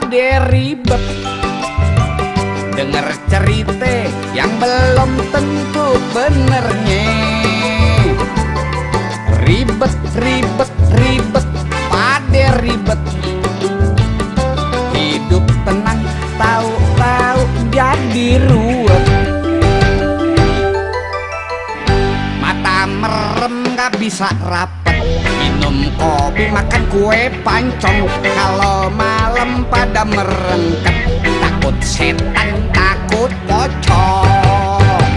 pade ribet denger cerita yang belum tentu benernya. Ribet, ribet, ribet, pade ribet. Hidup tenang, tahu-tahu jadi ruwet. Mata merem gak bisa rapet, minum kopi makan kue pancong. Kalau malam pada merengket, takut setan, takut pocong.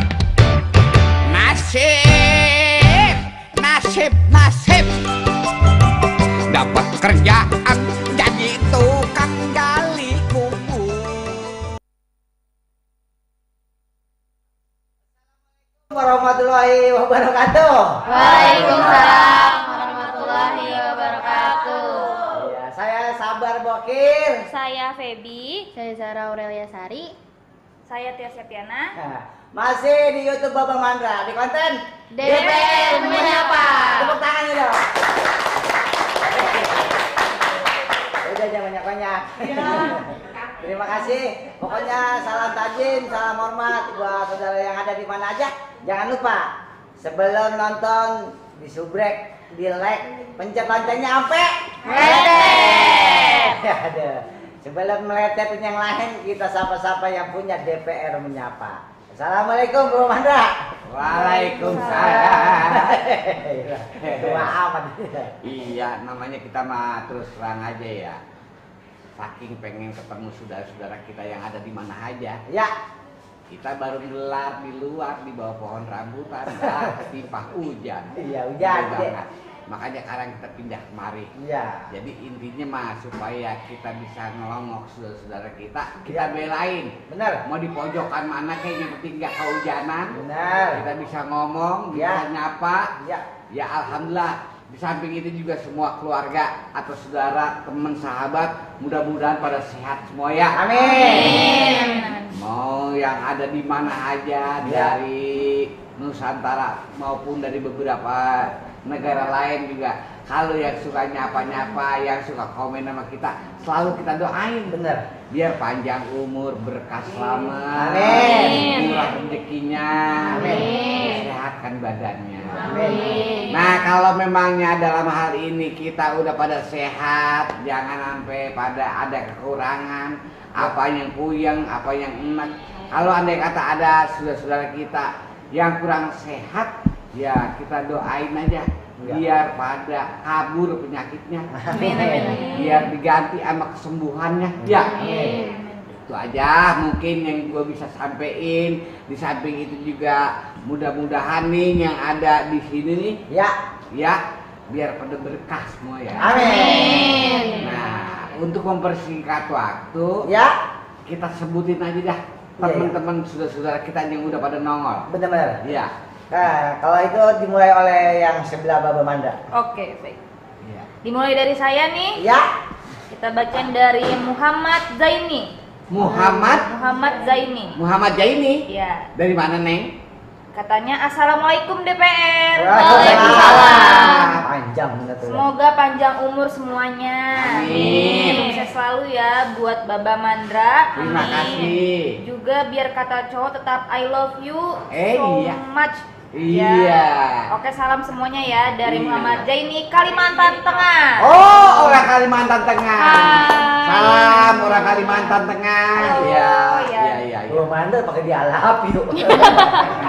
Nasib, nasib, nasib, dapat kerjaan jadi tukang gali kubur. Warahmatullahi wabarakatuh. Waalaikumsalam warahmatullahi wabarakatuh. Ya, saya Sabar Bokir. Saya Feby. Saya Zara Aurelia Sari. Saya Tia Septiana. Nah, masih di YouTube Baba Mandra di konten DPR Menyapa. Tepuk tangan dong. Udah jangan banyak-banyak. Terima kasih. Pokoknya salam tajin, salam hormat buat saudara yang ada di mana aja. Jangan lupa sebelum nonton di subrek, di like, pencet loncengnya sampai meletet. Ada. Sebelum meletetin yang lain, kita sapa-sapa yang punya DPR Menyapa. Assalamualaikum Bro Mandra. Waalaikumsalam. Tua amat. Iya, namanya kita mah terus terang aja ya. Saking pengen ketemu saudara-saudara kita yang ada di mana aja. Ya, Kita baru gelar di luar di bawah pohon rambutan, timpah hujan. iya hujan. Gede banget. Makanya sekarang kita pindah kemari. Iya. Jadi intinya mah supaya kita bisa ngelongok saudara-saudara kita Ya. belain. Benar. Mau di pojokan mana kayaknya penting nggak kehujanan. Benar. Kita bisa ngomong, bisa Ya. nyapa. Ya. Ya alhamdulillah. Di samping itu juga semua keluarga atau saudara, teman, sahabat, mudah-mudahan pada sehat semua ya. Amin. Mau yang ada di mana aja, Ya. dari Nusantara maupun dari beberapa negara lain juga. Kalau yang suka nyapa-nyapa, yang suka komen sama kita, selalu kita doain. Benar. Biar panjang umur, berkah selamat, Amin. murah rezekinya, Amin. sehatkan badannya. Amin. Nah kalau memangnya dalam hal ini kita udah pada sehat, jangan sampai pada ada kekurangan, apa yang puyeng, apa yang enak. Kalau andai kata ada saudara-saudara kita yang kurang sehat, ya kita doain aja Ya. biar pada kabur penyakitnya, Amin, amin, amin. biar diganti sama kesembuhannya. Ya, itu aja mungkin yang gue bisa sampein. Di samping itu juga mudah-mudahan nih yang ada di sini nih, Ya. ya biar pada berkah semua ya. Amin. Nah, untuk mempersingkat waktu, Ya. kita sebutin aja dah teman-teman saudara-saudara kita yang udah pada nongol. Benar-benar. Iya. Nah, kalau itu dimulai oleh yang sebelah Baba Mandra. Oke, baik. Iya. Dimulai dari saya nih. Ya. Kita bacain dari Muhammad Zaini. Muhammad Jaini. Ya, Dari mana, Neng? katanya Assalamualaikum DPR. Waalaikumsalam. Panjang bener tuh. Semoga panjang umur semuanya. Amin. Sukses selalu ya buat Baba Mandra. Terima kasih. Juga biar kata cowok tetap I love you so Iya. much. Iya. Ya. Oke, salam semuanya ya dari Iya. Muhammad Zaini, Kalimantan Tengah. Oh, orang Kalimantan Tengah. Hai. Salam orang Kalimantan Tengah. Halo, Iya, ya. iya. Baba Mandra pakai dialap yuk.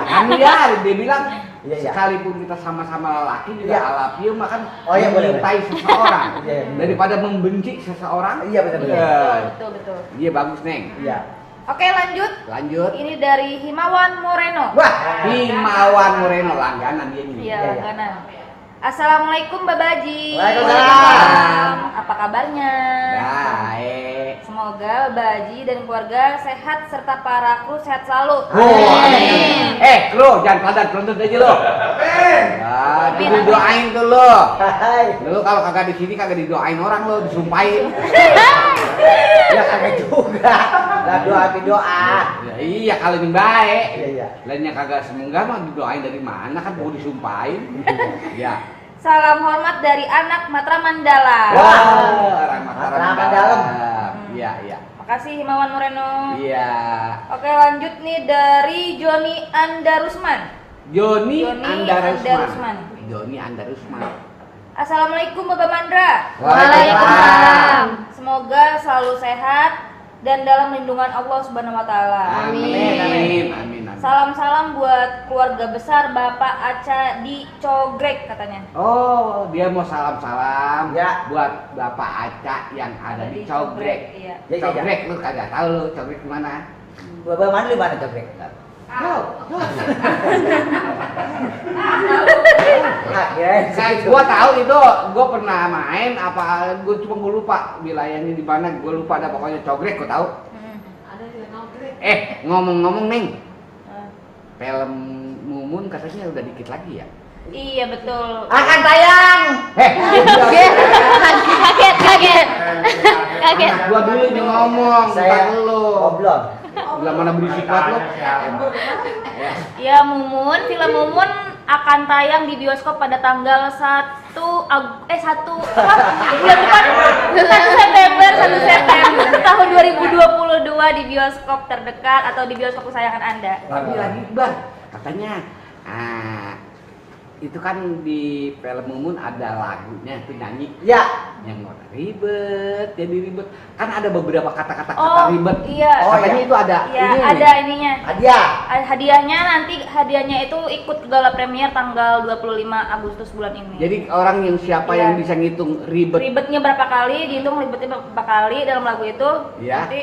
Kan ya, dia bilang Iya, iya. sekalipun kita sama-sama lelaki juga Iya. I love you, makan Oh, iya, boleh, mencintai seseorang Iya, iya. daripada membenci seseorang. Iya, benar-benar. Iya. Betul. Iya bagus, Neng. Iya. Oke, lanjut. Lanjut. Ini dari Himawan Moreno. Wah. Himawan Moreno, langganan dia ini. Iya, Iya. langganan. Assalamualaikum Babaji. Waalaikumsalam. Apa kabarnya? Baik. Semoga Babaji dan keluarga sehat serta para kru sehat selalu. Amin. Lo jangan padat aja lo. Amin. Doain tuh lo. Hai. Lo kalau kagak di sini kagak didoain orang lo, disumpahin. Ya kagak juga. Lah doa. Ya, iya kalau ini baik. Iya. Lainnya kagak semoga mah didoain dari mana kan mau disumpahin. Ya. Salam hormat dari anak Matra Mandala. Wah. Orang Mataram Mataram dalam. Iya, iya. Makasih Himawan Moreno. Iya. Oke, lanjut nih dari Joni Andarusman. Joni Andarusman. Joni Andarusman. Assalamualaikum Bapak Mandra. Waalaikumsalam. Semoga selalu sehat dan dalam lindungan Allah Subhanahu wa taala. Amin. Salam-salam buat keluarga besar Bapak Aca di Cogrek katanya. Oh, dia mau salam-salam Ya. buat Bapak Aca yang ada di Cogrek. Iya. Ya, ya, ya. Cogrek lu kagak tahu lu Cogrek mana? Bapak mana di mana Cogrek? Kayak gua tahu itu, gua pernah main apa gua cuma gua lupa wilayahnya di mana, gua lupa ada pokoknya Cogrek gua tahu. Ngomong-ngomong Neng, film Mumun katanya udah dikit lagi ya? Iya betul. Akan tayang. Kaget. Gua dulu yang ngomong, Saya ntar lu. goblok. Bilang mana berisik banget lu. Ya Mumun, film Mumun akan tayang di bioskop pada tanggal 1 September tahun 2022 di bioskop terdekat atau di bioskop kesayangan Anda. Tapi lagi Bang, katanya itu kan di film Mumun ada lagunya tuh nyanyi Ya. yang warna ribet, jadi ribet. Kan ada beberapa kata-kata Oh, ribet. iya. Katanya iya. itu ada Ya, ini ada nih. ininya. Hadiah. Hadiahnya itu ikut gala premier tanggal 25 Agustus bulan ini. Jadi orang yang siapa Iya. yang bisa ngitung ribet ribetnya berapa kali, dihitung ribetnya berapa kali dalam lagu itu. Iya. Nanti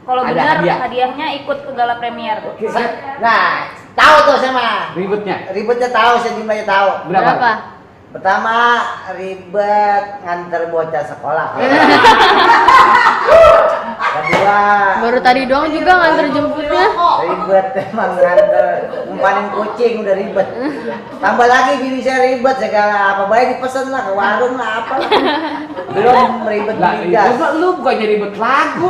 kalau Ada benar hadiah. hadiahnya ikut ke gala premier. Nah, tahu tuh saya mah. ribetnya Ribetnya tahu, sejumlahnya tahu. berapa? Pertama, ribet nganter bocah sekolah. Kedua, Baru tadi doang juga nganter jemputnya. ribet emang nganter umpanin kucing udah ribet. Tambah lagi bini saya ribet segala apa baik dipesen lah ke warung lah apa lah. Belum ribet Lah itu migas. mah lu bukannya ribet lagu.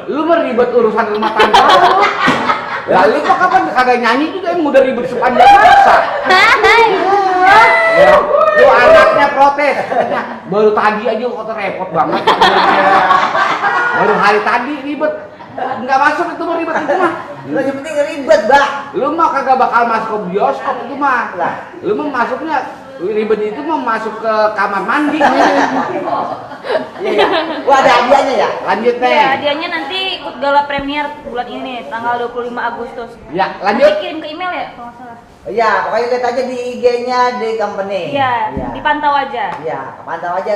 Lu mah ribet urusan rumah tangga lu. Lalu kok kapan kagak nyanyi juga yang udah ribet sepanjang masa. Ya, lu anaknya protes. Katanya, baru tadi aja kok repot banget. Baru hari tadi ribet. Enggak masuk itu mah ribet itu mah. Lu yang penting ribet, Bah. Lu mah kagak bakal masuk ke bioskop itu mah. Lah. Lu mah masuknya ribet itu mah masuk ke kamar mandi. Iya. Wah, ada hadiahnya ya? Lanjut Ya, nih. hadiahnya nanti ikut gala premier bulan ini tanggal 25 Agustus. Ya, Nanti lanjut. kirim ke email ya kalau nggak salah. Iya, pokoknya lihat aja di IG-nya The Company. Iya, dipantau aja. Iya, pantau aja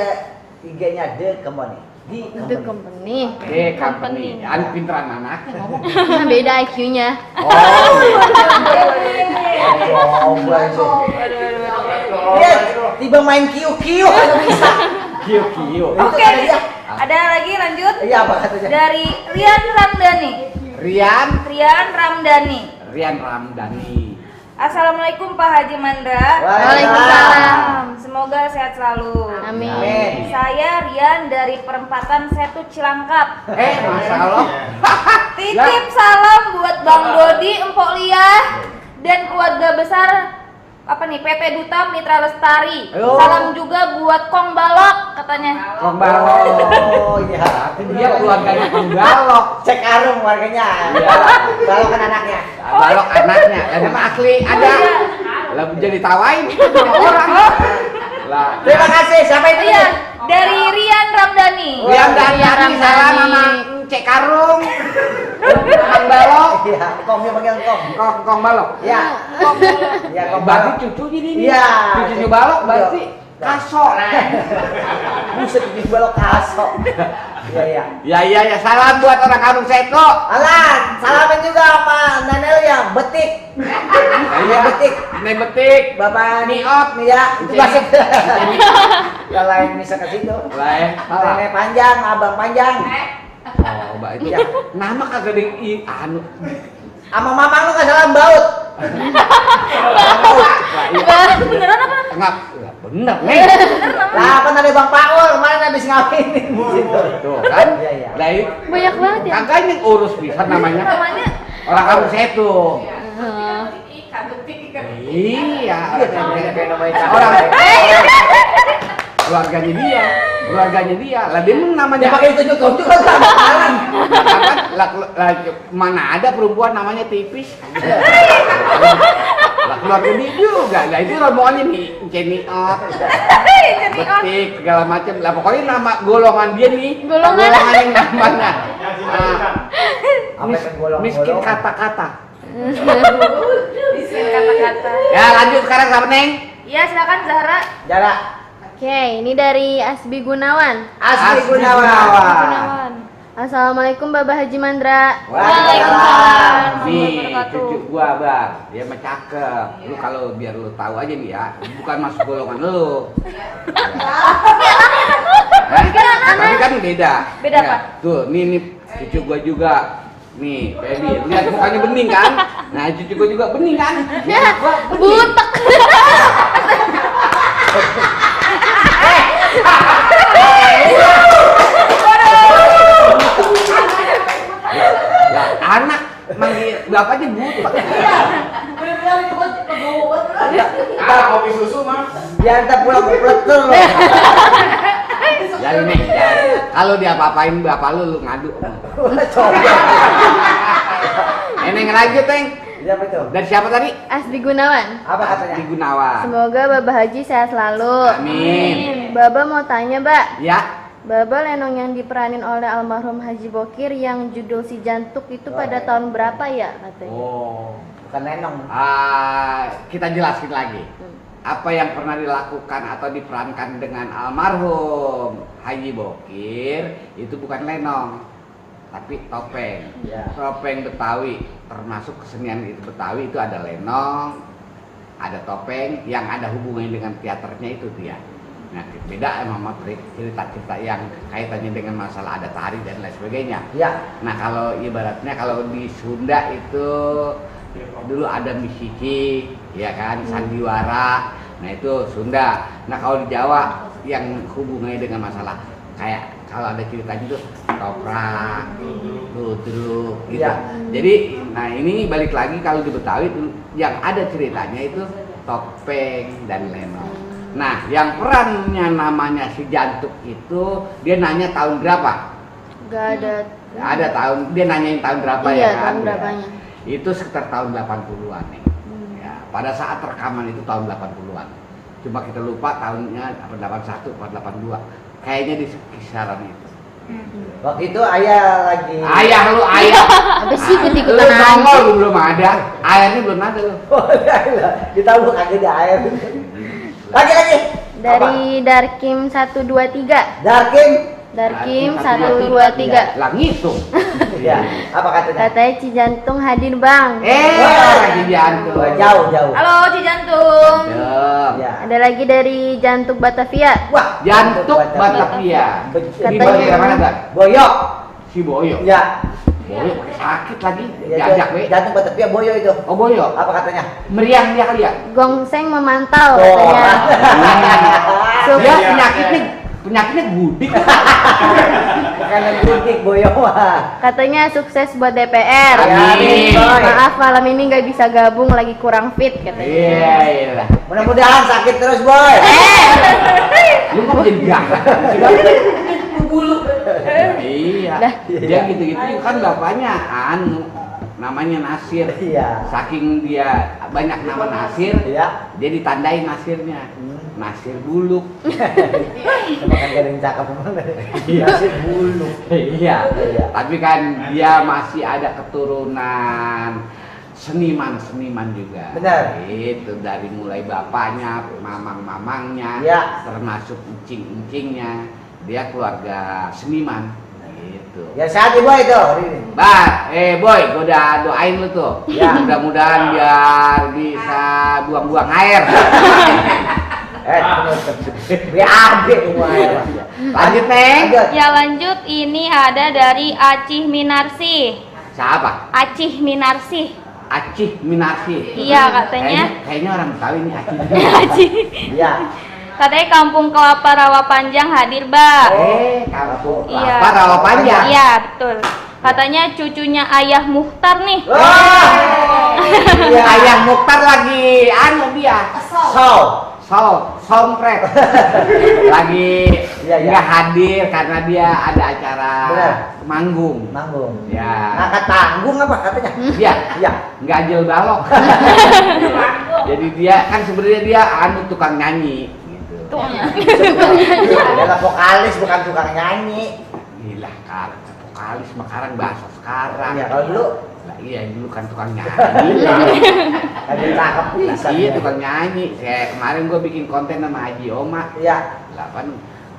IG-nya The Company. Di The Company. company. Company. Anu pinteran anak. Beda IQ-nya. Oh. Coba itu. Iya, tiba main QQ kalau bisa. Kio. Oke, Itu ada dia. ada lagi lanjut Iya, apa katanya? dari Rian Ramdhani. Rian Rian Ramdhani. Assalamualaikum Pak Haji Mandra. Waalaikumsalam. Semoga sehat selalu. Amin. Amin. Saya Rian dari perempatan Setu Cilangkap. Masya Allah. Titip salam buat Bang Dodi, Empok Lia, dan keluarga besar PT Duta Mitra Lestari. Oh. Salam juga buat Kong Balok katanya. Kong Balok. Oh iya. Dia keluarganya Kong Balok. Cek Arum warganya. Iya. Balok kan anaknya. Balok anaknya. Ada mah asli ada. Lah jadi tawain sama orang. Lah. Terima kasih. Siapa itu? Iya, dari Rian Ramdhani. Rian dan Rian Dani Ramdhani. salam sama Cek Karung. Kong Balok. Iya, Kongnya panggil Kong. Kong Balok. Iya. Iya, Kong Berarti Balok. cucunya ini. Iya. Cucunya Balok berarti kasok. Buset di balok kaso. Iya. Ya, salam buat orang Karung Seko. Alan, salamin juga sama Nanel ya, betik. Iya, betik. Ini betik. Bapak Niot. nih ya, itu masuk. Kalau yang bisa ke situ. Lah, salah. Nenek panjang, abang panjang. Oh, Mbak itu Iya. nama kagak ada anu. Sama mamang lu nggak salam baut. Itu beneran apa? Enggak, bener nih. Lah, apa tadi Bang Paul kemarin habis ngawinin di situ. Tuh kan? Iya, iya. Lah itu Banyak banget ya. kagak yang urus bisa namanya. Namanya Orang Karung Setu. Oh. Iya, Iya, kayak namanya orang keluarganya dia. Lah dia namanya Dia pakai tunjuk-tunjuk kan sama kali. mana ada perempuan namanya tipis. Lah keluarga dia juga. Lah itu rombongannya nih Ceniot. Betik segala macam. Lah pokoknya nama golongan dia nih. Golongan yang namanya. Apa kan golongan? Miskin kata-kata. Miskin kata-kata. Ya lanjut sekarang sama Neng. Ya silakan Zahra. Jara. Oke, ini dari Asbi Gunawan. Asli Asli Gunawan. Gunawan. Assalamualaikum Bapak Haji Mandra. Waalaikumsalam. Nih Wabarakatuh. cucu gua bang, dia mah cakep. Lu kalau biar lu tahu aja nih ya, bukan masuk golongan lu. Tapi kan beda. Beda Ya, apa? Tuh, nih cucu gua juga. Nih, Baby, lihat mukanya bening kan? Nah, cucu gua juga bening kan? Ya, gua bening. Butek. Ya, anak manggil bapaknya butek. Kopi susu mah. Biar kita pulang ke peletur. Jadi nih, kalau dia apa-apain bapak lu ngadu. Coba. Neng lanjut, Neng. Siapa itu? Dari siapa tadi? Asbi Gunawan. Apa katanya? Di Gunawan. Semoga Bapak Haji sehat selalu. Amin. Baba mau tanya, Mbak. Ya. Baba lenong yang diperanin oleh almarhum Haji Bokir yang judul Si Jantuk itu pada tahun berapa ya katanya? Oh. Bukan Nenong. Kita jelasin lagi. Apa yang pernah dilakukan atau diperankan dengan almarhum Haji Bokir itu bukan lenong, tapi topeng. Ya. Topeng Betawi, termasuk kesenian itu Betawi itu ada lenong, ada topeng yang ada hubungannya dengan teaternya itu dia. Nah, beda sama cerita-cerita yang kaitannya dengan masalah ada tari dan lain sebagainya. Ya. Nah, kalau ibaratnya kalau di Sunda itu dulu ada misiki, ya kan, sandiwara. Nah, itu Sunda. Nah, kalau di Jawa yang hubungannya dengan masalah kayak kalau ada ceritanya itu toprak, ludruk gitu. Ya. Jadi, nah ini balik lagi kalau di Betawi itu yang ada ceritanya itu topeng dan lenong. Nah, yang perannya namanya Si Jantuk itu dia nanya tahun berapa? Gak ada. Ada tahun, dia nanyain tahun berapa Iya, ya kan? tahun berapanya. Itu sekitar tahun 80-an nih. Ya, pada saat rekaman itu tahun 80-an. Cuma kita lupa tahunnya apa 81 apa 82. Kayaknya di kisaran itu. Waktu itu ayah lagi. Ayah lu ayah. Apa sih Lu ikut-ikutan nongol aja? lu belum ada. Ayahnya belum ada lu. Oh, ditabuk kagak ada air. Lagi. Dari Darkim 123. Darkim. Darkim Darkim 123. Lah ngitung. Ya. Apa katanya? Katanya Cijantung hadir, Bang. Lagi jantung. Jauh. Halo Cijantung. Ya. Ada lagi dari Jantuk Batavia. Wah, Jantung Batavia. Di Katanya- daerah mana, Bang? Boyo. Si Boyo. Ya. Boyo pakai sakit lagi. Ya, Diajak, we. Jantung Batavia Boyo itu. Oh, Boyo. Apa katanya? Meriang dia kali ya? Gongseng memantau Oh. katanya. Dia penyakitnya gudik. Makanan gudik Boyo mah. Katanya sukses buat DPR. Amin. Boy. Maaf malam ini nggak bisa gabung lagi kurang fit katanya. Iya. Mudah-mudahan sakit terus, Boy. Lu kok jadi galak? Iya. Dah. Dia gitu-gitu kan bapaknya namanya Nasir. Iya. Saking dia banyak nama Nasir, Iya. dia ditandai Nasirnya. Nasir Buluk. Makan garing cakep mana? Nasi bulu. Iya. Iya. Tapi kan dia masih ada keturunan seniman juga. Benar. Itu dari mulai bapaknya, mamang-mamangnya, Iya. termasuk encing-encingnya. Dia keluarga seniman. Gitu. Ya sehat ya, Boy itu. Boy, gua udah doain lu tuh. Ya. Mudah-mudahan biar bisa buang-buang air. BAB semua ya. Lanjut, Neng. Lanjut. Ya lanjut, ini ada dari Acih Minarsi. Siapa? Acih Minarsi. Acih Minarsi. Iya, katanya. Kayaknya orang Betawi nih Acih. Acih. Iya. Katanya Kampung Kelapa Rawa Panjang hadir, Mbak. Kampung Iya. Kelapa Rawa Panjang. Iya, betul. Katanya cucunya Ayah Muhtar nih. Wah. Iya. Ayah Mukhtar lagi dia. sompret lagi Iya, iya. nggak hadir karena dia ada acara Benar. manggung. Ya. Ngangkat tanggung apa katanya? Iya, Iya. ganjel balok. Jadi dia kan sebenarnya dia tukang nyanyi gitu. Adalah vokalis bukan tukang nyanyi. Gila kan, vokalis sekarang bahasa sekarang. Iya, kalau dulu Lah, iya dulu kan tukang nyanyi. ada cakep bisa. Iya tukang nyanyi. Kayak kemarin gue bikin konten sama Haji Oma. Iya. Lah kan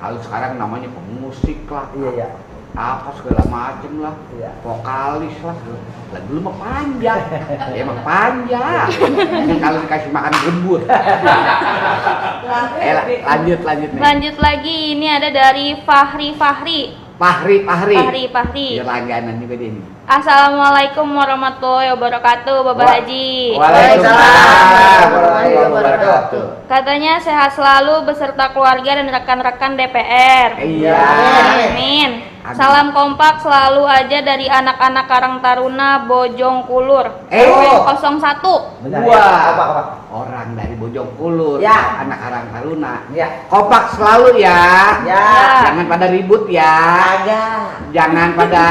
kalau sekarang namanya pemusik lah. Iya, iya. Apa segala macem lah. Iya. Vokalis lah. Lah dulu mah panjang. Ya, emang panjang. Yang kalau dikasih makan gembur. Lanjut nih. Lanjut lagi, ini ada dari Fahri. Pahri. Biar langganan juga dia nih. Assalamualaikum warahmatullahi wabarakatuh, Bapak Haji. Waalaikumsalam warahmatullahi wabarakatuh. Katanya sehat selalu beserta keluarga dan rekan-rekan DPR. Iya. Amin. Salam kompak selalu aja dari anak-anak Karang Taruna Bojongkulur. RW 01. Benar. Wah. Ya. Apa? Orang dari Bojongkulur, Ya. anak Karang Taruna. Ya. Kompak selalu ya. Ya. Jangan pada ribut ya. Agak. Jangan pada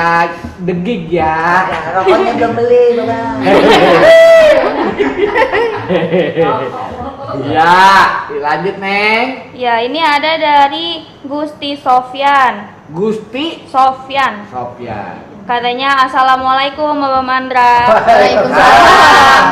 degig ya. Rokoknya belum beli, Bapak. Ya, lanjut Neng. Ya, ini ada dari Gusti Sofyan. Gusti Sofyan. Sofyan. Katanya Assalamualaikum Bapak Mandra. Waalaikumsalam.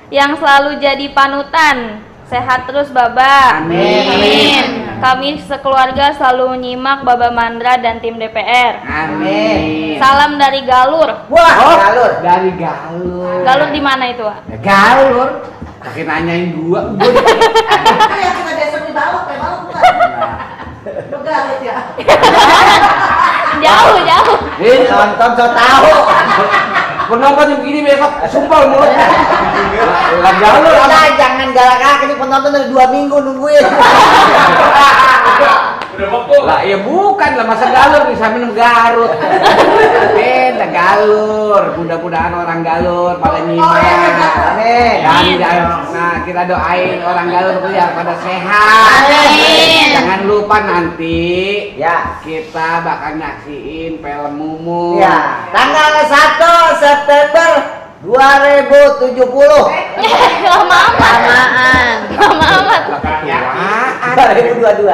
Yang selalu jadi panutan. Sehat terus Baba. Amin. Kami sekeluarga selalu menyimak Baba Mandra dan tim DPR. Amin. Salam dari Galur. Wah, Oh, galur. dari Galur. Galur di mana itu, Wak? Ya, Galur. Pakai nanyain gua. Kayak kita desa di balok, kayak balok bukan? Begalut ya. Jauh. Nonton so tahu. Penonton yang begini besok sumpah mulut. Lah Galur apa? Udah, jangan galak ini penonton dari 2 minggu nungguin. Udah waktu. Lah ya bukan lah masa Galur bisa minum Garut. Beda Galur. Mudah-mudahan orang Galur pada nyimak. Amin. Nah kita doain orang Galur tuh ya pada sehat. Amin. Jangan lupa nanti Ya. kita bakal nyaksiin film Mumu. Ya, tanggal 1 September 2070. Lama amat. Lama amat. 2022.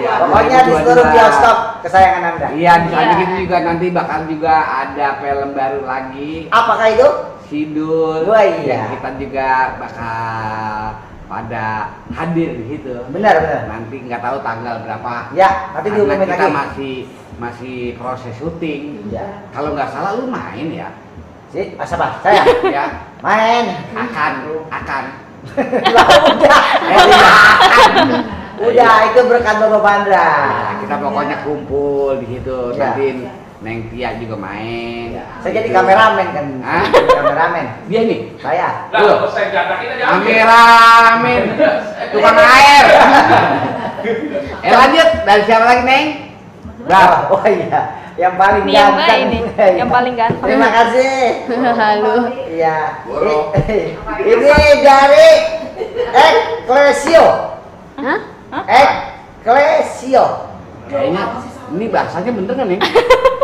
Iya, Pokoknya di seluruh 2022. bioskop kesayangan Anda. Iya, di samping Iya. itu juga nanti bakal juga ada film baru lagi. Apakah itu? Sidul. Wah, iya. Yang kita juga bakal pada hadir di situ. Benar. Nanti nggak tahu tanggal berapa. Ya, nanti Karena diumumin kita lagi. masih proses syuting. Ya. Kalau nggak salah lu main ya. Si, masa Pak? Saya Ya, main. akan. Lah, udah. Iya. Udah, itu berkat Bapak Pandra. Nah, kita pokoknya kumpul di situ. Ya. Nanti Neng Tia juga main. Saya jadi kameramen kan. Hah? Kameramen. Dia nih. Saya. Lah, saya jatakin aja. Kameramen, tukang air. Lanjut dari siapa lagi Neng? Berapa? Oh iya, yang paling Ini yang ganteng. ini, yang paling ganteng. Terima kasih. Halo. Iya. Boro. Ini dari Ecclesio. Hah? Ecclesio. Kayaknya ini bahasanya bener kan Neng?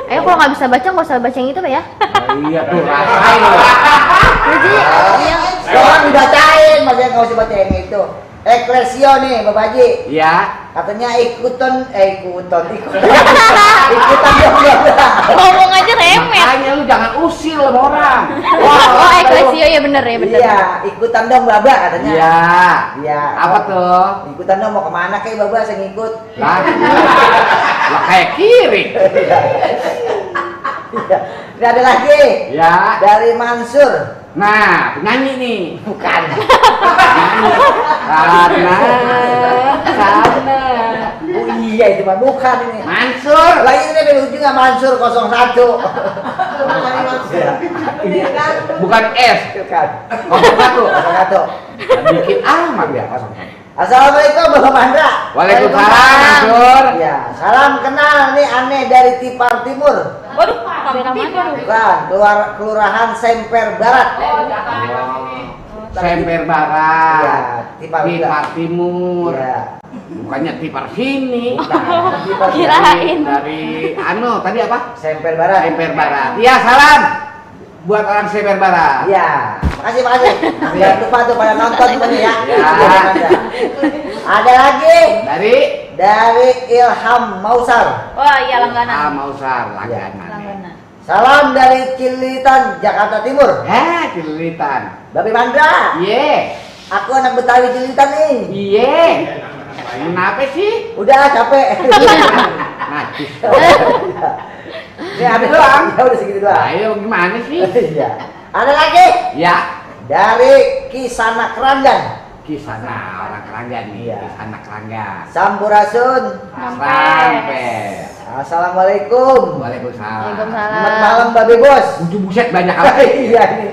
Ayo kalau nggak bisa baca nggak usah baca yang itu Pak ya. Iya tuh rasain loh. Jadi yang Sekarang dibacain, masih nggak usah baca yang itu. Ecclesio nih, Bapak Haji. Iya. Katanya ikutan dong. Ngomong aja remet. Makanya lu jangan usil sama orang. oh Ecclesio ya bener ya bener. Iya, ikutan dong Baba katanya. Iya. Iya. Apa tuh? Ikutan dong mau kemana kayak Baba saya ngikut. Lah. Lah kayak kiri. Iya. Ini ada lagi Ya. dari Mansur. Nah, penyanyi nih. Bukan. Karena. Oh iya itu mah bukan ini. Mansur. Lagi ini dari ujungnya Mansur 01. Ini kan Bukan S. Bukan. Satu. 01. Bikin amat ya. Assalamualaikum Bapak Mandra. Waalaikumsalam Mansur. Ya, salam kenal nih aneh dari Tipar Timur. Waduh, kamera mana? Bukan, kelurahan Semper Barat. Semper barat, Iya, Tipar Tipar timur, Iya. bukannya Tipar sini. Tipar Kirain. Dari tadi apa? Semper barat. Semper barat. Iya, salam buat orang Semper barat. Iya, makasih. Jangan lupa tuh pada nonton semuanya ya. Ya. Ada lagi Dari Ilham Mausar. Wah, iya langganan. Mausar langganan. Langganan. Salam dari Cilitan, Jakarta Timur. Cilitan. Babi Mandra. Iya. Aku anak Betawi Cilitan nih. Iya. Kenapa sih? Udah capek. Najis. Ini habis doang. Ya udah segitu doang. Ayo gimana sih? Iya. Ada lagi Ya. dari Kisana Keranggan. Kisana orang keranggan nih. Iya. Kisana keranggan. Sampurasun. Sampai. Assalamualaikum. Waalaikumsalam. Waalaikumsalam. Selamat malam Babe Bos. Buset banyak apa? Iya nih.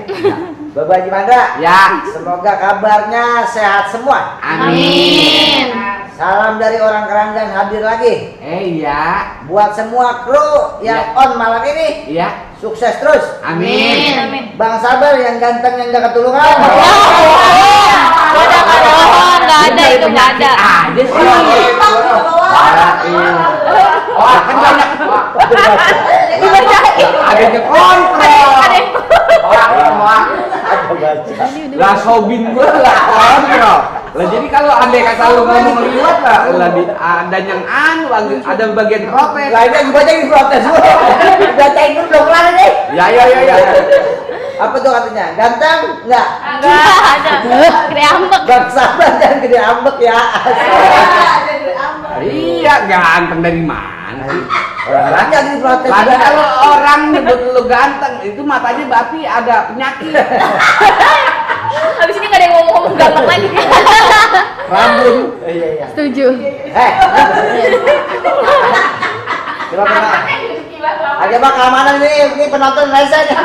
Bapak Haji Mandra. Ya. Semoga kabarnya sehat semua. Amin. Salam dari orang Keranggan hadir lagi. Iya. Buat semua kru yang Ya. on malam ini, Iya. sukses terus. Amin. Amin. Bang Sabar yang ganteng yang gak ketulungan. Nggak ada itu nggak ada. Aja sih. Oh, kan banyak. Dibacain. Ada yang kontrol. Ada yang Lah sobin gua lah kontrol. Lah jadi kalau andai kata lu ngomong liwat lah ada yang ada bagian protes. Lah ini dibacain protes semua. Bacain dulu dong kelar nih. Ya. Apa tuh katanya? Ganteng? Enggak. Enggak ada. Gede ambek. Bang Sabar jangan gede ambek ya. Iya, ganteng dari mana sih? Orang lain jadi protes. Lagi kalau orang nyebut lu ganteng, itu matanya berarti ada penyakit. Habis ini nggak ada yang ngomong ganteng lagi. Rambut. Iya. Setuju. Coba ada bang keamanan ini penonton rese nih.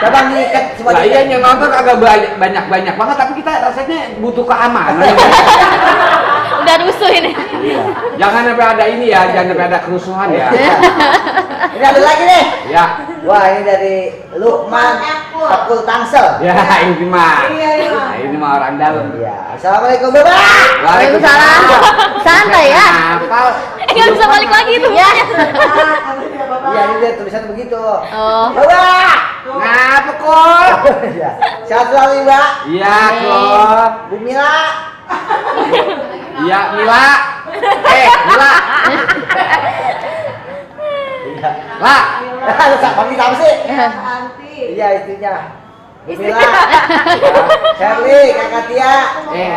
Coba diikat semua. Lah iya yang nonton agak banyak banget, tapi kita rasanya butuh keamanan. Udah rusuh ini. Jangan sampai ada ini ya, jangan sampai ada kerusuhan ya. Ini ada lagi nih. Ya, Wah ini dari Lukman Akul Tangsel. ya ini mah. Nah, ini mah orang dalam. Iya. Assalamualaikum Bapak. Waalaikumsalam. Santai ya. Apa? Nggak bisa balik lagi tuh. Ya. Iya ini dia tulisan begitu. Oh. Bapak. Ngapa kok? Iya. Sehat selalu Mbak. Iya kok. Bu Mila. Iya Mila. Mila. Iya. Lah. Ada panggil siapa sih? Iya istrinya. Bu Mila. Sherly, Kakak Tia,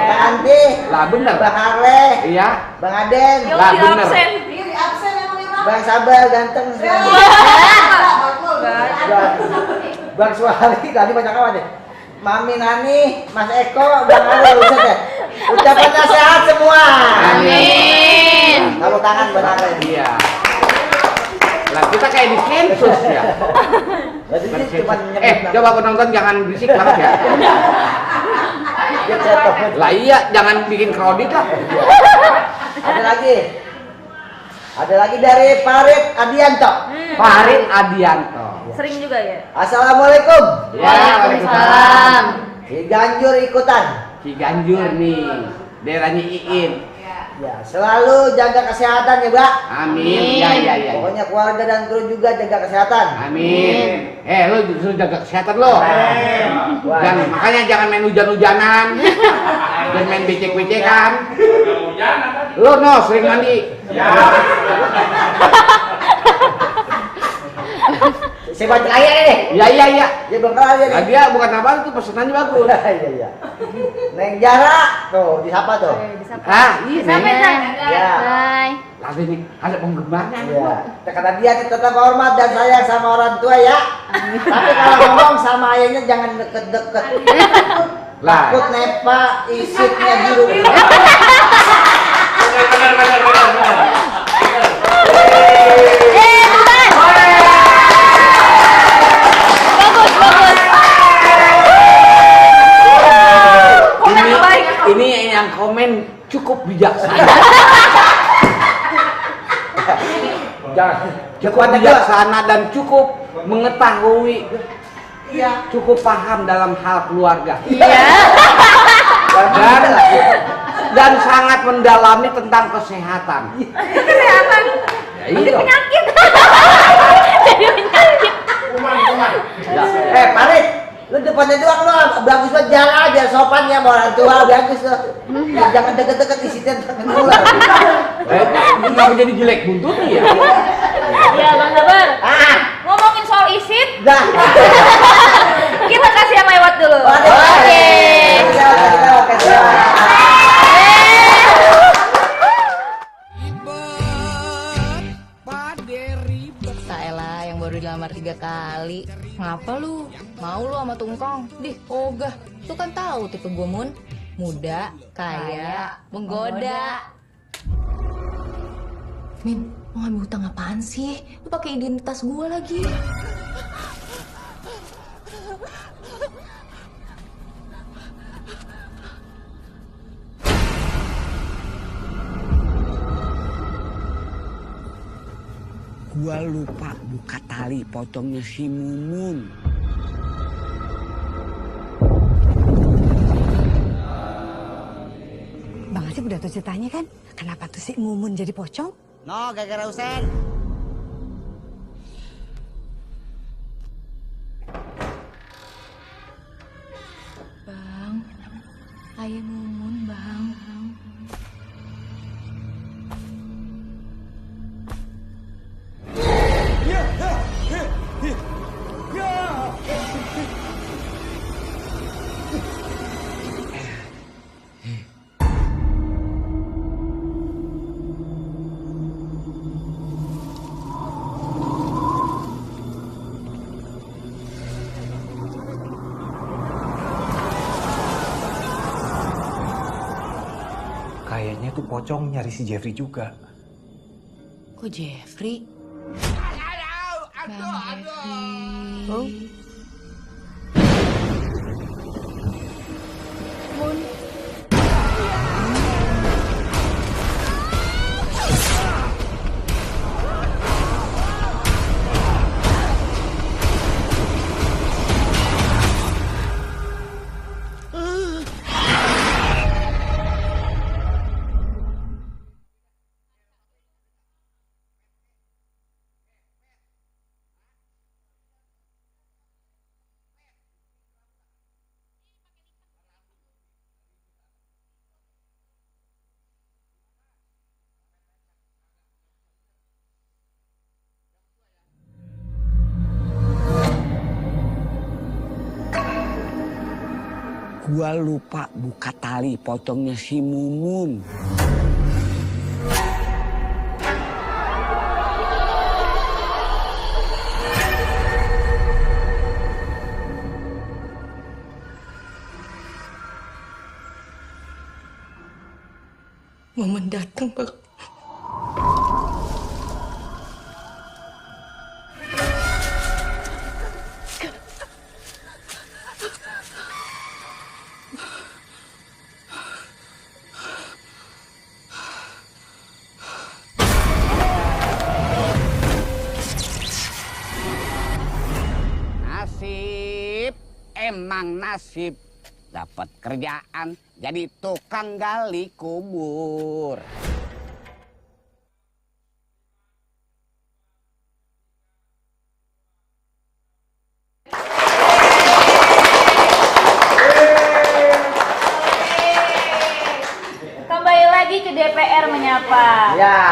Kak Anti, Lah bener. Bang Harle, Iya. Bang Aden, Yang Lah, di bener. absen. Bang Sabar ganteng. Bang Suhari, tadi banyak kawan deh. Mami Nani, Mas Eko, Bang Arul, buset ya. Ucapannya sehat semua. Amin. Kalau tangan benar Iya. Lah kita kayak di sensus ya. Jadi ini cuma nyebut Coba penonton jangan berisik banget ya. Dia jatuh. Lah iya, jangan bikin kredit lah. Ada lagi dari Farid Adianto. Farid Adianto. Sering juga ya. Assalamualaikum. Ya, Waalaikumsalam. Ki Ganjur ikutan. Ki Ganjur nih, daerahnya Iin. Ya, selalu jaga kesehatan ya, Mbak. Amin. Ya. Pokoknya keluarga dan kru juga jaga kesehatan. Amin. Lu suruh jaga kesehatan lo. Wah. Dan makanya jangan main hujan-hujanan. Dan main becek-becekan. Lo sering mandi. Saya baca aja nih. Iya. Dia belum kelar aja nih. Lah dia bukan apa itu pesenannya bagus. Iya. Neng Jara, tuh disapa tuh. Iya. Sampai Nen. saya. Ya. Hai. Lalu ini ada penggemarnya. Iya. Kata dia nih, tetap hormat dan sayang sama orang tua ya. Tapi kalau ngomong sama ayahnya jangan deket-deket. Lah. Takut nepa isipnya biru. Komen terbaik. Ini yang komen cukup bijaksana. Jangan. Cukup bijaksana dan cukup mengetahui cukup paham dalam hal keluarga. Iya. Dan sangat mendalami tentang kesehatan. Kesehatan. Ya, iya. Penyakit. Jadi penyakit. Kuman. Parit, lu depannya doang lu bagus banget jalan aja sopan ya mau orang tua bagus lu. Ya, jangan deket-deket di situ ular. Kenapa jadi jelek buntut ya? Ya Bang Sabar. Ah, Ngomongin soal isit, dah. kita kasih yang lewat dulu. Oke. Saelah yang baru dilamar 3 kali. Ngapa lu? Mau lu sama tungkong? Dih, ogah. Lu kan tahu tipe gue Mun. Muda, kaya, menggoda. Min, lu ngambil utang apaan sih? Lu pakai identitas gue lagi. Gua lupa buka tali pocongnya si Mumun. Bang Asep udah tahu ceritanya kan? Kenapa tuh si Mumun jadi pocong? No, gara-gara Usen. Bang, ayah Mumun, Bang. Kayaknya tuh pocong nyari si Jeffrey juga. Kok Jeffrey? Bang Jeffrey. Oh. Gua lupa buka tali pocongnya si Mumun. Momen datang, Bang. Nasib, emang nasib. Dapat kerjaan jadi tukang gali kubur. Kembali lagi ke DPR Menyapa. Ya.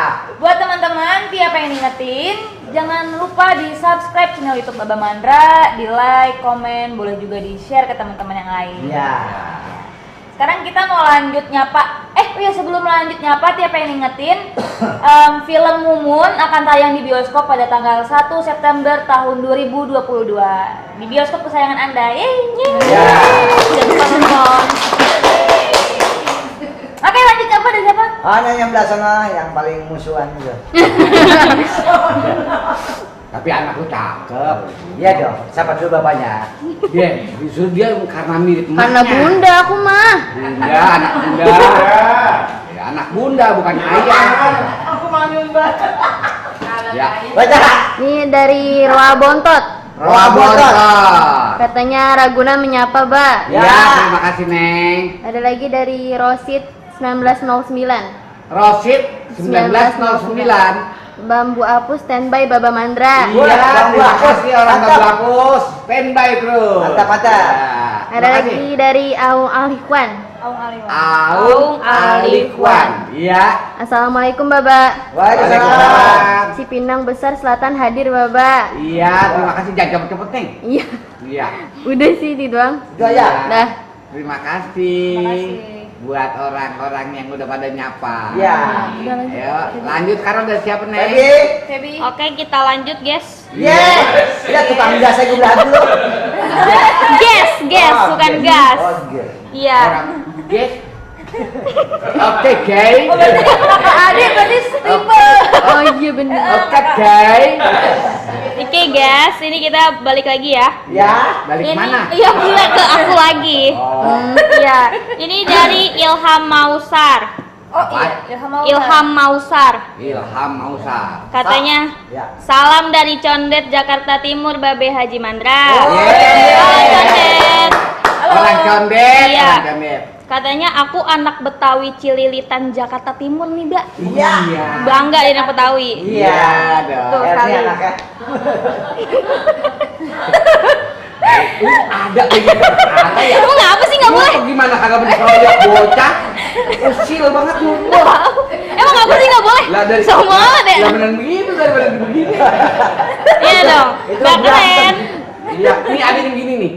Buat teman-teman, Tia pengen ingetin, jangan lupa di subscribe channel YouTube Baba Mandra, di like, komen, boleh juga di share ke teman-teman yang lain. Ya. Sekarang kita mau lanjut nyapa. Sebelum lanjut nyapa, Tia pengen ingetin, film Mumun akan tayang di bioskop pada tanggal 1 September tahun 2022 di bioskop kesayangan Anda. Yeay. Ya. Udah lupa nonton. Oke, lanjut nyapa dari siapa? Hanya yang belah sana yang paling musuhan gitu. Tapi anak lu cakep. Iya dong. Siapa dulu bapaknya? Dia karena mirip Karena emaknya. bunda aku mah. Bunda, anak bunda. Ya, anak bunda bukan ayah. Aku manggil Mbak. Ya. Baca. Ini dari Roa Bontot. Roa Bontot. Katanya Raguna menyapa, Mbak. Ya, terima kasih, Neng. Ada lagi dari Rosid 1909. Rosid 1909. Bambu Apus standby Baba Mandra. Iya, terima kasih orang Bambu Apus. Standby terus. Mantap. Ada lagi dari Aung Alihwan. Aung Alihwan. Iya. Assalamualaikum Baba. Waalaikumsalam. Cipinang Besar Selatan hadir Baba. Iya, terima kasih. Jangan cepet-cepet, Neng. Iya. Iya. Udah sih itu doang. Itu aja. Dah. Terima kasih buat orang-orang yang udah pada nyapa. Iya. Ayo, lanjut sekarang udah siapa, Neng? Feby. Oke, kita lanjut, guys. Yes. Ya tukang gas saya gue dulu. Gas, bukan gas. Oh, gas. Iya. Orang guys. Oke, guys. Berarti tipe. Oh iya bener. Oke, guys. Oke, guys, ini kita balik lagi ya. Ya. Balik Ini mana? iya mulai ke aku lagi. Oh. Iya, ini dari Ilham Mausar. Ilham Mausar. Ilham Mausar. Katanya, Ya. salam dari Condet Jakarta Timur, Babe Haji Mandra. Yeay. Halo Condet. Orang Condet, Iya. orang Condet. Katanya aku anak Betawi Cililitan Jakarta Timur nih, Mbak. Iya. Bangga di anak Betawi. Iya dong. Tuh, Ini sekali. anaknya. Ada begitu. Ada ya. Kamu ngapa sih nggak boleh? Lu gimana kagak dikeroyok bocah? Usil banget lu. Emang ngapa sih nggak boleh? Lah dari Sama banget ya. Lah bener begitu daripada begini. Iya dong. Itu Nggak berat. keren. Iya, ini ada yang gini nih.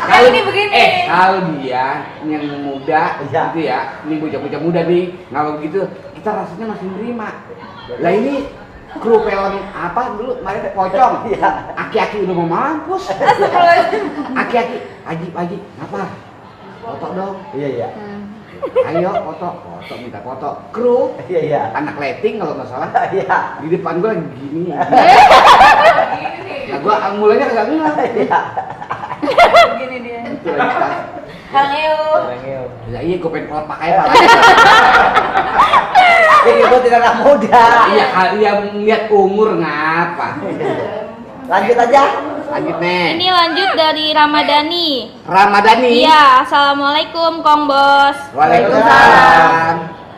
Yang ini begini. Kalau dia yang muda Iya. gitu ya, ini bocah-bocah muda nih, kalau begitu kita rasanya masih nerima. Lah ini kru film apa dulu kemarin pocong. Iya. Aki-aki udah mau mampus. Aki-aki, Haji, apa? Foto dong. Iya. Ayo foto, minta foto. Kru, Iya. anak lighting kalau nggak salah. Iya. Di depan gue lagi gini. Nah gue mulainya kagak ngeliat. Iya. Begini dia. Itu lagi tas. Kang Eo. Ya iya gue pengen keluar pakai pak. Ini gue tidak anak muda. Iya kali yang lihat umur ngapa. Lanjut aja. Lanjut nih. Ini lanjut dari Ramadhani. Ramadhani. Iya, assalamualaikum Kong Bos. Waalaikumsalam.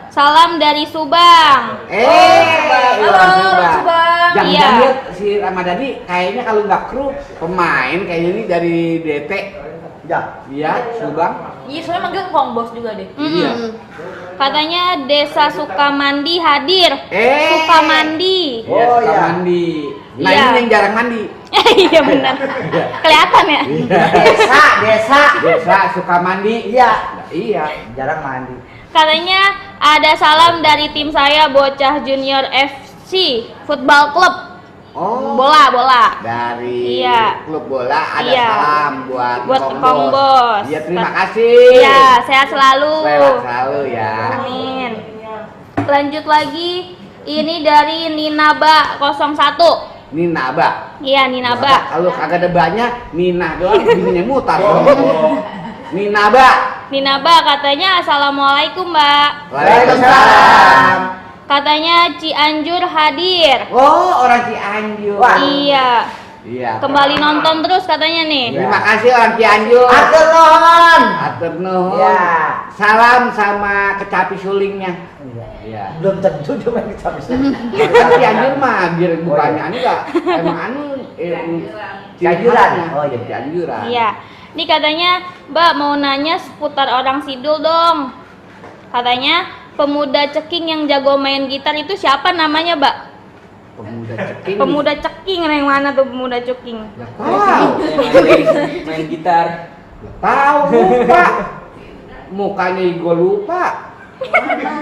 Salam dari Subang. Halo, Subang. Jangan Iya. lihat si Ramadhani kayaknya kalau nggak kru pemain kayaknya ini dari DT. Ya. Iya, Subang. Iya, soalnya manggil Kong Bos juga deh. Iya. Katanya Desa Sukamandi hadir. Eh. Sukamandi. Iya, Oh, suka iya. mandi. Nah Iya. ini yang jarang mandi. Iya benar. Kelihatan ya? Desa. Desa suka mandi. Iya. Iya. Jarang mandi. Katanya ada salam dari tim saya Bocah Junior FC Football Club. Oh. Bola. Dari Iya. klub bola ada Iya. salam buat Kong Bos. Iya, terima kasih. Iya, sehat selalu. Sehat selalu ya. Amin. Lanjut lagi, ini dari Ninaba 01. Nina Aba. Iya, Ninaba. Kalau kagak ada banyak, Nina doang bininya mutar. Nina Aba. Ninaba katanya assalamualaikum Mbak. Waalaikumsalam. Katanya Cianjur hadir. Oh, orang Cianjur. Wah. Iya. Iya. Kembali nonton terus katanya nih. Terima kasih orang Cianjur. Atur nuhun. Atur nuhun. Ya. Salam sama kecapi sulingnya. Iya. Belum tentu dia main kecapi. Kan Cianjur mah biar bukannya anu enggak. Emang anu Cianjuran. Oh iya, Cianjuran. Iya. Ini katanya Mbak mau nanya seputar orang Sidul dong. Katanya pemuda ceking yang jago main gitar itu siapa namanya Mbak? Pemuda ceking. Pemuda ceking yang mana tuh pemuda ceking? Tahu. Main gitar. Tahu lupa. Mukanya gue lupa.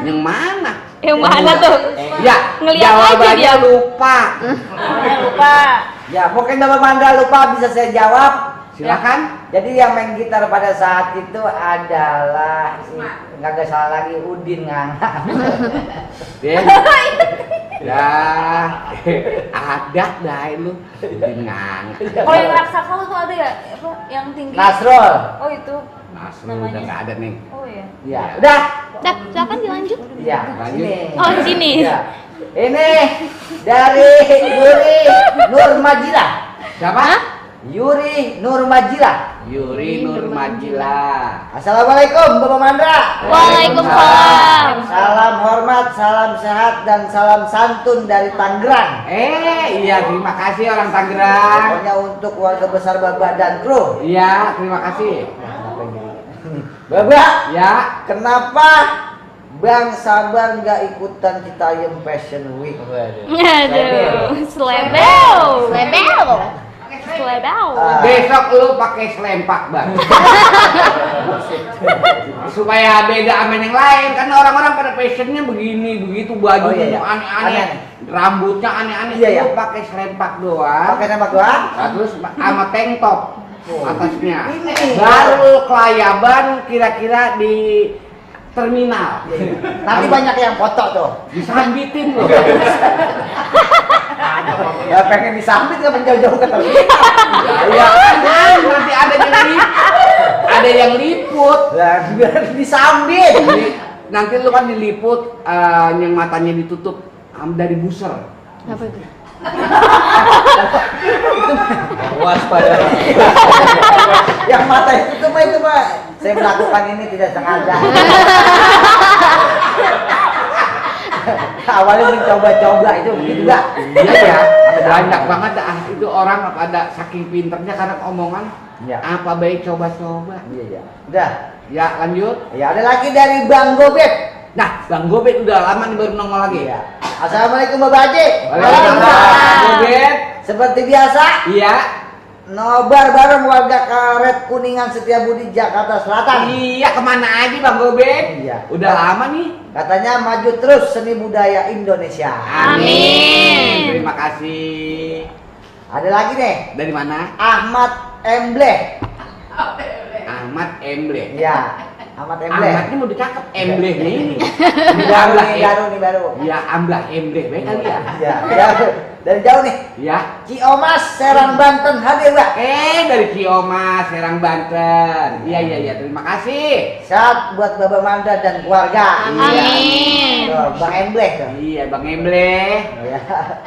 Yang mana? Yang mana tuh? Ya, Ngeliat aja jawabannya dia. lupa. Lupa. Ya, mungkin Bapak Mandra lupa bisa saya jawab. Silakan. Jadi yang main gitar pada saat itu adalah nggak salah lagi Udin Nganga. Den. Ya, ada dah lu. Ngang. Kalau yang raksasa tuh ada ya? Apa? Yang tinggi? Nasrul. Oh itu. Mas, udah nggak ada nih. Oh iya. Ya, udah. Dah, silakan dilanjut. Ya, Lanjut. sini. Oh di sini. Ya. Ini dari Yuri Nur Majila. Siapa? Yuri Nurmajila. Yuri Nurmajila. Assalamualaikum Bapak Mandra. Waalaikumsalam. Salam hormat, salam sehat, dan salam santun dari Tangerang. Iya, terima kasih orang Tangerang. Pokoknya untuk keluarga besar Bapak dan kru. Iya, terima kasih. Bapak, Ya, kenapa Bang Sabar nggak ikutan Citayam Fashion Week? Aduh, selebel. besok lu pakai selempak, Bang. Supaya beda sama yang lain, karena orang-orang pada fashionnya begini, begitu, bajunya aneh-aneh, rambutnya aneh-aneh. Iya, iya. Lu pakai selempak doang. Pakai nembak doang? Nah, terus sama tank top atasnya. Ini. Baru kelayaban kira-kira di terminal. Nanti banyak yang foto tuh. Disambitin loh. Ya pengen disambit nggak menjauh-jauh ke terminal. Ya kan, nanti ada yang liput. Ya biar disambit. Nanti lu kan diliput, yang matanya ditutup dari buser. Apa itu? Waspada. Yang mata itu mah saya melakukan ini tidak sengaja. Awalnya mencoba-coba itu begitu enggak? Iya ya, banyak banget itu orang pada saking pinternya karena omongan. Iya. Apa baik coba-coba. Iya ya. Udah. Ya lanjut. Ya ada lagi dari Bang Gobet. Nah, Bang Gobet udah lama nih baru nongol lagi. Iya. Assalamualaikum Bapak Haji. Waalaikumsalam. Gobet. Seperti biasa, Iya. nobar bareng warga Karet Kuningan Setiabudi Jakarta Selatan. Iya, kemana aja Bang Gobet? Iya. Udah lama nih. Katanya maju terus seni budaya Indonesia. Amin. Terima kasih. Ada lagi nih, Dari mana? Ahmad Embleh. Ahmad Embleh. Iya, Ahmad Embleh. Ahmadnya mau dicakep Emblehnya ini. Ini baru nih baru. Ya, Amblah Embleh baik kali ya. Iya, ya. Dari jauh nih. Ya. Ciomas, Serang, Banten hadir, Mbak. Dari Ciomas, Serang, Banten. Iya, terima kasih. Sehat buat Bapak Manda dan keluarga. Amin. Tuh, Bang Embleh tuh. Iya, Bang Embleh. Ya.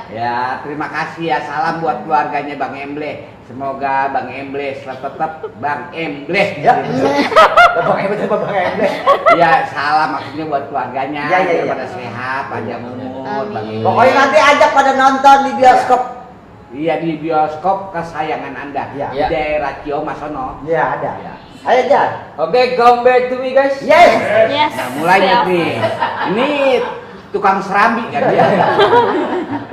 Ya, terima kasih ya. Salam buat keluarganya Bang Embleh. Semoga Bang Embleh tetap Bang Embleh. Ya. Bang Embleh, Bang Embleh. Ya, salam maksudnya buat keluarganya. Ya, ya, ya. Pada sehat, panjang umur, Bang Embleh. Pokoknya nanti ajak pada nonton di bioskop. Iya, di bioskop kesayangan Anda. Ya. Di daerah Ciomas sono. Ya, ada. Ya. Ayo, Jan. Oke, come back to me guys. Yes. Yes. Nah, mulai siap. nih. Ini tukang serambi kan dia.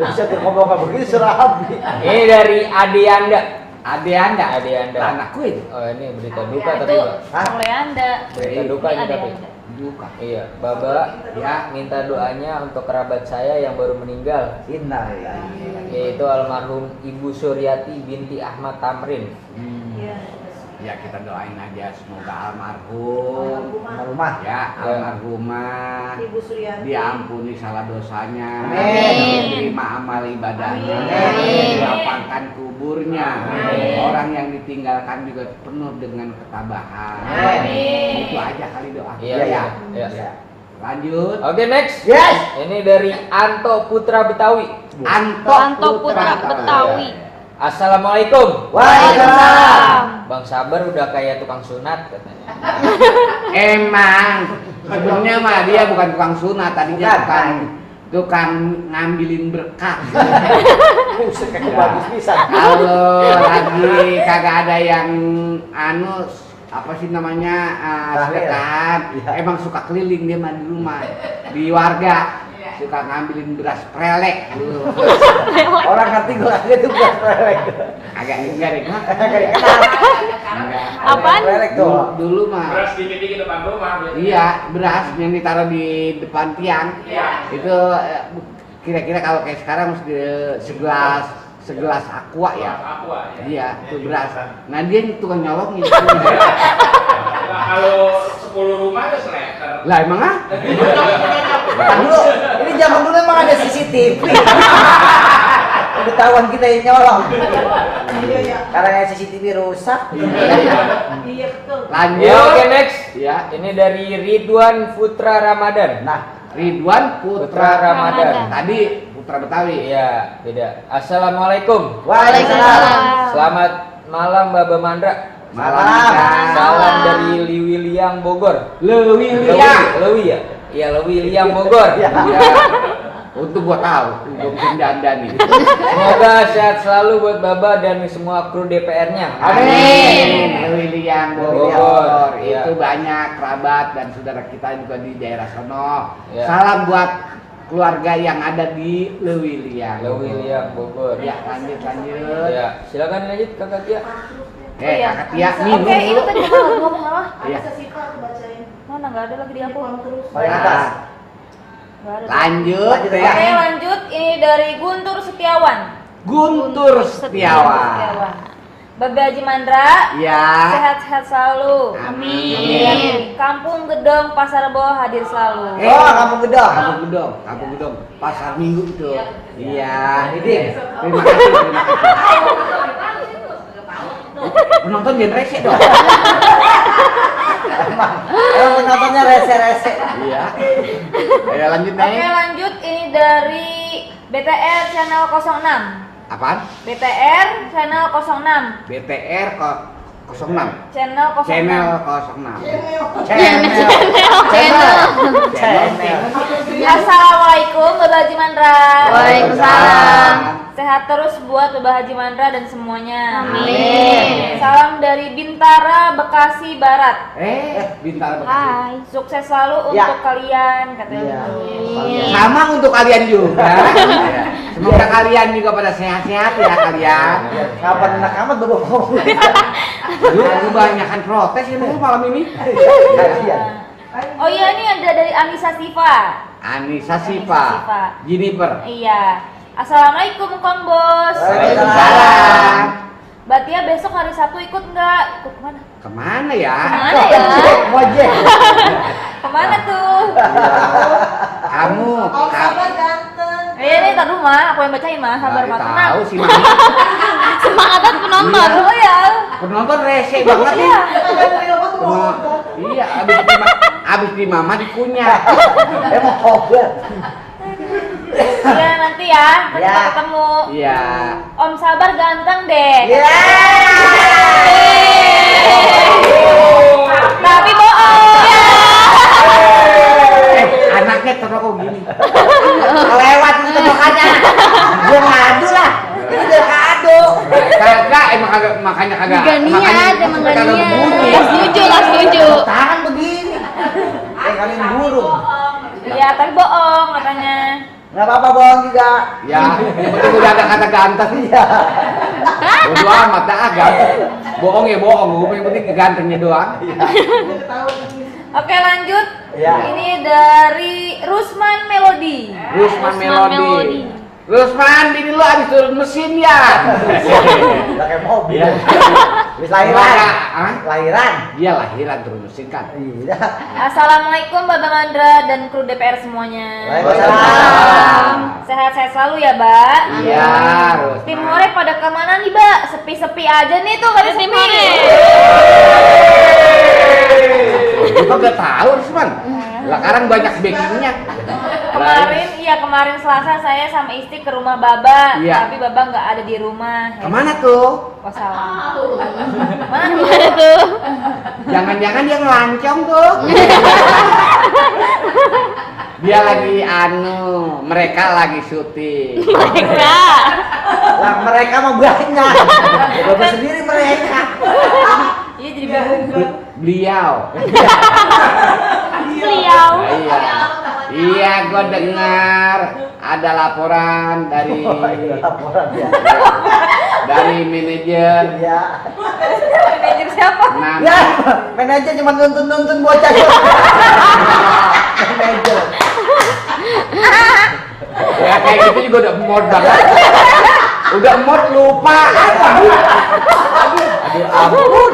Bisa ngomong kayak begitu serabi. Ini dari Adianda. Ade Anda. Anakku itu. Oh, ini berita duka Itu tapi Pak. oleh Anda. Berita duka Ini ini ada tapi. Anda. Duka. Iya, Baba ya minta doanya untuk kerabat saya yang baru meninggal, Innalillahi. yaitu almarhum Ibu Suryati binti Ahmad Tamrin. Ya, kita doain aja semoga almarhum Rumah. ya almarhumah Ibu Suryati. diampuni salah dosanya, Amin. diterima amal ibadahnya, Amin. dilapangkan kuburnya, Amin. orang yang ditinggalkan juga penuh dengan ketabahan. Amin. Itu aja kali doa. Iya, ya. iya. Lanjut. Oke, next. Yes. Ini dari Anto Putra Betawi. Anto Putra Betawi. Assalamualaikum. Waalaikumsalam. Bang Sabar udah kayak tukang sunat katanya. Emang sebenarnya mah dia bukan tukang sunat, tadinya tukang ngambilin berkah. Buset, kayak bagus bisa. Kalau lagi kagak ada yang apa sih namanya sedekah, emang suka keliling dia mah di rumah, di warga suka ngambilin beras prelek. Orang ngerti gue itu bukan prelek. Agak enggak deh, Apaan? Prelek tuh. Dulu mah Beras dikit-dikit depan rumah. iya, beras yang ditaruh di depan tiang. Iya. Itu kira-kira kalau kayak sekarang mesti segelas aqua ya. Aqua, ya. Iya, itu beras. Nah, dia tukang nyolongin. Nah, kalau 10 rumah itu seliter. Lah emang ah? Kan dulu, ini zaman dulu emang ada CCTV. Ketahuan kita yang nyolong. Iya. Karena CCTV rusak. Iya betul. Lanjut. Ya, oke, next. Ya. Ini dari Ridwan Putra Ramadan. Nah, Ridwan Putra Putra Ramadan. Tadi Putra Betawi. Iya, beda. Assalamualaikum. Waalaikumsalam. Selamat malam Baba Mandra. Malam. Salam dari Lewi Liang Bogor. Lewi Liang. Lewi ya? Iya, Lewi Liang Bogor. Ya. Untuk gua tahu, gua bisa dandani. Semoga sehat selalu buat Baba dan semua kru DPR-nya. Amin. Lewi Liang Bogor. Iya. Itu banyak kerabat dan saudara kita juga di daerah sono. Iya. Salam buat keluarga yang ada di Lewi Liang. Lewi Liang Bogor. Ya, lanjut. Ya, silakan lanjut Kakak Tia. Iya. Kakak Tia minum Oke, itu dulu. tadi apa? Ngomong apa? Iya. Mana nggak ada lagi di aku. Paling atas. Nggak ada. Lanjut Lanjut, ya. Oke, lanjut. Ini dari Guntur Setiawan. Guntur Setiawan. Babe Haji Mandra. Ya. Sehat-sehat selalu. Amin. Kampung Gedong Pasar Rebo hadir selalu. Oh, Kampung Gedong. Kampung Gedong. Pasar Minggu itu. Iya. Ini. Terima kasih. Penonton jangan rese dong. Emang penontonnya rese-rese. Iya. Ayo lanjut Oke, nih. lanjut. Ini dari BTR Channel 06. Apaan? BTR Channel 06. BTR 06. Channel 06. Channel 06. Channel. Assalamualaikum Bapak Haji Mandra. Waalaikumsalam. Sehat terus buat Bapak Haji Mandra dan semuanya. Amin. Salam dari Bintara, Bekasi Barat. Bintara Bekasi. Hai. Sukses selalu Ya. untuk kalian, katanya. Iya. Sama untuk kalian juga. Semoga kalian juga pada sehat-sehat ya kalian. Kapan enak amat bapak ngomong. Lu kebanyakan protes ini malam ini. Oh iya, ini ada dari Anissa Siva. Anissa Siva. Jeniper. Iya. Assalamualaikum Kong Bos. Waalaikumsalam. Mbak Tia besok hari Sabtu ikut nggak? Ikut kemana? Kemana ya? Kemana ya? Mojek. Kemana tuh? Kamu. Ini ntar rumah, aku yang bacain mah, sabar mah, tenang. Tahu sih Mami. Semangat penonton. Oh ya. Penonton rese banget nih. Iya, abis di mama dikunyah. Emang coba. Iya nanti ya, kita Ya. ketemu. Iya. Om Sabar ganteng deh. Ya. Tapi bohong. Anaknya terlalu gini. Lewat itu makanya. Gua ngadu lah. Ini udah ngadu. Kagak, emang kagak makanya kagak. Gak niat, emang gak kagak niat. bunyi. Setuju lah, setuju. Tangan begini. Kalian burung. Iya, tapi bohong katanya. Nggak apa-apa bohong juga. Ya, yang penting udah ada kata ganteng. Iya. Bodo amat dah ganteng. Bohong ya bohong, yang penting gantengnya doang. Oke lanjut. Ya. Ini dari Rusman Melody. Rusman Melody. Rusman, bini lu habis turun mesin ya. Udah kayak mobil. Habis lahiran. Hah? Lahiran. Iya lahiran turun mesin kan. Iya. Assalamualaikum Bapak Mandra dan kru DPR semuanya. Waalaikumsalam. Sehat-sehat selalu ya, Mbak. Iya, Rusman. Tim Hore pada kemana nih, Mbak? Sepi-sepi aja nih tuh kali tim Hore. Gua gak tahu Rusman. Lah sekarang banyak backingnya. Kemarin Selasa saya sama istri ke rumah Baba, Iya. tapi Baba nggak ada di rumah. Kemana tuh? Oh salah. Mana tuh? Jangan-jangan dia ngelancong tuh. Dia lagi mereka lagi syuting. Lah mereka mah banyak. Bapak sendiri mereka. Iya jadi bingung. Beliau. Beliau. Iya, gua dengar ada laporan dari Laporan ya. dari manajer. Ya. Manajer siapa? Ya, manajer cuma nuntun bocah. Manajer. Ya kayak gitu juga udah mod banget. Udah mod lupa. Aduh, ampun.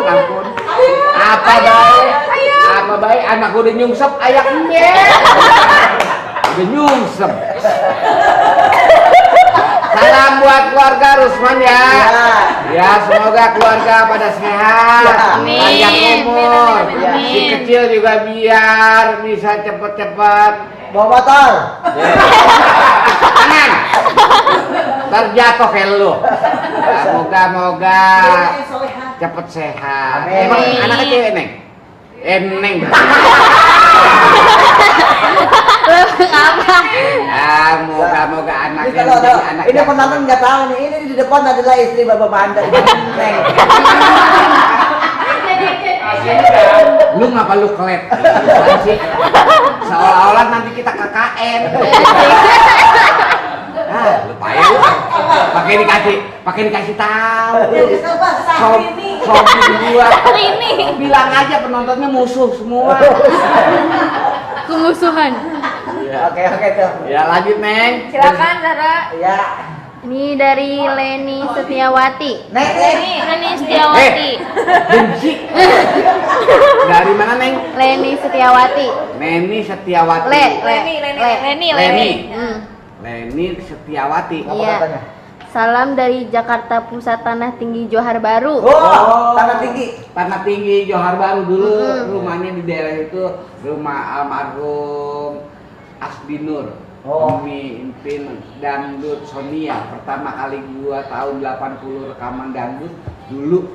Apa baik anak udah nyungsep ayak embek. Udah nyungsep. Salam buat keluarga Rusman ya. Ya, semoga keluarga pada sehat, panjang umur. Si kecil juga biar bisa cepet-cepet Bawa motor. Tangan. jatuh kayak lu. Moga-moga cepet sehat. Amin. Emang anaknya cewek, Neng? Neng. Apa? Moga-moga anaknya Ini kalau menjadi anak ini yang penonton nggak tahu nih, ini di depan adalah istri Bapak Panda. Neng. Lu ngapa lu kelet sih? Seolah-olah nanti kita KKN. Lupa ya lu. Pakai dikasih tahu. Sobi gua. Bilang aja penontonnya musuh semua. Kemusuhan. Oke tuh. Ya lanjut, Neng. Silakan Zara. Ya. Ini dari Leni Setiawati. Leni Setiawati. Benci. Dari mana, Neng? Leni Setiawati. Neni Setiawati. Leni. Leni Setiawati. Iya. Salam dari Jakarta Pusat Tanah Tinggi Johar Baru. Oh, Tanah Tinggi. Tanah Tinggi Johar Baru dulu. Rumahnya di daerah itu rumah almarhum Asbinur. Pemimpin dangdut Sonia. Pertama kali gua tahun 80 rekaman dangdut dulu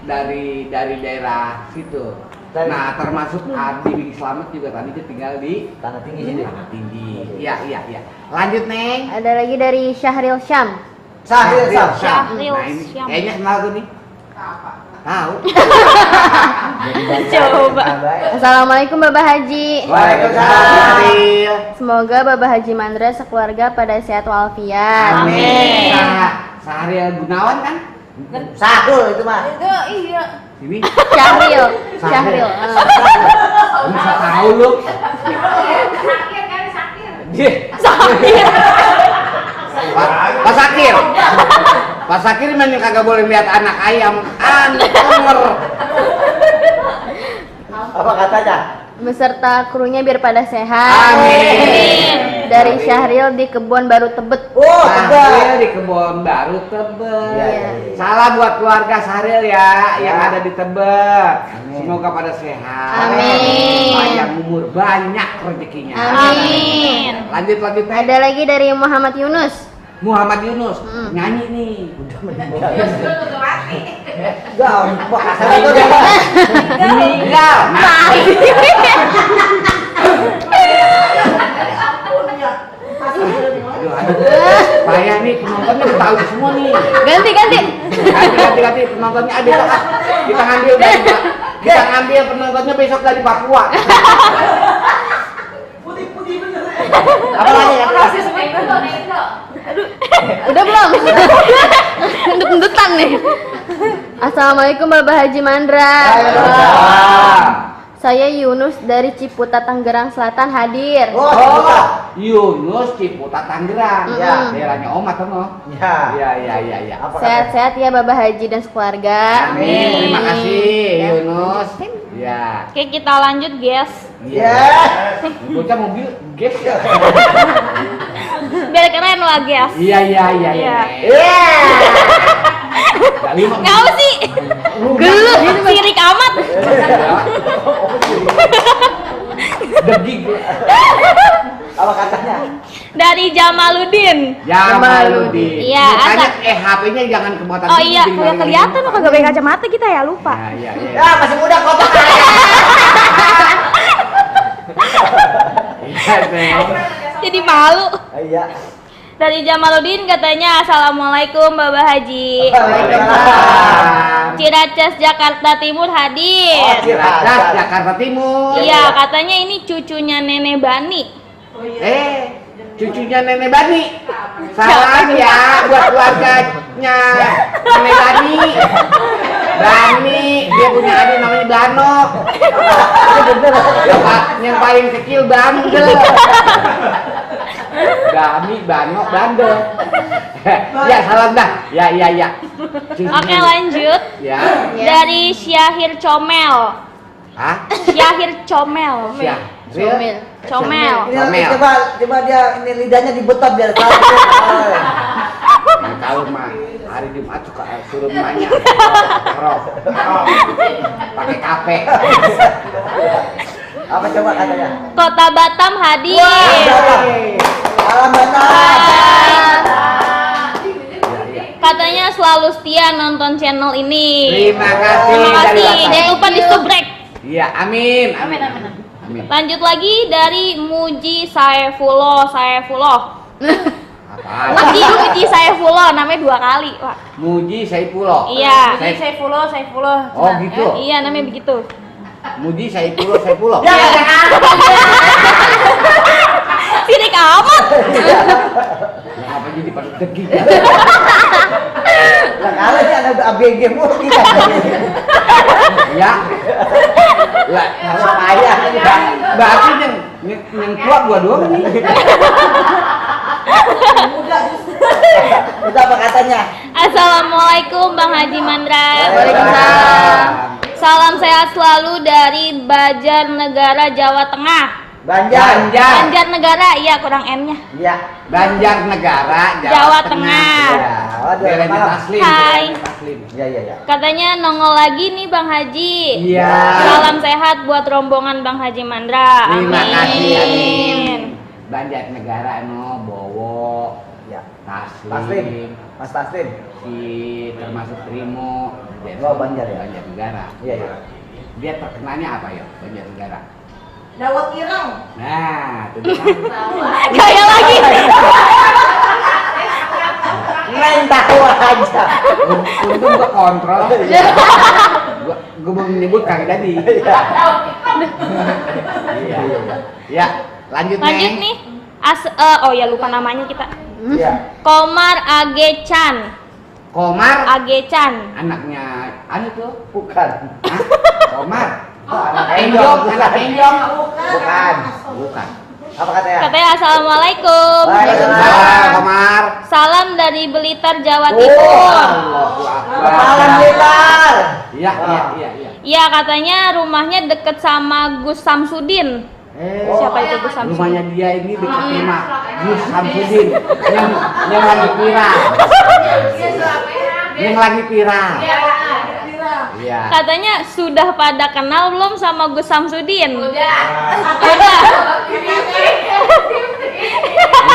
dari daerah situ. Nah, termasuk Adi Bing Slamet juga tadi tinggal di Tanah Tinggi sini. Tanah Tinggi. Iya. Lanjut, Neng. Ada lagi dari Syahril Syam. Syahril Syam. Nah, ini kayaknya kenal tuh nih. Tahu. Coba. Assalamualaikum Bapak Haji. Waalaikumsalam. Semoga Bapak Haji Mandra sekeluarga pada sehat walafiat. Amin. Syahril Gunawan kan? Sahrul itu mah. Itu iya. Ini Syahril. bisa tahu lu. Pak Sakir. Pak Sakir memang kagak boleh lihat anak ayam. Denger. Apa katanya? Beserta krunya biar pada sehat. Amin. Dari Syahril di Kebon Baru Tebet. Syahril di Kebon Baru Tebet. Iya. Salam buat keluarga Syahril ya yang ada di Tebet. Semoga pada sehat. Amin. Panjang umur, banyak rezekinya. Amin. Lanjut. Ada lagi dari Muhammad Yunus. Muhammad Yunus nyanyi nih. Meninggal. Payah nih penontonnya tahu semua nih. Ganti. Ganti penontonnya ada kita ngambil penontonnya besok dari Papua. Apa lagi ya? Udah belum? Ndut-ndutan nih. Assalamualaikum Bapak Haji Mandra. Saya Yunus dari Ciputat Tangerang Selatan hadir. Yunus Ciputat Tangerang. Ya, daerahnya Omat kan? Ya. Sehat-sehat ya Bapak Haji dan sekeluarga. Amin. Terima kasih Yunus. Ya. Oke, kita lanjut, guys. Iya. Bocah mobil gas ya. Biar keren lah, guys. Iya. Ngapa sih? Gelut, sirik amat. Degig. Apa katanya? Dari Jamaludin. Iya, makanya HP-nya jangan kemuatan. Oh iya, udah kelihatan kok gak pakai kacamata kita ya, lupa. Iya. Ya, masih muda kotak. Jadi malu. Iya. Dari Jamaludin katanya, Assalamualaikum Bapak Haji. Ciracas Jakarta Timur hadir. Ciracas Jakarta Timur. Iya, katanya ini cucunya Nenek Bani. Cucunya Nenek Bani. Salam ya buat keluarganya Nenek Bani. Dia punya adik namanya Bano. Yang paling kecil Bandel. Bano Bandel. Ya salam dah. Ya. Oke, lanjut. Ya. Dari Syahir Comel. Hah? Syahir Comel. Comel. Ini coba dia ini lidahnya dibetot biar tahu. Kalau mah hari Jumat suka suruh emaknya roh pakai kafe. Apa coba katanya? Kota Batam hadir. Salam Batam. setia nonton channel ini. Terima kasih. Terima kasih. dari Bapak. Jangan lupa di subrek. Iya, amin. Amin. Amin. Lanjut lagi dari Muji Saifullah. Apaan? Muji Saifullah, namanya 2 kali, Pak. Muji Saifullah. Iya. Sai- Saifullah. Oh, gitu. Iya, namanya begitu. Muji Saifullah. Ya, Sirik amat. Apa jadi pada degi? lah kalau dia ada ABG mulu kita. Ya. Lah, Kalau payah berarti yang tua gua doang nih. Itu apa katanya? Assalamualaikum Bang Haji Mandra. Waalaikumsalam. Salam sehat selalu dari Banjarnegara, Jawa Tengah. Banjarnegara, iya kurang N-nya. Iya. Banjarnegara, Jawa Tengah. Ya, waduh, Belen malam. Taslim. Hai. Iya. Katanya nongol lagi nih Bang Haji. Iya. Salam sehat buat rombongan Bang Haji Mandra. Terima kasih, amin. Amin. Banjarnegara no Bowo. Ya. Taslim. Mas Taslim. Si termasuk Trimo. Oh, Banjar ya? Banjarnegara. Iya. Dia terkenalnya apa ya Banjarnegara? Dawet ireng. Nah, itu kan. Kayak lagi. Main tahu aja. Untung gua kontrol. Gua mau menyebut kagak tadi. Iya. Ya, lanjut nih. Oh ya lupa namanya kita. Iya. Komar Agechan. Komar Agechan. anaknya anu tuh. Bukan. Hah? Komar. Anak Enjong, anak Enjong. Bukan. Bukan. Apa katanya? Katanya Assalamualaikum. Waalaikumsalam, Komar. Salam dari Blitar, Jawa Oh, Timur. Allahu Akbar. Malam Blitar. Iya. Iya katanya rumahnya deket sama Gus Samsudin. Siapa itu Gus Samsudin? Rumahnya dia ini dekat rumah Gus Samsudin yang lagi viral. Yang lagi viral. Iya. Katanya sudah pada kenal belum sama Gus Samsudin? Udah.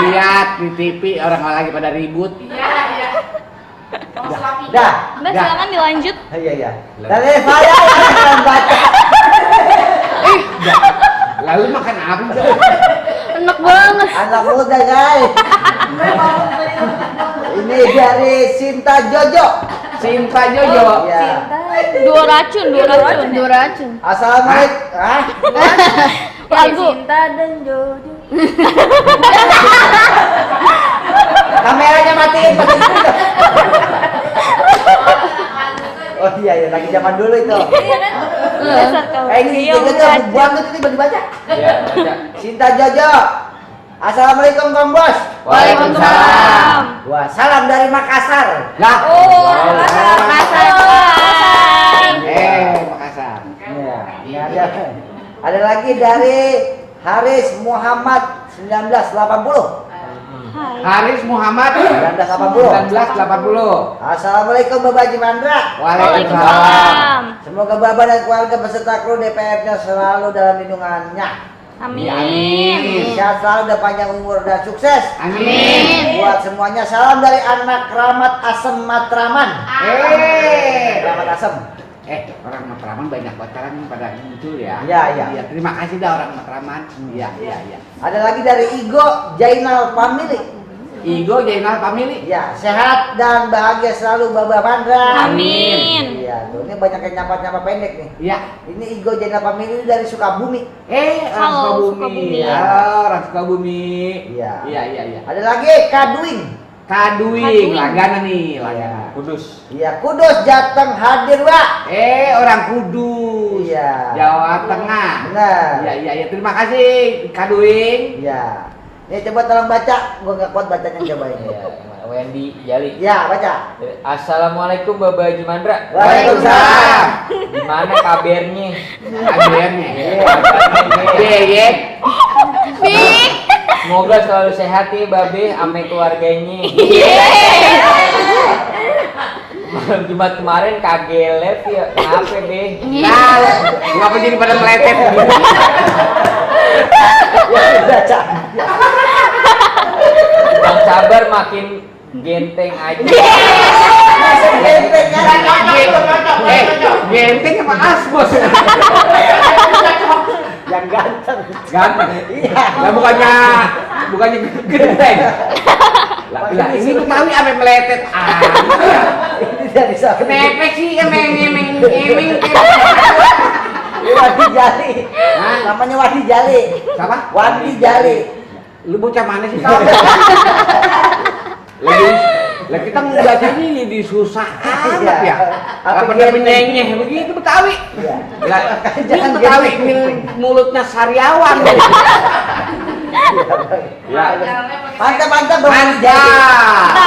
Lihat di TV orang lagi pada ribut. Dah. Udah silakan dilanjut. Iya. Dari saya akan baca. Lalu makan apa? Enak banget. Anak muda guys. Ini dari Sinta Jojo. Sinta Jojo. Iya. Dua racun. Assalamualaikum. Hah? Lagu. Cinta dan Jojo. Kameranya matiin. Oh iya, lagi zaman dulu itu. Dasar kau. Ini Iya, Jojo racun. buang tuh ini baca. Iya, baca. Sinta Jojo. Assalamualaikum Kang Bos. Waalaikumsalam. Wah, salam dari Makassar. Lah. Oh, Makassar. Makassar. Iya, ini ada lagi dari Haris Muhammad 1980. Haris Muhammad 1980. Assalamualaikum Bapak Haji Mandra. Waalaikumsalam. Semoga Bapak dan keluarga beserta kru DPR-nya selalu dalam lindungannya. Amin. Sehat selalu dan panjang umur dan sukses. Amin. Buat semuanya salam dari anak Kramat Asem Matraman. Kramat Asem. Orang Matraman banyak pacaran pada muncul ya. Iya. Terima kasih dah orang Matraman. Iya. Ada lagi dari Igo Jainal Family. Igo Jainal Family. Ya, sehat dan bahagia selalu Bapak Mandra. Amin. Iya, tuh ini banyak yang nyapa-nyapa pendek nih. Iya. Ini Igo Jainal Family ini dari Sukabumi. Orang Halo, Sukabumi. Sukabumi. Orang Sukabumi. Iya. Iya. Ada lagi Kaduing. Kaduing, langganan nih, langganan. Kudus. Iya, Kudus Jateng hadir, Pak. Orang Kudus. Iya. Jawa Tengah. Benar. Iya. Terima kasih Kaduing. Iya. Nih coba tolong baca, gua nggak kuat bacanya coba ini. Iya, Wendy Jali. Iya, baca. Assalamualaikum Bapak Haji Mandra. Waalaikumsalam. Gimana kabarnya? Kabarnya. Ye. Semoga selalu sehat ya Babe ame keluarganya. Malam Jumat kemarin kagak live ya. Kenapa deh? Ngapa jadi pada meletet? Baca. Bang Sabar makin Genteng aja. Genteng kan? Genteng apa asbos? Yang ganteng. Ganteng. Iya. Lah bukannya genteng. Lah ini Betawi sampai meletet. Ini dari sana. Kenapa sih emeng. Wadi Jali. Namanya Wadi Jali. Siapa? Wadi Jali. Lu bocah mana sih kau? Lah kita belajarnya jadi susah amat ya. Apa menyenyeh begitu Betawi. Lah jangan Betawi mulutnya sariawan. Ya. Mantap Mantap.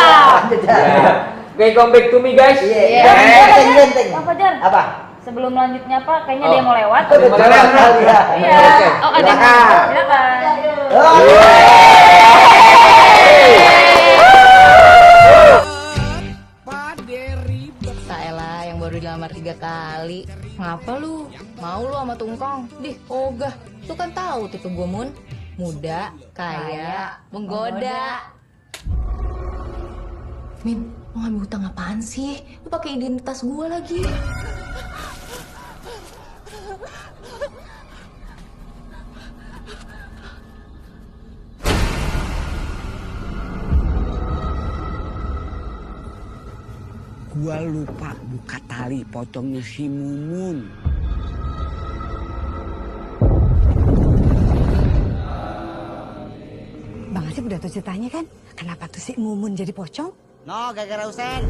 Oke, come back to me guys. Genteng. Pak Fajar. Apa? Sebelum lanjutnya Pak, kayaknya dia mau lewat. Betul sekali ya. Iya. Oh, ada yang mau. Silakan. Saelah yang baru dilamar 3 kali. Ngapa lu? Mau lu sama Tungkong? Dih, ogah. Lu kan tahu tipe gue Mun. Muda, kaya, menggoda. Min, mau ngambil hutang apaan sih? Lu pakai identitas gue lagi. Gua lupa buka tali pocongnya si Mumun. Bang Asep udah tahu ceritanya kan? Kenapa tuh si Mumun jadi pocong? No, gara-gara Usen.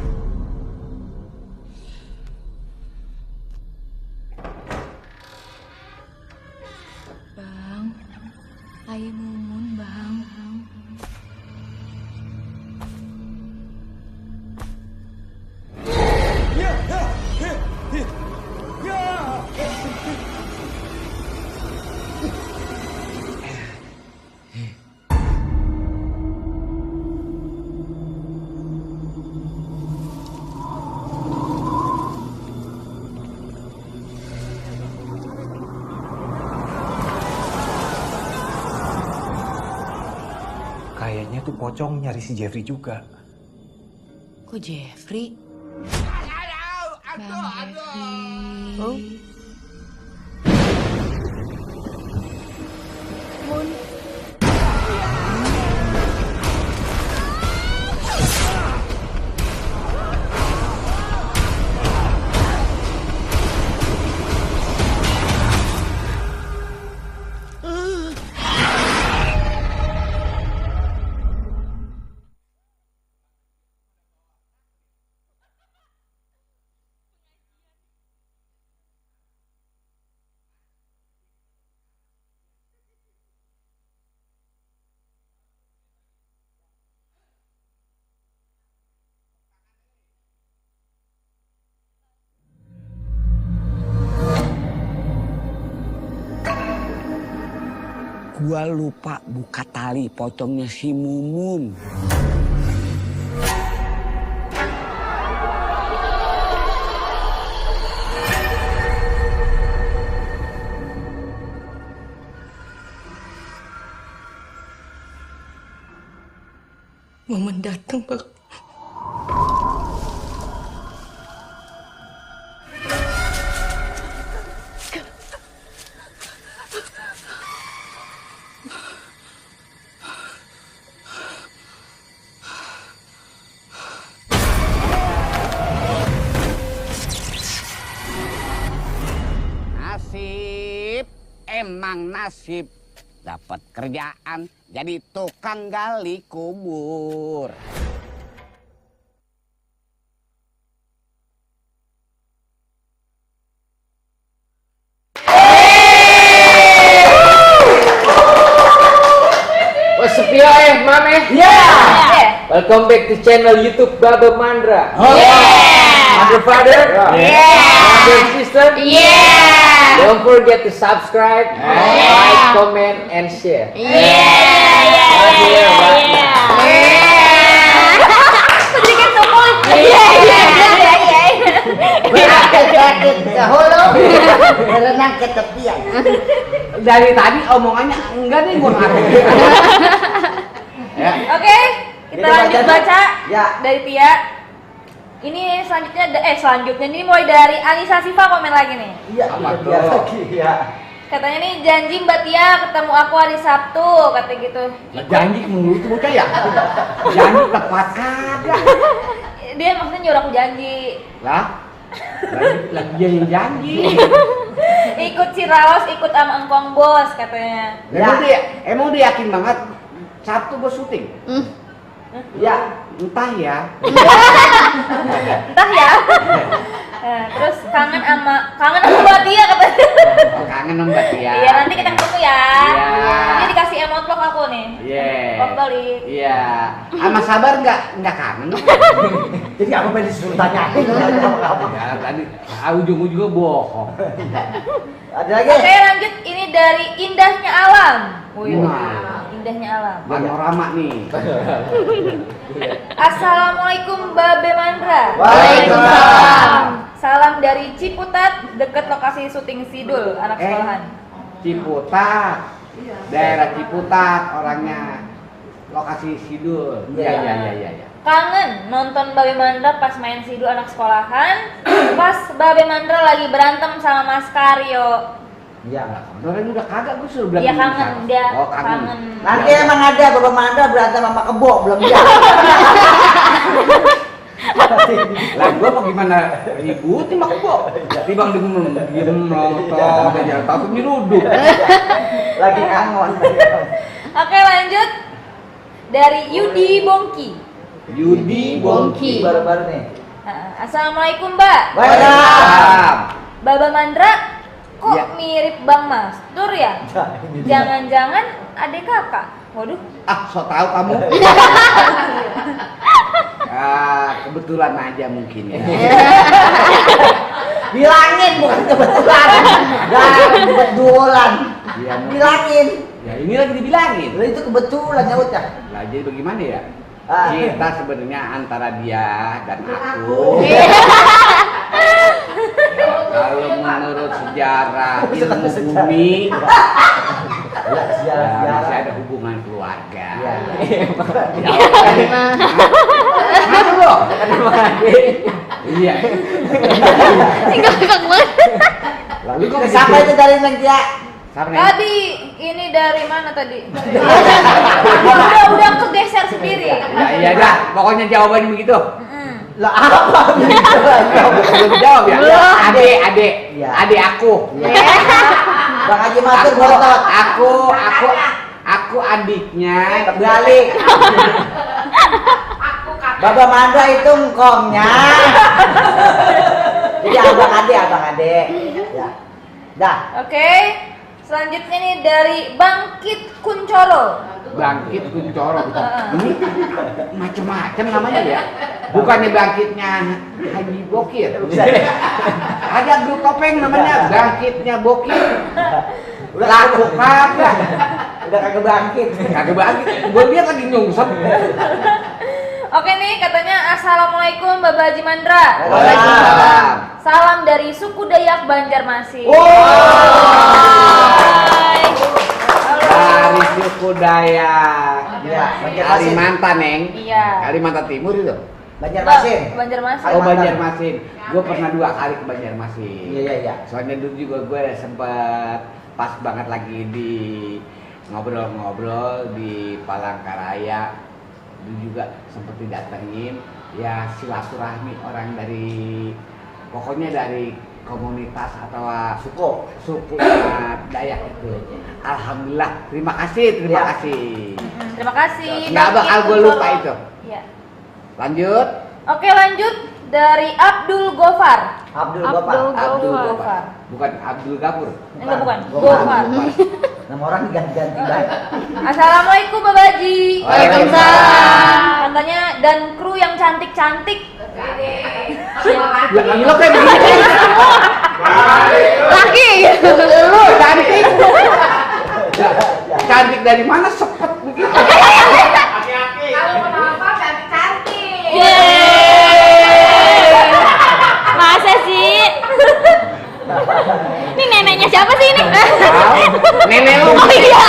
Bang, ayah Mumun, Bang. Kayaknya tuh pocong nyari si Jeffrey juga. Kok Jeffrey? Bang Jeffrey. Oh. Mun. Gua lupa buka tali pocongnya si Mumun. Momen datang, Bang. Emang nasib dapat kerjaan jadi tukang gali kubur. What's up ya Mame? Yeah. Welcome back to channel YouTube Baba Mandra. Mother father? Mother sister? Don't forget to subscribe, like, comment, and share. Sedikit tumpul. Berakit-rakit ke hulu, berenang ke tepian. Dari tadi omongannya enggak nih gua ngerti. Ya. Oke, Kita lanjut baca Ya. dari Tia. Ini selanjutnya ini mulai dari Anissa Siva komen lagi nih. Iya, dia lagi ya. Katanya nih janji Mbak Tia ketemu aku hari Sabtu, kata gitu. Lah, janji menurut tuh bocah ya? Janji tepat kagak. Dia maksudnya nyuruh aku janji. Lah, lagi dia yang janji. Ikut Ciraos, ikut sama Engkong Bos katanya. Emang dia yakin banget Sabtu bos syuting? Ya, entah ya. Entah ya. Nah, terus kangen sama Mbak Tia katanya. Oh, kangen sama Mbak Tia. Iya, nanti kita ketemu ya. Iya. Ini dikasih emot vlog aku nih. Iya. Vlog balik. Iya. Sama Sabar nggak kangen? jadi aku pengen disuruh tanyain apa. Ya, tadi ujung-ujungnya bohong. Ada lagi? Oke, lanjut. Ini dari Indahnya Alam. Wih, Wah. Indahnya Alam. Panorama nih. Assalamualaikum Babe Mandra. Waalaikumsalam. Salam dari Ciputat, dekat lokasi syuting Sidul, anak sekolahan. Ciputat. Daerah Ciputat orangnya. Lokasi Sidul. Iya. Kangen nonton Babe Mandra pas main Sidul anak sekolahan. Pas Babe Mandra lagi berantem sama Mas Karyo. Iya. Orang udah kagak, gue suruh bilang. Iya kangen dia. Oh, kangen. Nanti emang ada Bapak Mandra berantem sama Kebo belum dia. Lah gua apa gimana ribut sama Kebo? Timbang diem nonton aja takut nyeruduk. Lagi kangen. Oke, lanjut. Dari Yudi Bongki. Yudi Bongki. Baru-baru nih. Assalamualaikum Mbak. Waalaikumsalam. Baba Mandra, kok Ya. mirip Bang Mastur ya? Jangan-jangan adik kakak. Waduh. Ah, so tau kamu. Kebetulan aja mungkin ya. Bilangin bukan kebetulan. Kebetulan. Iya, mungkin. Bilangin. Ya ini lagi dibilangin. Lah itu kebetulan nyawutnya. Lah jadi bagaimana ya? Ah. Kita sebenarnya antara dia dan aku. Kalau menurut sejarah ilmu bumi, ya, masih ada hubungan keluarga. Mana lo? Iya. Lalu kok Siapa itu dari Neng Tia? Tadi ini dari mana tadi? udah kegeser sendiri. Ya iya dah, pokoknya jawabannya begitu. Lah apa? Belum jawab ya? Iya. Adik aku. Bang Haji Matur botot. Aku adiknya. Balik. Baba Mandra itu engkongnya. Jadi abang adik. Ya. Dah. Oke. Selanjutnya nih dari Bangkit Kuncoro. Bangkit Kuncoro. Ini macam-macam namanya ya. Bukannya bangkitnya Haji Bokir. Ada grup topeng namanya Bangkitnya Bokir. Laku kagak. Udah kagak bangkit. Kagak bangkit. Gue lihat lagi nyungsep. Oke nih, katanya Assalamualaikum Bapak Haji Mandra. Waalaikumsalam. Salam dari suku Dayak Banjarmasin. Dari suku Dayak. Iya, Kalimantan, Neng. Iya. Kalimantan Timur itu. Banjarmasin. Banjarmasin. Oh, Banjarmasin. Gue pernah 2 kali ke Banjarmasin. Iya. Soalnya dulu juga gue sempet pas banget lagi di ngobrol-ngobrol di Palangkaraya. Dulu juga sempet didatengin. Ya silaturahmi orang dari, pokoknya dari komunitas atau suku Dayak itu. Alhamdulillah, terima kasih. Terima kasih. Nggak bakal gue lupa itu. Iya. Lanjut. Oke, lanjut dari Abdul Gofar. Abdul Gofar. Bukan Abdul Gafur. Enggak, bukan. Gofar. Nama orang diganti-ganti banget. Assalamualaikum Bapak Haji. Waalaikumsalam. Katanya dan kru yang cantik-cantik. Ya lo kayak begini. Laki. Lo cantik. Cantik dari mana sepet begitu? Kalau kenapa cantik-cantik. Masa sih? Ini neneknya siapa sih ini? Nenek lu. Oh iya.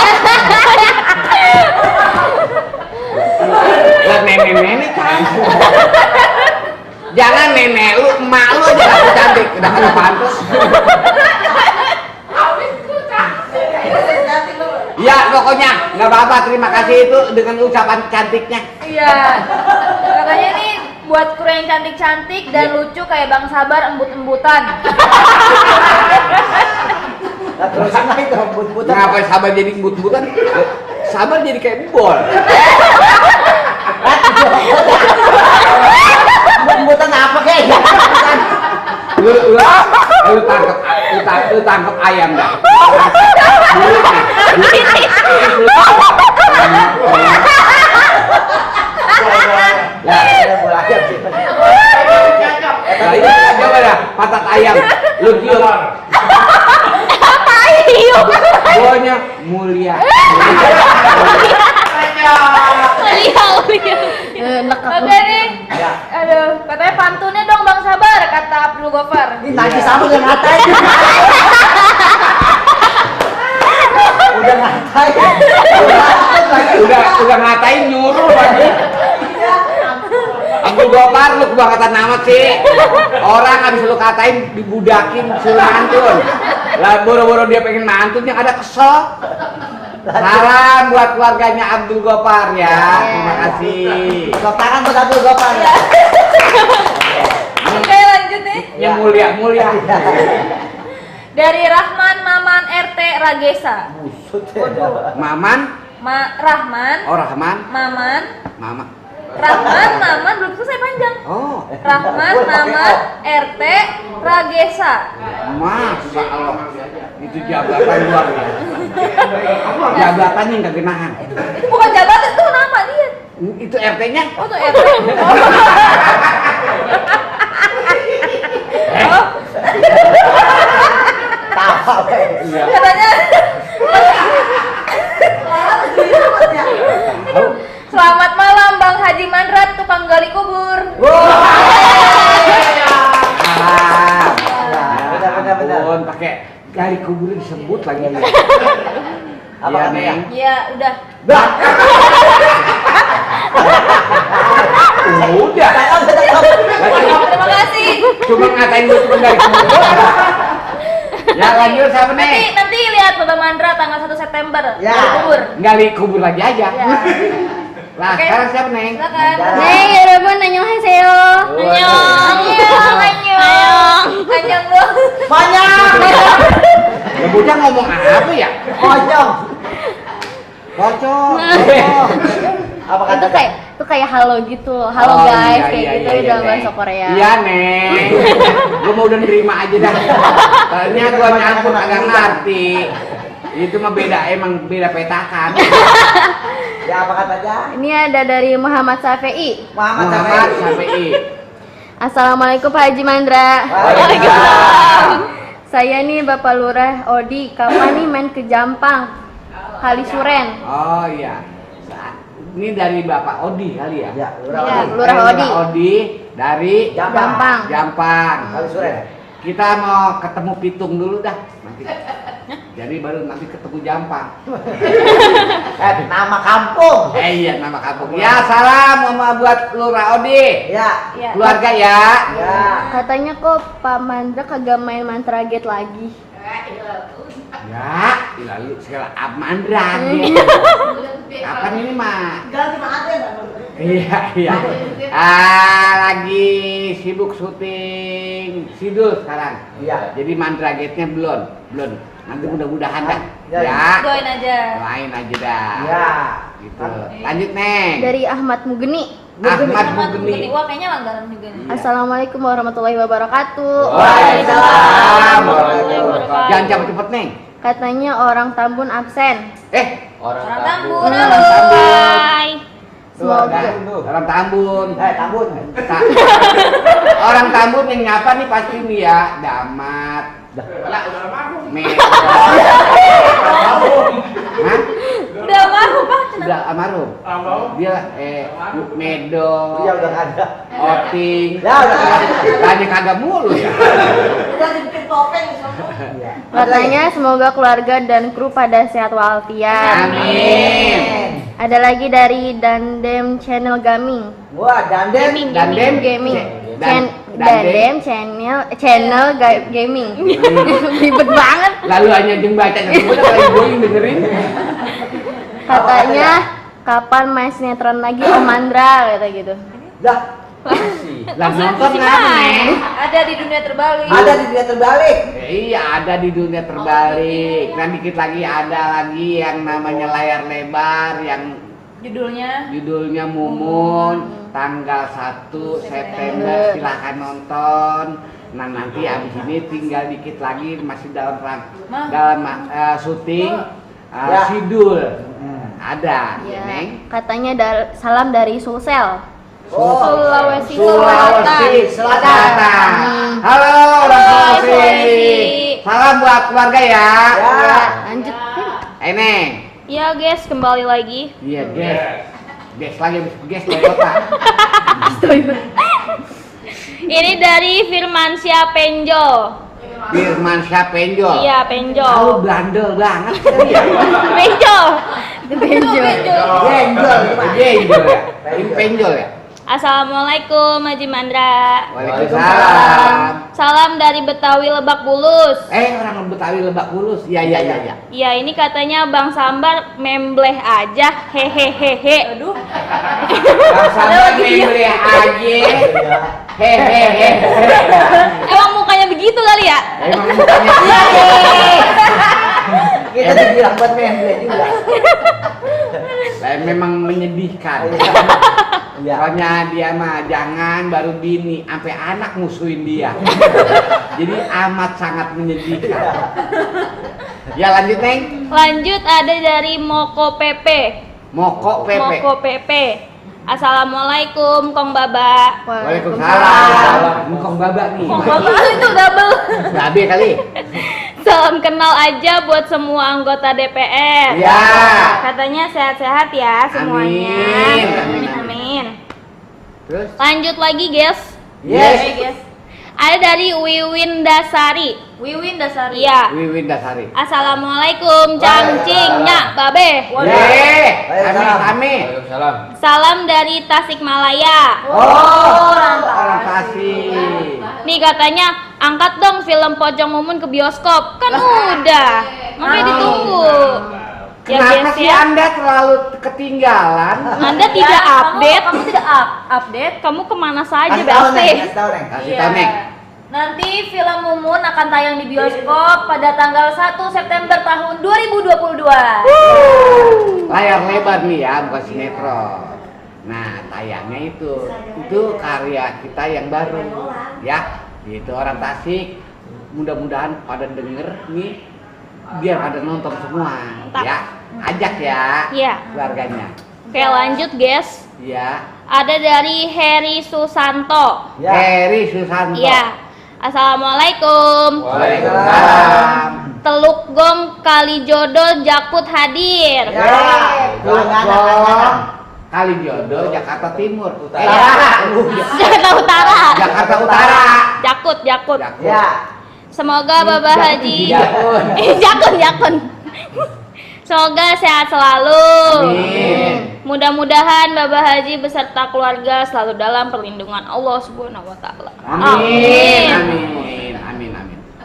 Lah nenek kan. Jangan nenek lu, emak lu aja gak cantik, udah kagak pantas. Ya pokoknya nggak apa-apa, terima kasih itu dengan ucapan cantiknya. Iya. Katanya nih buat kru yang cantik-cantik dan lucu kayak Bang Sabar embut-embutan. Nah, terusin lagi tuh embut-embutan. Kenapa Sabar jadi embut-embutan? Sabar jadi kayak bol. Embut-embutan apa kek? Lu tangkap ayam dah. Coba dah, patat ayam. Lu tiup. Baunya mulia. Enak aku. Oke nih. Aduh, katanya pantunnya dong Bang Sabar, kata Abdul Gofar. Ini najis sama udah ngatain. Udah ngatain. Udah ngatain nyuruh lagi. Abdul Gofar lu kebangetan amat sih. Orang habis lu katain dibudakin suruh mantun. Lah boro-boro dia pengen mantun yang ada kesel. Salam buat keluarganya Abdul Gofar ya. Terima kasih. Tepuk tangan buat Abdul Gofar. Oke, lanjut nih. Yang mulia. Dari Rahman Maman RT Ragesa. Maman, Rahman, oh Rahman, Maman, Mama. Rahman, Maman belum selesai panjang. Oh, Rahman, Maman, RT, Ragesa. Masya Allah. Itu jabatan luar biasa. Jabatan yang gak genahan. Itu bukan jabatan, itu nama dia. Itu RT-nya? Oh, tuh RT. Oh. Katanya selamat malam Bang Haji Mandrat, tukang gali kubur. Benar. Pakai gali kubur disebut lagi. Apa Iya, katanya? Neng. Ya udah. Udah. Terima kasih. Cuma ngatain gue tukang gali kubur. Ya lanjut siapa nih? Nanti lihat Bapak Mandra tanggal 1 September Ya. gali kubur. Gali kubur lagi aja. Ya. Lah Oke. sekarang siapa Neng? Silakan. Neng, 여러분 안녕하세요. Anyong lu. Banyak. Ya bocah ngomong apa ya? Pocong. Apa Itu kata kayak halo gitu. Halo Oh, guys, iya, kayak iya, gitu iya, di dalam iya. bahasa Korea. Iya Neng. Gue mau udah nerima aja dah. Soalnya gue nyampur agak ngerti. Itu mah beda, emang beda petakan. Ya apa katanya? Ini ada dari Muhammad Safei. Muhammad Syafi'i. Assalamualaikum Pak Haji Mandra. Waalaikumsalam. Saya nih Bapak Lurah Odi, kapan nih main ke Jampang? Kalisuren. Oh iya. Ini dari Bapak Odi kali ya? Ya, Iya, Lurah Odi. Odi dari Jampang. Kalisuren. Kita mau ketemu Pitung dulu dah nanti. Jadi baru nanti ketemu Jampang. Nama kampung. Iya nama kampung. Ya salam sama buat Lurah Odi. Ya. Ya. Keluarga ya. Ya. Katanya kok Pak Mandra kagak main mantra get lagi. Ya, lalu segala Mandra nih. Kapan ini mah? Ganti maafin. Iya. Lagi sibuk syuting Sidul sekarang. Iya. Jadi Mandra Gate-nya belum. Nanti mudah-mudahan dah. Ya. Ya. Join aja. Main aja dah. Ya. Gitu. Lanjut Neng. Dari Ahmad Mugeni. Ahmad Selamat Mugeni. Wah, kayaknya langganan juga nih. Assalamualaikum warahmatullahi wabarakatuh. Waalaikumsalam warahmatullahi wabarakatuh. Jangan cepet-cepet Neng. Katanya orang Tambun absen. Orang Tambun, Orang halo. Tambun. Hai. Semoga Orang Tambun. Tambun. Orang Tambun yang nyapa nih pasti nih ya, Damat. Medo. Hah? Udah almarhum Pak. Udah almarhum. Dia Medo. Iya udah ada. Oting. Ya udah ada. Tanya kagak mulu ya. Udah dibikin topeng sono. katanya semoga keluarga dan kru pada sehat walafiat. Amin. Ada lagi dari Dandem Channel Gaming. Wah, Dandem. Dandem Gaming. Dan- Dandem Channel Gaming. Ribet banget. Lalu hanya jeung baca udah kali gue yang dengerin. Katanya kapan main sinetron lagi Om Mandra kata gitu. Dah, Lah nonton kan, Neng? Ada di dunia terbalik. ada di dia terbalik. Iya, ada di dunia terbalik. Nah, dikit lagi ada lagi yang namanya layar lebar yang judulnya Mumun, tanggal 1 September, silahkan nonton. Nah, nanti abis ini tinggal dikit lagi masih dalam syuting Ya. Sidul. Ada, ya, Ya, Neng. katanya salam dari Sulsel. Sulawesi Selatan. Halo orang Sulawesi. Salam buat keluarga ya. Ya. Lanjut. Neng. Ya guys, kembali lagi. Iya, guys lagi guys dari kota. Ini dari Firmansyah Penjo. Firmansyah Penjo. Iya, Penjo. Tahu bandel banget ya. Penjo. Benjol ya. Ini penjol ya. Assalamualaikum Haji Mandra. Waalaikumsalam. Salam dari Betawi Lebak Bulus. Orang Betawi Lebak Bulus. Iya. Ya ini katanya Bang Sambar membleh aja, hehehehe. Aduh. Sama membleh aja. Hehehe. Emang mukanya begitu kali ya? Emang mukanya. Kita dibilang buat memble juga. Memang menyedihkan. Iya. Soalnya dia mah jangan baru bini, sampai anak musuhin dia. Jadi amat sangat menyedihkan. Ya lanjut, Neng. Lanjut ada dari Moko Pepe. Moko Pepe. Moko Pepe. Assalamualaikum Kong Baba. Waalaikumsalam. Kong Baba nih. Kong Baba itu double. Babe kali. Salam kenal aja buat semua anggota DPR. Ya. Katanya sehat-sehat ya semuanya. Amin. Terus? Lanjut lagi, guys. Yes. Oke, guys. Ada dari Wiwin Dasari. Wiwin Dasari. Iya. Wiwin Dasari. Assalamualaikum Cangcing Nyak Babe. Kami. Salam dari Tasikmalaya. Orang Tasik. Nih katanya angkat dong film Pocong Mumun ke bioskop. Kan udah. Makanya ditunggu. Ya Kenapa guys sih ya. Anda terlalu ketinggalan? Anda tidak update. Kamu tidak update. Kamu kemana saja, Kasih tahu, Neng. Besti? Kasih tahu, Neng. Kasih tahu, Neng. Nanti film Mumun akan tayang di bioskop pada tanggal 1 September tahun 2022. Layar lebar nih ya, bukan sinetron. Nah, tayangnya itu karya kita yang baru, ya. Itu orang Tasik. Mudah-mudahan pada denger nih, biar pada nonton semua, ya. Ajak ya, Iya. keluarganya. Oke, lanjut, guys. Ya. Ada dari Heri Susanto. Ya. Heri Susanto. Iya. Assalamualaikum. Waalaikumsalam. Teluk Gong Kalijodo Jakut hadir. Ya. Jangan. Kali jodoh Jakarta Timur. Jakarta Utara. Jakarta Utara. Jakut. Ya. Semoga Bapak Haji Jakun. Semoga sehat selalu. Amin. Mudah-mudahan Bapak Haji beserta keluarga selalu dalam perlindungan Allah Subhanahu wa taala. Amin.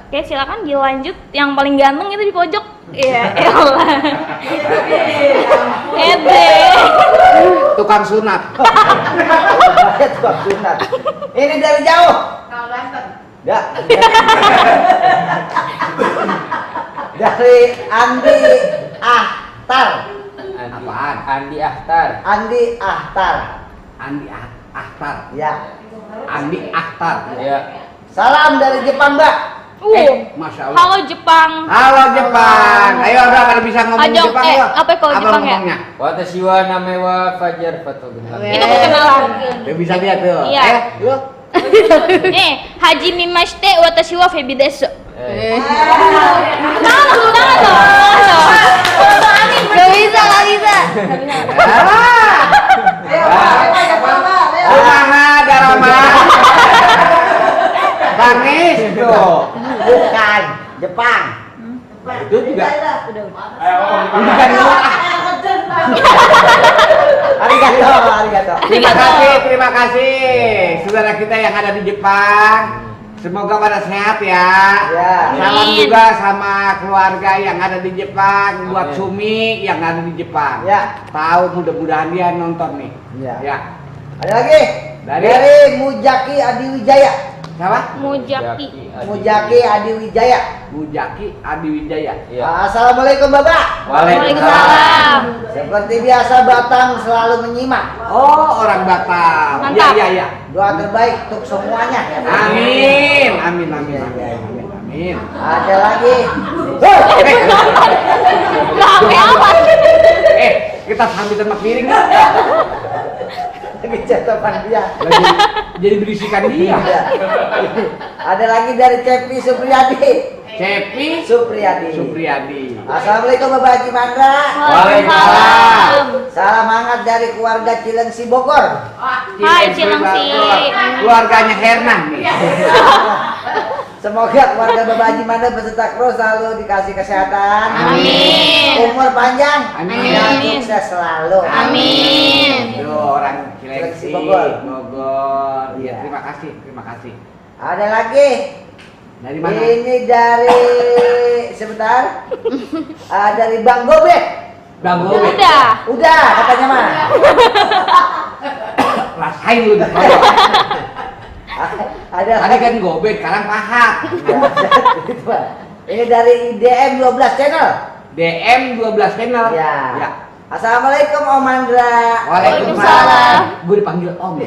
Oke, silakan dilanjut. Yang paling ganteng itu di pojok. Iya, elah. Ede. Tukang sunat. Tukang sunat. Ini dari jauh. Ya. Dari Andi Ahtar. Apaan? Andi Ahtar. Andi Ahtar. Andi Ahtar. Ya. Andi Ahtar. Ya. Salam dari Jepang, Mbak. Masya Allah. Halo Jepang. Halo Jepang. Ayo udah pada bisa ngomong Ajong, Jepang eh, lo. apa kalau Jepang ya? ngomongnya? Watashi wa name wa Fajar Fatogen. Itu perkenalan. Udah bisa lihat tuh. Iya. Lu. Nih, Haji Mimashite watashi wa febi desu. Gak bisa. Kumaha darama. Bangis tuh. Bukan Jepang. Itu juga. Ayo ngomong Bukan gua. Arigato. Terima kasih saudara kita yang ada di Jepang. Semoga pada sehat ya. Salam juga sama keluarga yang ada di Jepang, buat Sumi yang ada di Jepang. Tahu mudah-mudahan dia nonton nih. Ya. Ada lagi dari Mujaki Adiwijaya. Siapa? Mujaki Adiwijaya. Mujaki Adiwijaya. Assalamualaikum Bapak. Waalaikumsalam. Seperti biasa Batang selalu menyimak. Oh, orang Batam. Mantap. Ya. Doa terbaik untuk semuanya. Amin. Ada lagi. Apa? Kita sambil termak piring. Lagi jatuhkan dia. Jadi berisikan dia. Ada lagi dari Cepi Supriyadi. Assalamualaikum Bapak Haji Mandra. Waalaikumsalam. Salam hangat dari keluarga Cilengsi Bogor. Hai Cilengsi. Keluarganya Hernan nih. Semoga keluarga Bapak Haji Mandra beserta kru selalu dikasih kesehatan. Amin. Umur panjang. Amin. Dan sukses selalu. Amin. Itu orang Cilengsi Bogor. Ya, terima kasih. Ada lagi. Dari mana? Ini dari sebentar. Dari Bang Gobek. Bang Gobek. Udah katanya mah. Rasain lu. Ada Tadi kan Gobek, sekarang pahat. Ini dari DM 12 channel. DM 12 channel. Ya. Assalamualaikum Om Mandra. Waalaikumsalam. Gue dipanggil Om.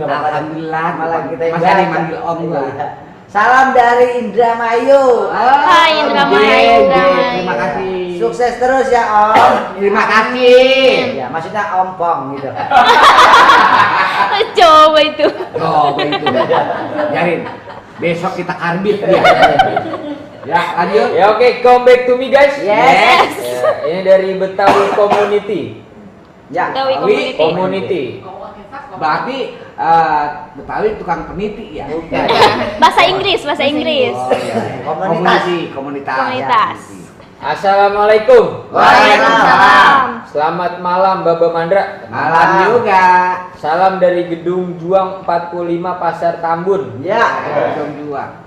Alhamdulillah, malah kita yang masih dipanggil Om gua. Salam dari Indramayu. Hai Indramayu. Terima kasih. Sukses terus ya Om. Terima kasih. Ya, maksudnya ompong gitu. Coba itu. Biarin. Besok kita karbit dia. Ya, lanjut. Ya oke, come back to me guys. Yes. Ya, ini dari Betawi Community. Ya. Betawi Community. Berarti Betawi tukang peniti ya? Bahasa Inggris. Oh, iya. Komunitas. Assalamualaikum. Waalaikumsalam. Selamat malam Baba Mandra. Malam juga. Salam dari Gedung Juang 45 Pasar Tambun. Ya. Juang.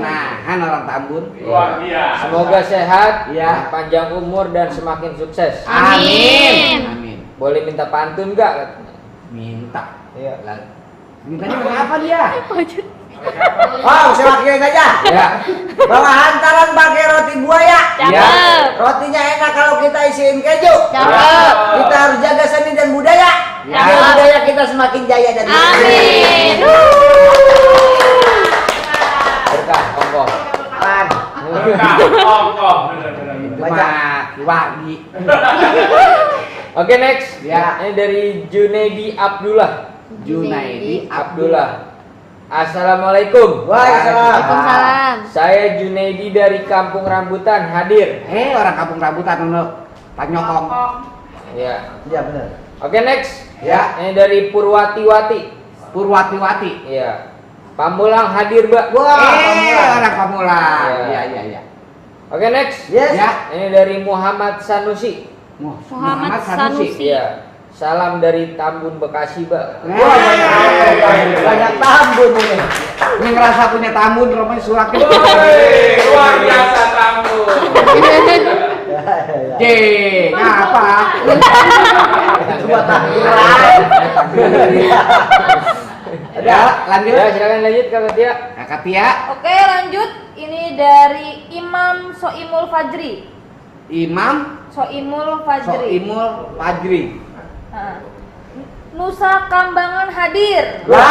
Nahan orang Tambun. Luar biasa. Semoga sehat, Ya. panjang umur dan semakin sukses. Amin. Boleh minta pantun nggak? Minta. Iya. Mintanya kenapa dia? Oh, saya wakilin aja. Ya. Bawa hantaran pakai roti buaya. Cakep. Rotinya enak kalau kita isiin keju. Cakep. Kita harus jaga seni dan budaya. Ya. Biar budaya kita semakin jaya dan Amin. Berkah, ongkoh. Pan. Itu mah kiwagi. Oke next. Ya. Ini dari Junaidi Abdullah. Junaidi Abdullah. Assalamualaikum. Waalaikumsalam. Saya Junaidi dari Kampung Rambutan hadir. Orang kampung rambutan Panyokong. Ya. Iya benar. Oke next. Ya. Ini dari Purwatiwati. Purwatiwati. Iya. Pamulang hadir, Mbak. Orang Pamulang. Ya. Iya. Oke next. Yes. Ya. Ini dari Muhammad Sanusi. Muhammad Sanusi. Iya. Salam dari Tambun Bekasi, Mbak. Banyak Tambun ini. Ini ngerasa punya Tambun, namanya Surakin. Luar biasa Tambun. Ngapa? Coba Tambun. Ya, lanjut. Ya, silakan lanjut Kak Tia. Kakak Tia. Oke, lanjut. Ini dari Imam Soimul Fajri. Imam Soimul Fajri. Fajri. Nusa Kambangan hadir. Nusa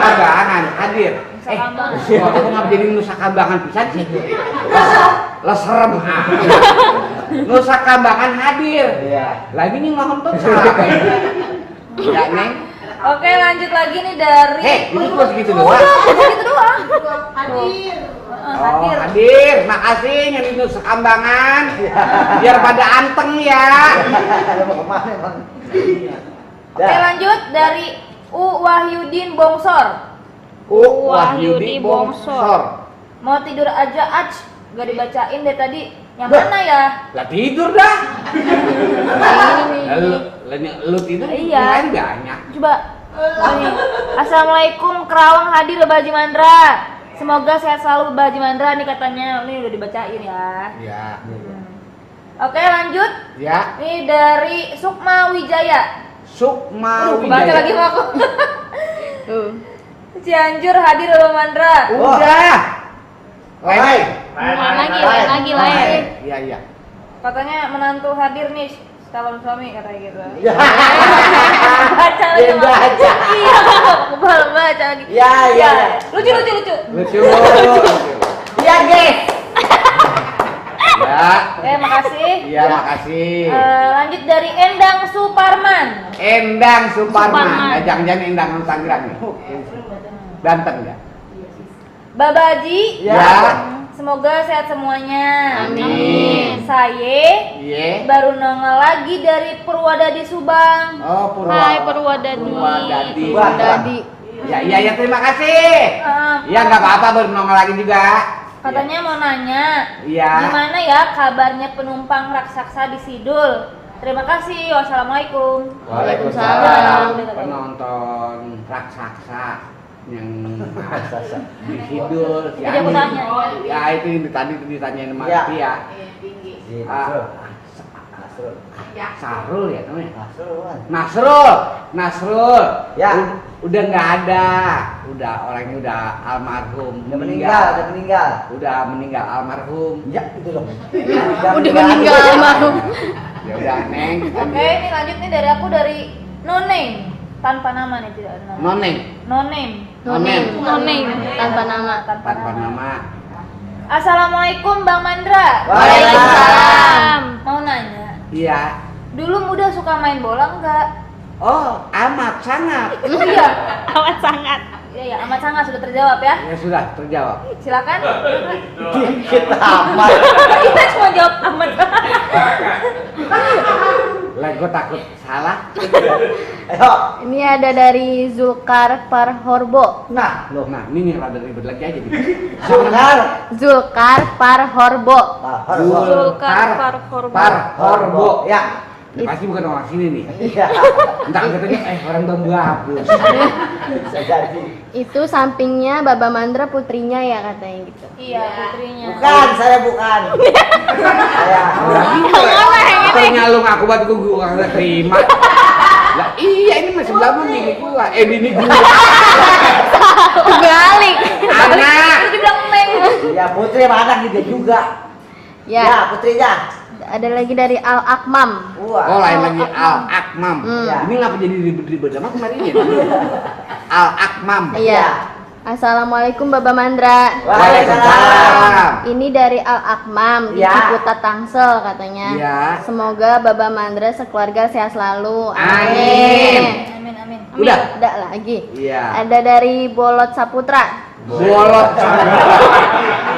Kambangan hadir. Nusa Kambangan. Kok nggak jadi Nusa Kambangan pisan sih? Leserem. Nusa Kambangan hadir. Lagi nih nonton siapa ini? Ya, Neng. Oke, lanjut lagi nih dari Ini cuma segitu doang. Segitu doang. Hadir. Hadir. Hadir. Makasih yang di Nusa Kambangan. Biar pada anteng ya. Mau kemana emang? Oke, lanjut dari Wahyudin Bongsor. Wahyudi Bongsor. Mau tidur aja, Ac. Gak dibacain deh tadi. Yang mana ya? Lah tidur dah. Lu tidur Iya. kan banyak. Coba. Ini. Assalamualaikum Kerawang hadir Bapak Haji Mandra. Semoga sehat selalu Bapak Haji Mandra nih katanya. Ini udah dibacain ya. Ya. Oke lanjut. Ya. Ini dari Sukma Wijaya. Sukma Baca Wijaya. lagi mau aku. Cianjur hadir Bapak Mandra. Udah. Lain. Lagi. Iya, iya. Katanya menantu hadir nih calon suami katanya gitu. Ya. Baca lagi. Dia baca. Iya, belum baca lagi. Ya. Lucu. Lucu. Iya, guys. Ya. Oke, makasih. Iya, makasih. Lanjut dari Endang Suparman. Endang Suparman. Suparman. Ya, jangan-jangan Endang Tangerang nih. Ganteng ya? Baba Haji. Ya. Semoga sehat semuanya. Amin. Saya Iya. baru nongol lagi dari Purwadadi Subang. Oh, Hai Purwadadi. Purwadadi. Ya, terima kasih. Ya, nggak apa-apa, baru nongol lagi juga. Katanya mau nanya, Iya. gimana ya kabarnya penumpang raksasa di Sidul? Terima kasih. Wassalamualaikum. Waalaikumsalam. Penonton raksasa yang di Sidul, si Jadi aku Ani. tanya, Ya, itu yang tadi ditanyain sama Ya. dia. Nasrul. Sarul ya namanya. Nasrul. Nasrul. Ya. Udah nggak ada. Udah orangnya udah almarhum. Udah meninggal. Udah meninggal almarhum. Ya, itu dong. Udah meninggal almarhum. Ya udah, Neng. Oke, ini lanjut nih dari aku dari No Name. Tanpa nama nih, tidak ada nama. Noneng. No Name. No name tanpa nama. Tanpa nama. Assalamualaikum Bang Mandra. Waalaikumsalam. Mau nanya, Iya. dulu muda suka main bola enggak? Oh, amat sangat. Iya. Amat sangat. Iya, amat sangat sudah terjawab ya. Ya sudah terjawab. Silakan. Kita amat. Kita cuma jawab amat. Lah, gue takut salah. Ayo. Ini ada dari Zulkar Parhorbo. Nah, Loh, nah ini nih rada ribet lagi aja. Zulkar. Parhorbo. Zulkar Parhorbo. Ya. Ini pasti bukan orang sini nih. Iya. Entah katanya orang Bambu Hapus. Bisa jadi. Itu sampingnya Baba Mandra putrinya ya katanya gitu. Iya, putrinya. Bukan, saya bukan. Saya. Katanya lu ngaku buat gua nggak terima. Lah iya, ini masih belum bini gua. Bini gua. Balik. Anak. Terus dibilang Neng. Ya, putri sama anak juga. Ya. Putrinya. Ada lagi dari Al Akmam. Wah. Oh, lain lagi Al Akmam. Ya. Ini ngapa jadi ribet-ribet sama kemarin ya? Al Akmam. Iya. Assalamualaikum Baba Mandra. Waalaikumsalam. Ini dari Al Akmam di Ya. Ciputat Tangsel katanya. Ya. Semoga Baba Mandra sekeluarga sehat selalu. Amin. Amin. Udah. Udah lagi. Iya. Ada dari Bolot Saputra. Bolot.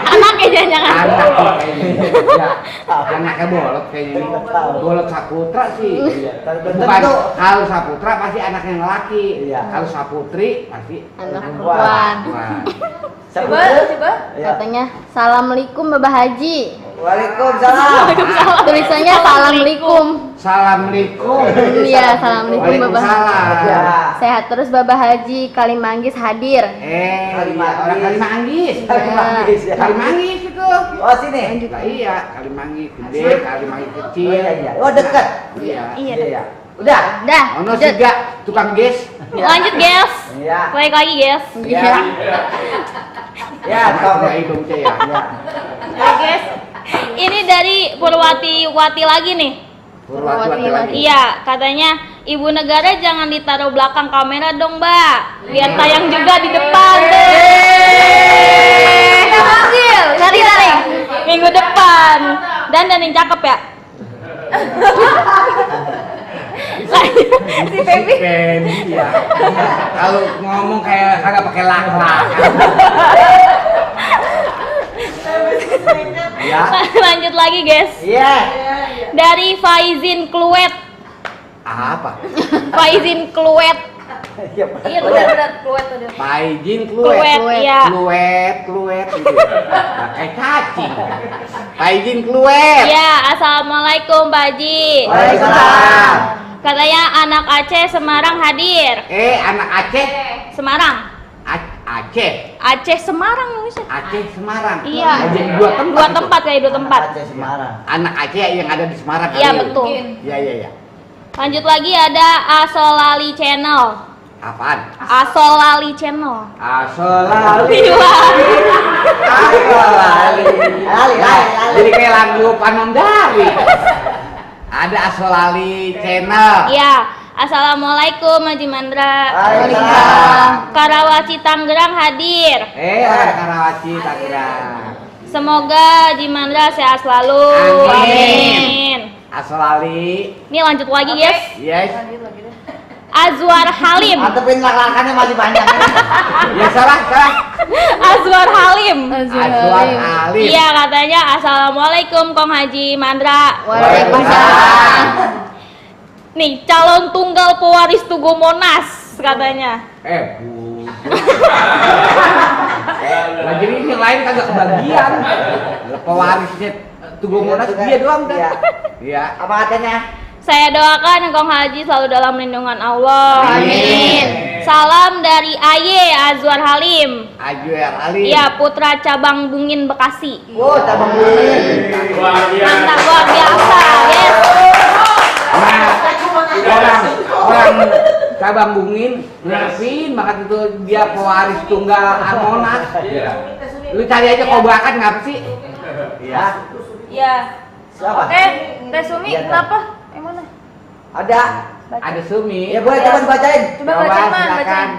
Anaknya jangan. Anak kayaknya. Ya. Anaknya bolot kayaknya ini. Bolot Saputra sih. Bukan. Kalau Saputra pasti anak yang laki. Iya. Kalau Saputri pasti Anak perempuan. Coba. Katanya Assalamualaikum Baba Haji. Waalaikumsalam. Tulisannya Assalamualaikum. Assalamualaikum. Iya, Assalamualaikum Baba Haji. Waalaikumsalam. Ya. Sehat terus Baba Haji. Kalimanggis hadir. Orang Kalimanggis. Kalimanggis ya. Kalimanggis itu. Oh, sini. Lah iya, Kalimanggis gede, Kalimanggis Oh, kecil. iya. Oh, dekat. Iya. Iya. Udah. Dah. Ono siga tukang ges. Lanjut guys. Iya. Baik lagi guys. Iya. Ya, Sama hidung saya. Ya. Oke guys. Ini dari Purwati lagi nih. Purwati lagi. Iya, katanya Ibu negara jangan ditaruh belakang kamera dong, Mbak. Biar tayang juga di depan deh. Cari. Minggu depan. Dan yang cakep ya. Si Febi ya. Kalau ngomong kayak kagak pakai lak-lak. Ya. Lanjut lagi, guys. Iya. Dari Faizin Kluet. Apa? Faizin Kluet. Iya, Iya, benar-benar kluet tuh dia. Pak Ijin kluet. Kluet, iya. Kluet gitu. Nah, kayak cacing. Pak Ijin kluet. Iya, assalamualaikum Pak Haji. Waalaikumsalam. Katanya anak Aceh Semarang hadir. Anak Aceh. Semarang. Aceh. Aceh Semarang bisa. Aceh Semarang. Iya. Jadi dua tempat. Dua tempat kayak dua tempat. Aceh Semarang. Anak Aceh yang ada di Semarang. Iya, kali. betul. Iya. Lanjut lagi ada Asolali Channel. Apaan? Asolali Channel. Asolali. Lali. Jadi kayak lagu Panondari. Ada Asolali Channel. Iya. Assalamualaikum Haji Mandra. Waalaikumsalam. Karawaci Tangerang hadir. Ada Karawaci Tangerang. Semoga Haji Mandra sehat selalu. Amin. Asolali. Ini lanjut lagi guys. Yes. Azwar Halim. Mantepin laklakannya masih banyak. Ya salah. Azwar Halim. Azwar Halim. Iya katanya assalamualaikum Kong Haji Mandra. Waalaikumsalam. Nih calon tunggal pewaris Tugu Monas katanya. Nah, jadi ini lain kagak kebagian. Pewarisnya Tugu Monas dia doang kan? Iya. Apa katanya? Saya doakan Kong Haji selalu dalam lindungan Allah. Amin. Salam dari Aye Azwar Halim. Azwar Halim. Iya, putra cabang Bungin Bekasi. Oh, cabang Bungin. Mantap, luar biasa, yes. Orang cabang Bungin ngertiin banget itu dia pewaris tunggal Monas. Lu cari aja kobakan ngapa sih? Iya. Iya. Siapa? Teh Sumi kenapa? Yang mana? Ada. Ada Sumi. Ya boleh coba dibacain. Coba bacain, Man, bacain.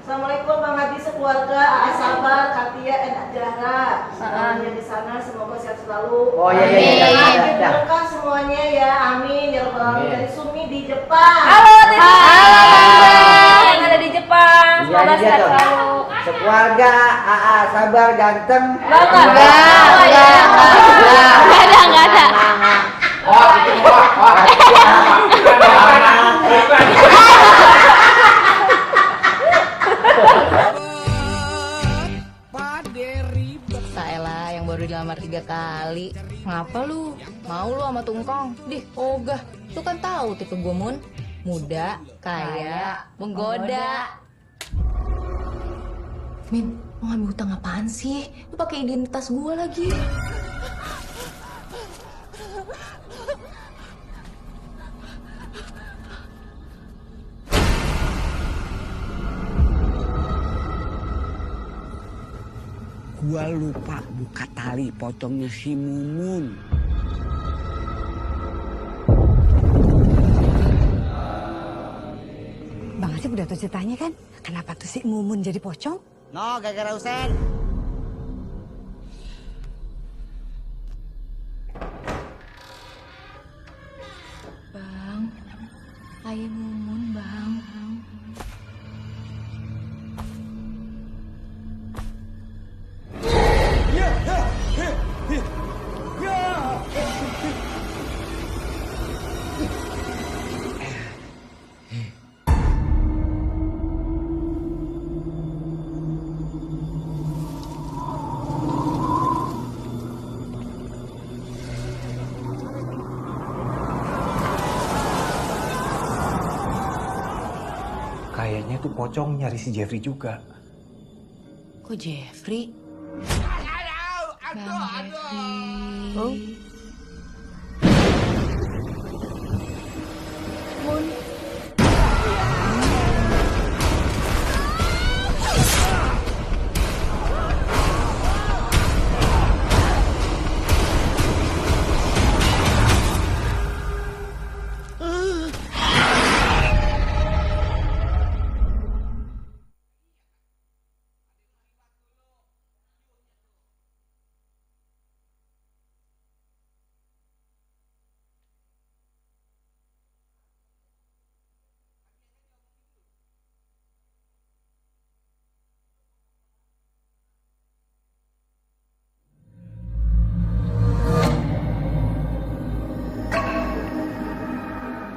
Assalamualaikum Bang Haji sekeluarga, Sabar, Katia, dan Zahra. Semuanya di sana semoga sehat selalu. Oh iya. Berkah semuanya ya, amin ya rabbal alamin. Dari Sumi di Jepang. Halo, yang ada di Jepang. Semoga Iya, sehat tuh. selalu. Sekeluarga AA Sabar ganteng. Enggak ada. Saelah yang baru dilamar 3 kali. Ngapa lu? Mau lu sama Tungkong? Dih, ogah. Lu kan tahu tipe gue Mun. Muda, kaya, menggoda. Min, mau ngambil hutang apaan sih? Lu pakai identitas gue lagi. Gua lupa buka tali pocongnya si Mumun. Bang Asep udah tahu ceritanya kan? Kenapa tuh si Mumun jadi pocong? No, gara-gara Usen. Bang, ayah Mumun, Bang. Kayaknya tuh pocong nyari si Jeffrey juga. Kok Jeffrey? Bang Jeffrey. Oh.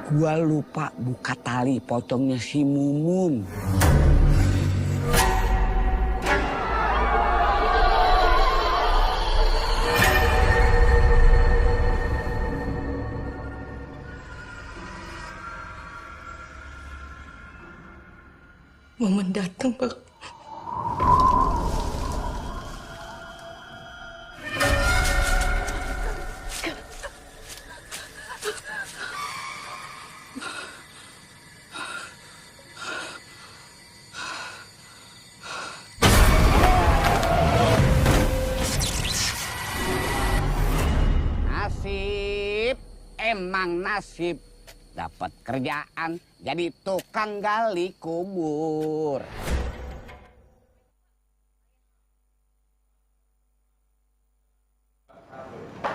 Gua lupa buka tali potongnya si Mumun. Momen datang, Pak. Nasib, emang nasib. Dapat kerjaan jadi tukang gali kubur.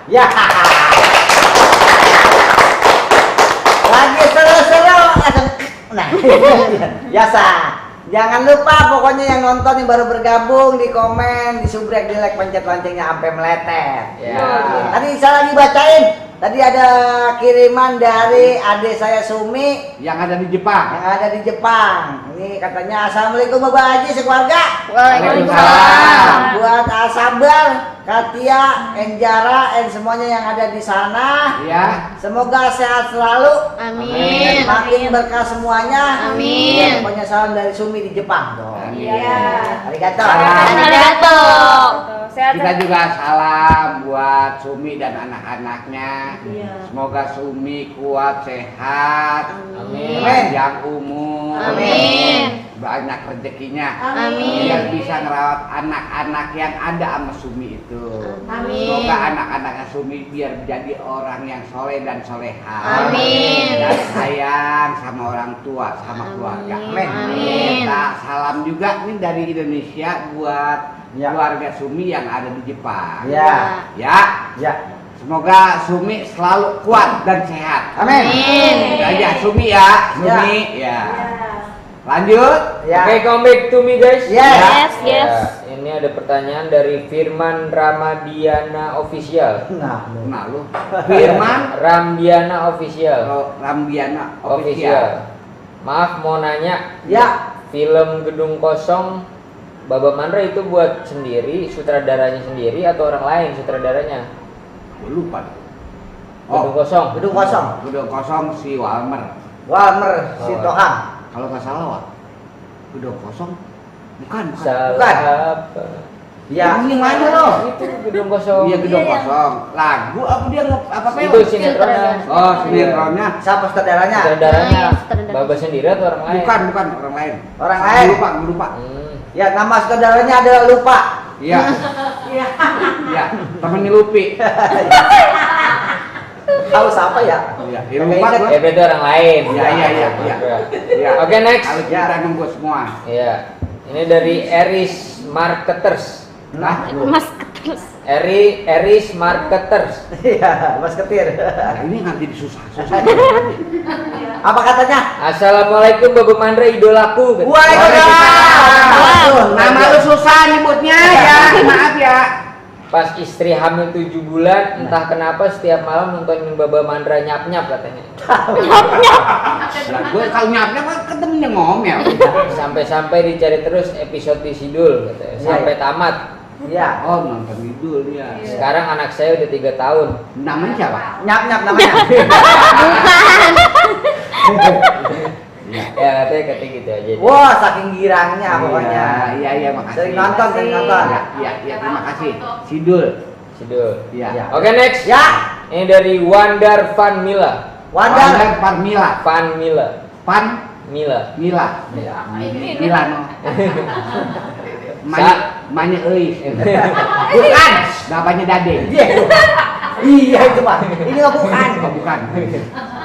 Ya. Lagi seru-seru. Nah, biasa. Jangan lupa pokoknya yang nonton yang baru bergabung di komen, di subrek, di like, pencet loncengnya sampai meletet. Ya. Tadi saya lagi bacain. Tadi ada kiriman dari adik saya Sumi yang ada di Jepang. Ini katanya assalamualaikum Bapak Haji sekeluarga. Waalaikumsalam. Buat Asabar, Katia, Enjara, dan semuanya yang ada di sana. Ya. Semoga sehat selalu. Amin. Makin berkah semuanya. Amin. Pokoknya salam dari Sumi di Jepang. Iya. Arigato. Arigato. Sehat. Kita juga salam buat Sumi dan anak-anaknya. Iya. Semoga Sumi kuat, sehat, Amin. panjang umur, Amin. banyak rezekinya, Amin. biar bisa ngerawat anak-anak yang ada sama Sumi itu. Amin. Semoga anak-anaknya Sumi biar jadi orang yang soleh dan soleha. Amin. Dan sayang sama orang tua, sama keluarga. Amin. Kita salam juga nih dari Indonesia buat keluarga Sumi yang ada di Jepang. Ya. Ya. Semoga Sumi selalu kuat dan sehat. Amin. Udah aja Sumi ya. Sumi ya. Lanjut. Ya. Oke, come back to me guys. Yes. Yes. Ya, ini ada pertanyaan dari Firman Ramadiana Official. Nah, Lu Firman Ramdiana Official. Rambiana Official. Maaf mau nanya. Ya. Film Gedung Kosong Baba Mandra itu buat sendiri, sutradaranya sendiri atau orang lain sutradaranya? Gue lupa. Gedung Kosong. Gedung kosong. Gedung kosong si Walmer. Walmer si Tohang. Kalau nggak salah Wak. Gedung kosong. Bukan. Salah apa? Ya. Ini mana lo? Itu Gedung Kosong. Iya Gedung kosong. Lagu apa dia apa Itu sinetronnya. Oh sinetronnya. Siapa sutradaranya? Sutradaranya sutradara. Baba sendiri atau orang lain? Bukan orang lain. Orang lain. Lupa. Ya, nama sutradaranya adalah lupa. Iya. Iya. Temennya Lupi. Tahu siapa ya? Iya. Lupa gua. Ya berarti orang lain. Iya. Oke, next. Kalau kita nunggu semua. Iya. Ini dari Eris Marketers. Nah, Mas terus. Eris Marketers. Iya, Mas Ketir. ini nggak jadi susah. Apa katanya? Assalamualaikum Baba Mandra idolaku. Waalaikumsalam. Nama lu susah nyebutnya ya. Maaf ya. Pas istri hamil 7 bulan, entah kenapa setiap malam nontonin Baba Mandra nyap-nyap katanya. Lah gue kalau nyapnya kan ketemunya ngomel. Sampai-sampai dicari terus episode di Sidul katanya. Sampai tamat. Iya. Oh nonton Idul dia. Sekarang anak saya udah 3 tahun. Namanya siapa? Nyap-nyap namanya. Ya katanya gitu aja. Wah, saking girangnya pokoknya. Iya makasih. Sering nonton. Iya terima kasih. Sidul. Iya. Oke, next. Ya. Ini dari Wandar Van Mila. Wandar Parmila. Van Mila. Pan Mila. Mila. Milano. Manya Elis. Bukan. Bapaknya Dade. Iya itu Pak. Ini nggak bukan. Bukan.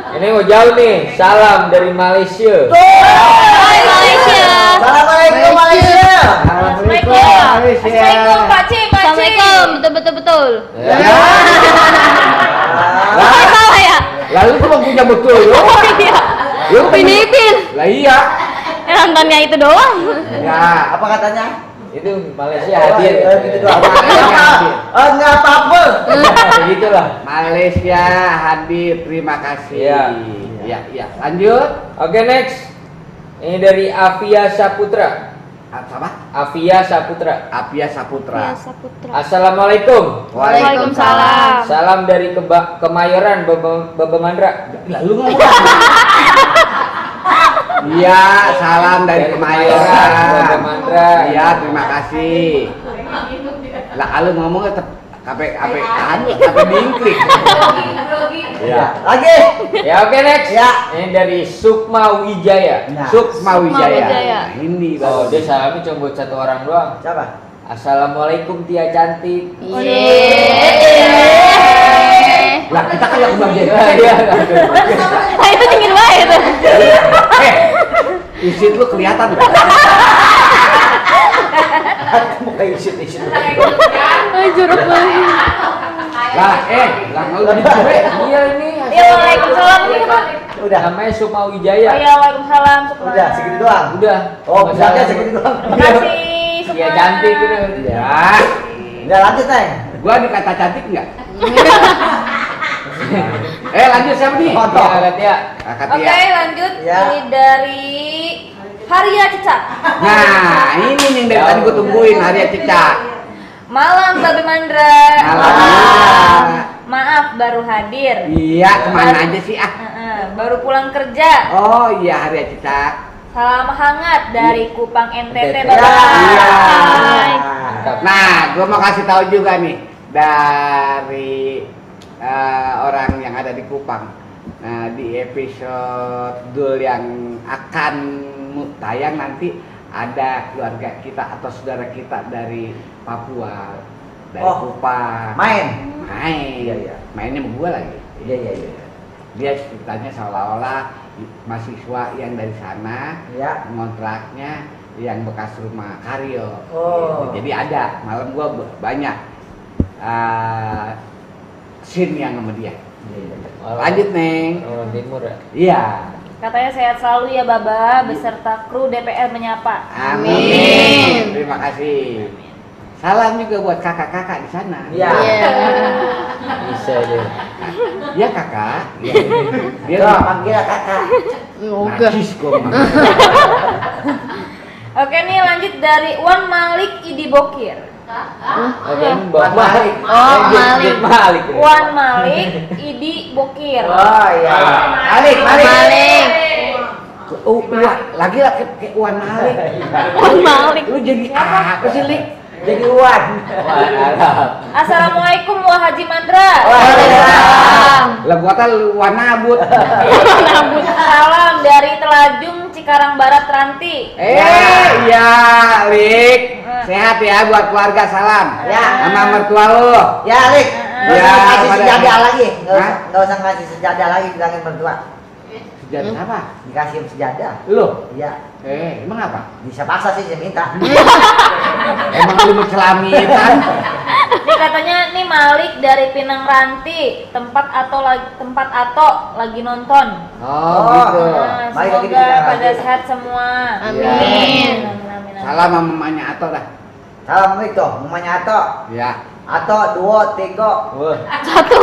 Ini mau jauh nih. Salam dari Malaysia. Hai Malaysia. Assalamualaikum Malaysia. Assalamualaikum Pak Ci. Assalamualaikum. Betul. Ya. Salah ya? Lalu tuh punya betul yo. Lu Filipin. Lah iya. Nontonnya itu doang. Ya. Apa katanya? Itu Malaysia hadir. Gitu doang. Enggak apa-apa. Begitulah. Malaysia hadir, terima kasih. Iya. Iya. Lanjut. Oke, next. Ini dari Afia Saputra. Apa? Afia Saputra. Afia Saputra. Assalamualaikum. Waalaikumsalam. Salam dari Kemayoran, Baba Mandra. Lalu ngomong. Iya, salam dari Kemayoran. Baba Mandra. Iya, terima kasih. Lah kalau ngomong tetap kape dingklik. Ya. Lagi. Ya, oke, next. Ya. Ini dari Sukma Wijaya. Nah. Sukma Wijaya. Wijaya. Nah, ini Oh, baru. dia salamnya cuma buat satu orang doang. Siapa? Assalamualaikum Tia cantik. Lah kita kayak udah jadi. Iya. Itu dingin banget itu. Isit lu kelihatan. Muka isit-isit. Jorok banget. Lah mau udah dicoba. Iya ini. Ya, waalaikumsalam ini Pak. Udah. Namanya Sukma Wijaya. Ya, waalaikumsalam. Udah segitu doang. Udah. Oh, misalnya segitu doang. Terima kasih. Dia cantik udah. Ya, Udah lanjut, Neng. gua dikata cantik enggak? Lanjut siapa nih? Foto. Ya, Tia. Kakak Oke, Tia. lanjut. Ya. Ini dari Haria Cicak. Nah, ini nih dari tadi gua tungguin Haria Cicak. Malam Babe Mandra. Malam. Maaf baru hadir. Iya, kemana aja sih ah? Baru pulang kerja. Oh iya Haria Cicak. Salam hangat dari Kupang NTT. NTT. Bye. Iya. Mantap. Nah, gua mau kasih tahu juga nih dari orang yang ada di Kupang. Nah, di episode yang akan tayang nanti ada keluarga kita atau saudara kita dari Papua, dari Kupang. Main. Iya. Mainnya sama gua lagi. Iya. Dia ceritanya seolah-olah mahasiswa yang dari sana, Ya. kontraknya yang bekas rumah Karyo. Oh. Jadi ada malam gua banyak scene yang sama dia. Lanjut Neng. Orang timur ya. Iya. Katanya sehat selalu ya Baba beserta kru DPR menyapa. Amin. Terima kasih. Salam juga buat kakak-kakak di sana. Iya. Bisa dia. Iya kakak. Iya. Dia Dia panggil kakak. najis gua ngomong. Oke nih lanjut dari Wan Malik Idi Bokir. Oke, ini Bang Malik. Malik. Malik. Wan Malik Idi Bokir. Oh iya. Malik. Lagi kayak Wan Malik. Wan Malik. Lu jadi apa sih Lik? Jadi Wan. Assalamualaikum Wah Haji Mandra. Waalaikumsalam. Lah gua kata Wan Nabut. Salam dari Telajung Cikarang Barat Ranti. Iya, Lik. Sehat ya buat keluarga salam. Ya. Sama mertua lu. Ya, Lik. Nggak Ya, usah kasih pada- sejadah lagi. Hah? Nggak usah kasih sejadah lagi bilangin mertua. Sejadah apa? Dikasih sejadah. Lu? Iya. Emang apa? Bisa paksa sih saya minta. Emang lu mencelamitan? Ini katanya nih Malik dari Pinang Ranti, tempat atau lagi nonton. Oh, gitu. Nah, Malik lagi di semoga Pinang pada Ranti. sehat semua. Amin. Amin. Salam sama mamanya Ato dah. Assalamualaikum, mamanya Ato. Ya. Ato, 2, 3. Wah. Satu.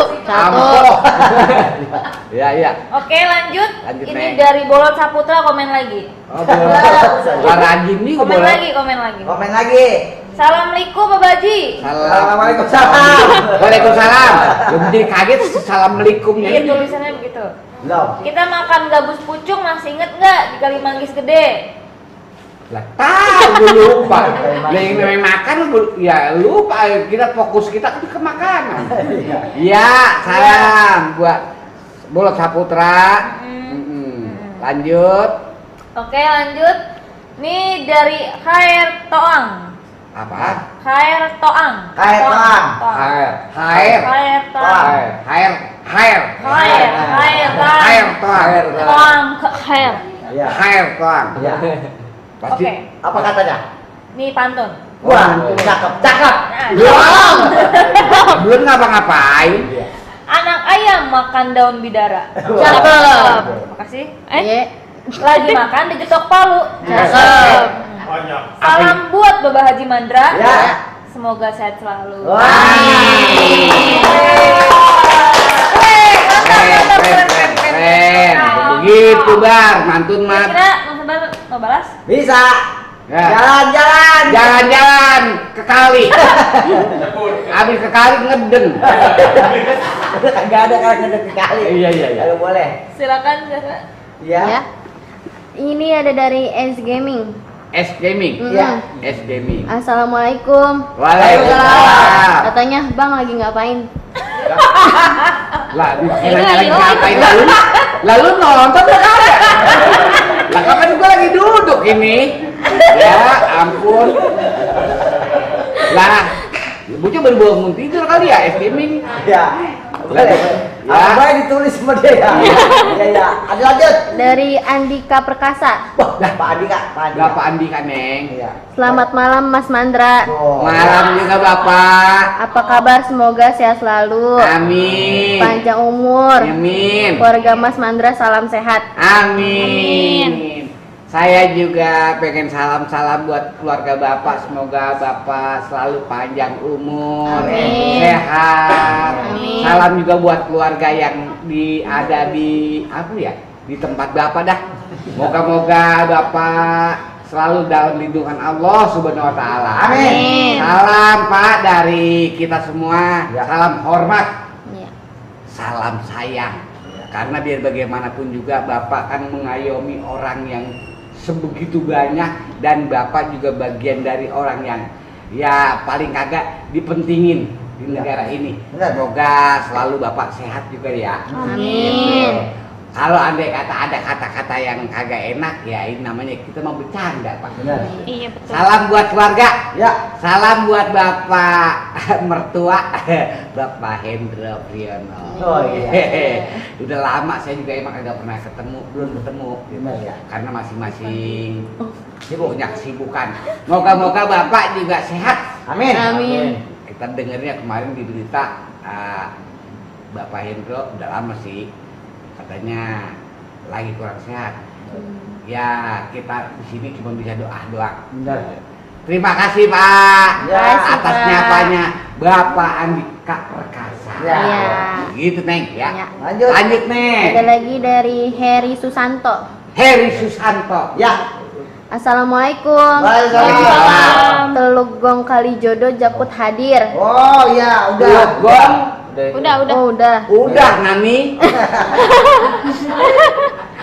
Iya. Oke lanjut. Lanjut, Ini Neng. dari Bolot Saputra komen lagi. Oh, boleh. Rajin nih Komen boleh. lagi, komen lagi. Komen lagi. Assalamualaikum Babaji. Assalamualaikum. Waalaikumsalam. Lu jadi kaget assalamualaikumnya Iya ini. tulisannya begitu. Loh. Kita makan gabus pucung masih inget nggak di Kalimanggis Gede? Lah tahu gue lupa. Yang namanya makan ya lupa kita fokus kita ke makanan. Iya, salam buat Bolot Saputra. Lanjut. Oke lanjut. Nih dari Khair Toang. Apa? Khair Toang. Khair Toang. Hair. Khair Toang. Hair. Khair Toang. Toang Khair. Iya. Hair Toang. Iya. Pasti. Oke. Apa katanya? Nih pantun. Wah, cakep. Nah, Belum ngapa-ngapain. anak ayam makan daun bidara. Cakep. Makasih. Iya. Lagi makan digetok palu. Cakep. Banyak. Salam buat Bapak Haji Mandra. Ya. Semoga sehat selalu. Wah. Mantap. Keren. Gitu bar, mantun mat. Kira Mas Sabar mau balas? Bisa. Ya. Jalan-jalan. Jalan-jalan ke kali. Habis ke kali ngeden. Enggak ada kalau ngedek kali. Iya. Kalau boleh. Silakan Zara. Iya. Ya. Ini ada dari S Gaming. S Gaming. Iya. S Gaming. Assalamualaikum. Waalaikumsalam. Katanya Bang lagi ngapain? Lah, dikiranya lagi ngapain lalu nonton gak ada. Lah kapan gua lagi duduk ini. Ya ampun. Lah, bocah baru bangun tidur kali ya, S Gaming. Ya. Boleh. Ya. Apa yang ditulis sama dia ya? Iya. Ada lanjut. Dari Andika Perkasa. Wah, Pak Andika. Lah Pak Andika Neng. Iya. Selamat malam Mas Mandra. Oh. Malam juga Bapak. Apa kabar? Semoga sehat selalu. Amin. Panjang umur. Amin. Keluarga Mas Mandra salam sehat. Amin. Saya juga pengen salam-salam buat keluarga Bapak. Semoga Bapak selalu panjang umur, Amin. sehat. Amin. Salam juga buat keluarga yang ada di apa ya? Di tempat Bapak dah. Moga-moga Bapak selalu dalam lindungan Allah Subhanahu wa taala. Amin. Salam Pak dari kita semua. Ya. Salam hormat. Iya. Salam sayang. Karena biar bagaimanapun juga Bapak kan mengayomi orang yang sebegitu banyak, dan Bapak juga bagian dari orang yang ya paling kagak dipentingin di negara ini. Benar. Semoga selalu Bapak sehat juga ya. Amin. Kalau andai kata ada kata-kata yang kagak enak, ya ini namanya kita mau bercanda Pak. Benar. Iya betul. Salam buat keluarga. Ya. Salam buat Bapak mertua Bapak Hendra Priyono. Oh iya. Udah lama saya juga emang kagak pernah belum ketemu. Benar ya. Karena masing-masing punya kesibukan. Moga-moga Bapak juga sehat. Amin. Amin. Kita dengarnya kemarin di berita Bapak Hendro udah lama sih katanya lagi kurang sehat. Ya kita di sini cuma bisa doa doang. Benar. Terima kasih Pak Ya. atas Pak. nyapanya Bapak Andika Perkasa. Ya. Gitu Neng ya. Ya. Lanjut. Lanjut Neng. Ada lagi dari Heri Susanto. Heri Susanto. Ya. Assalamualaikum. Waalaikumsalam. Teluk Gong Kalijodo Jakut hadir. Oh iya, udah. Gong. Udah. Oh udah. Udah Nani.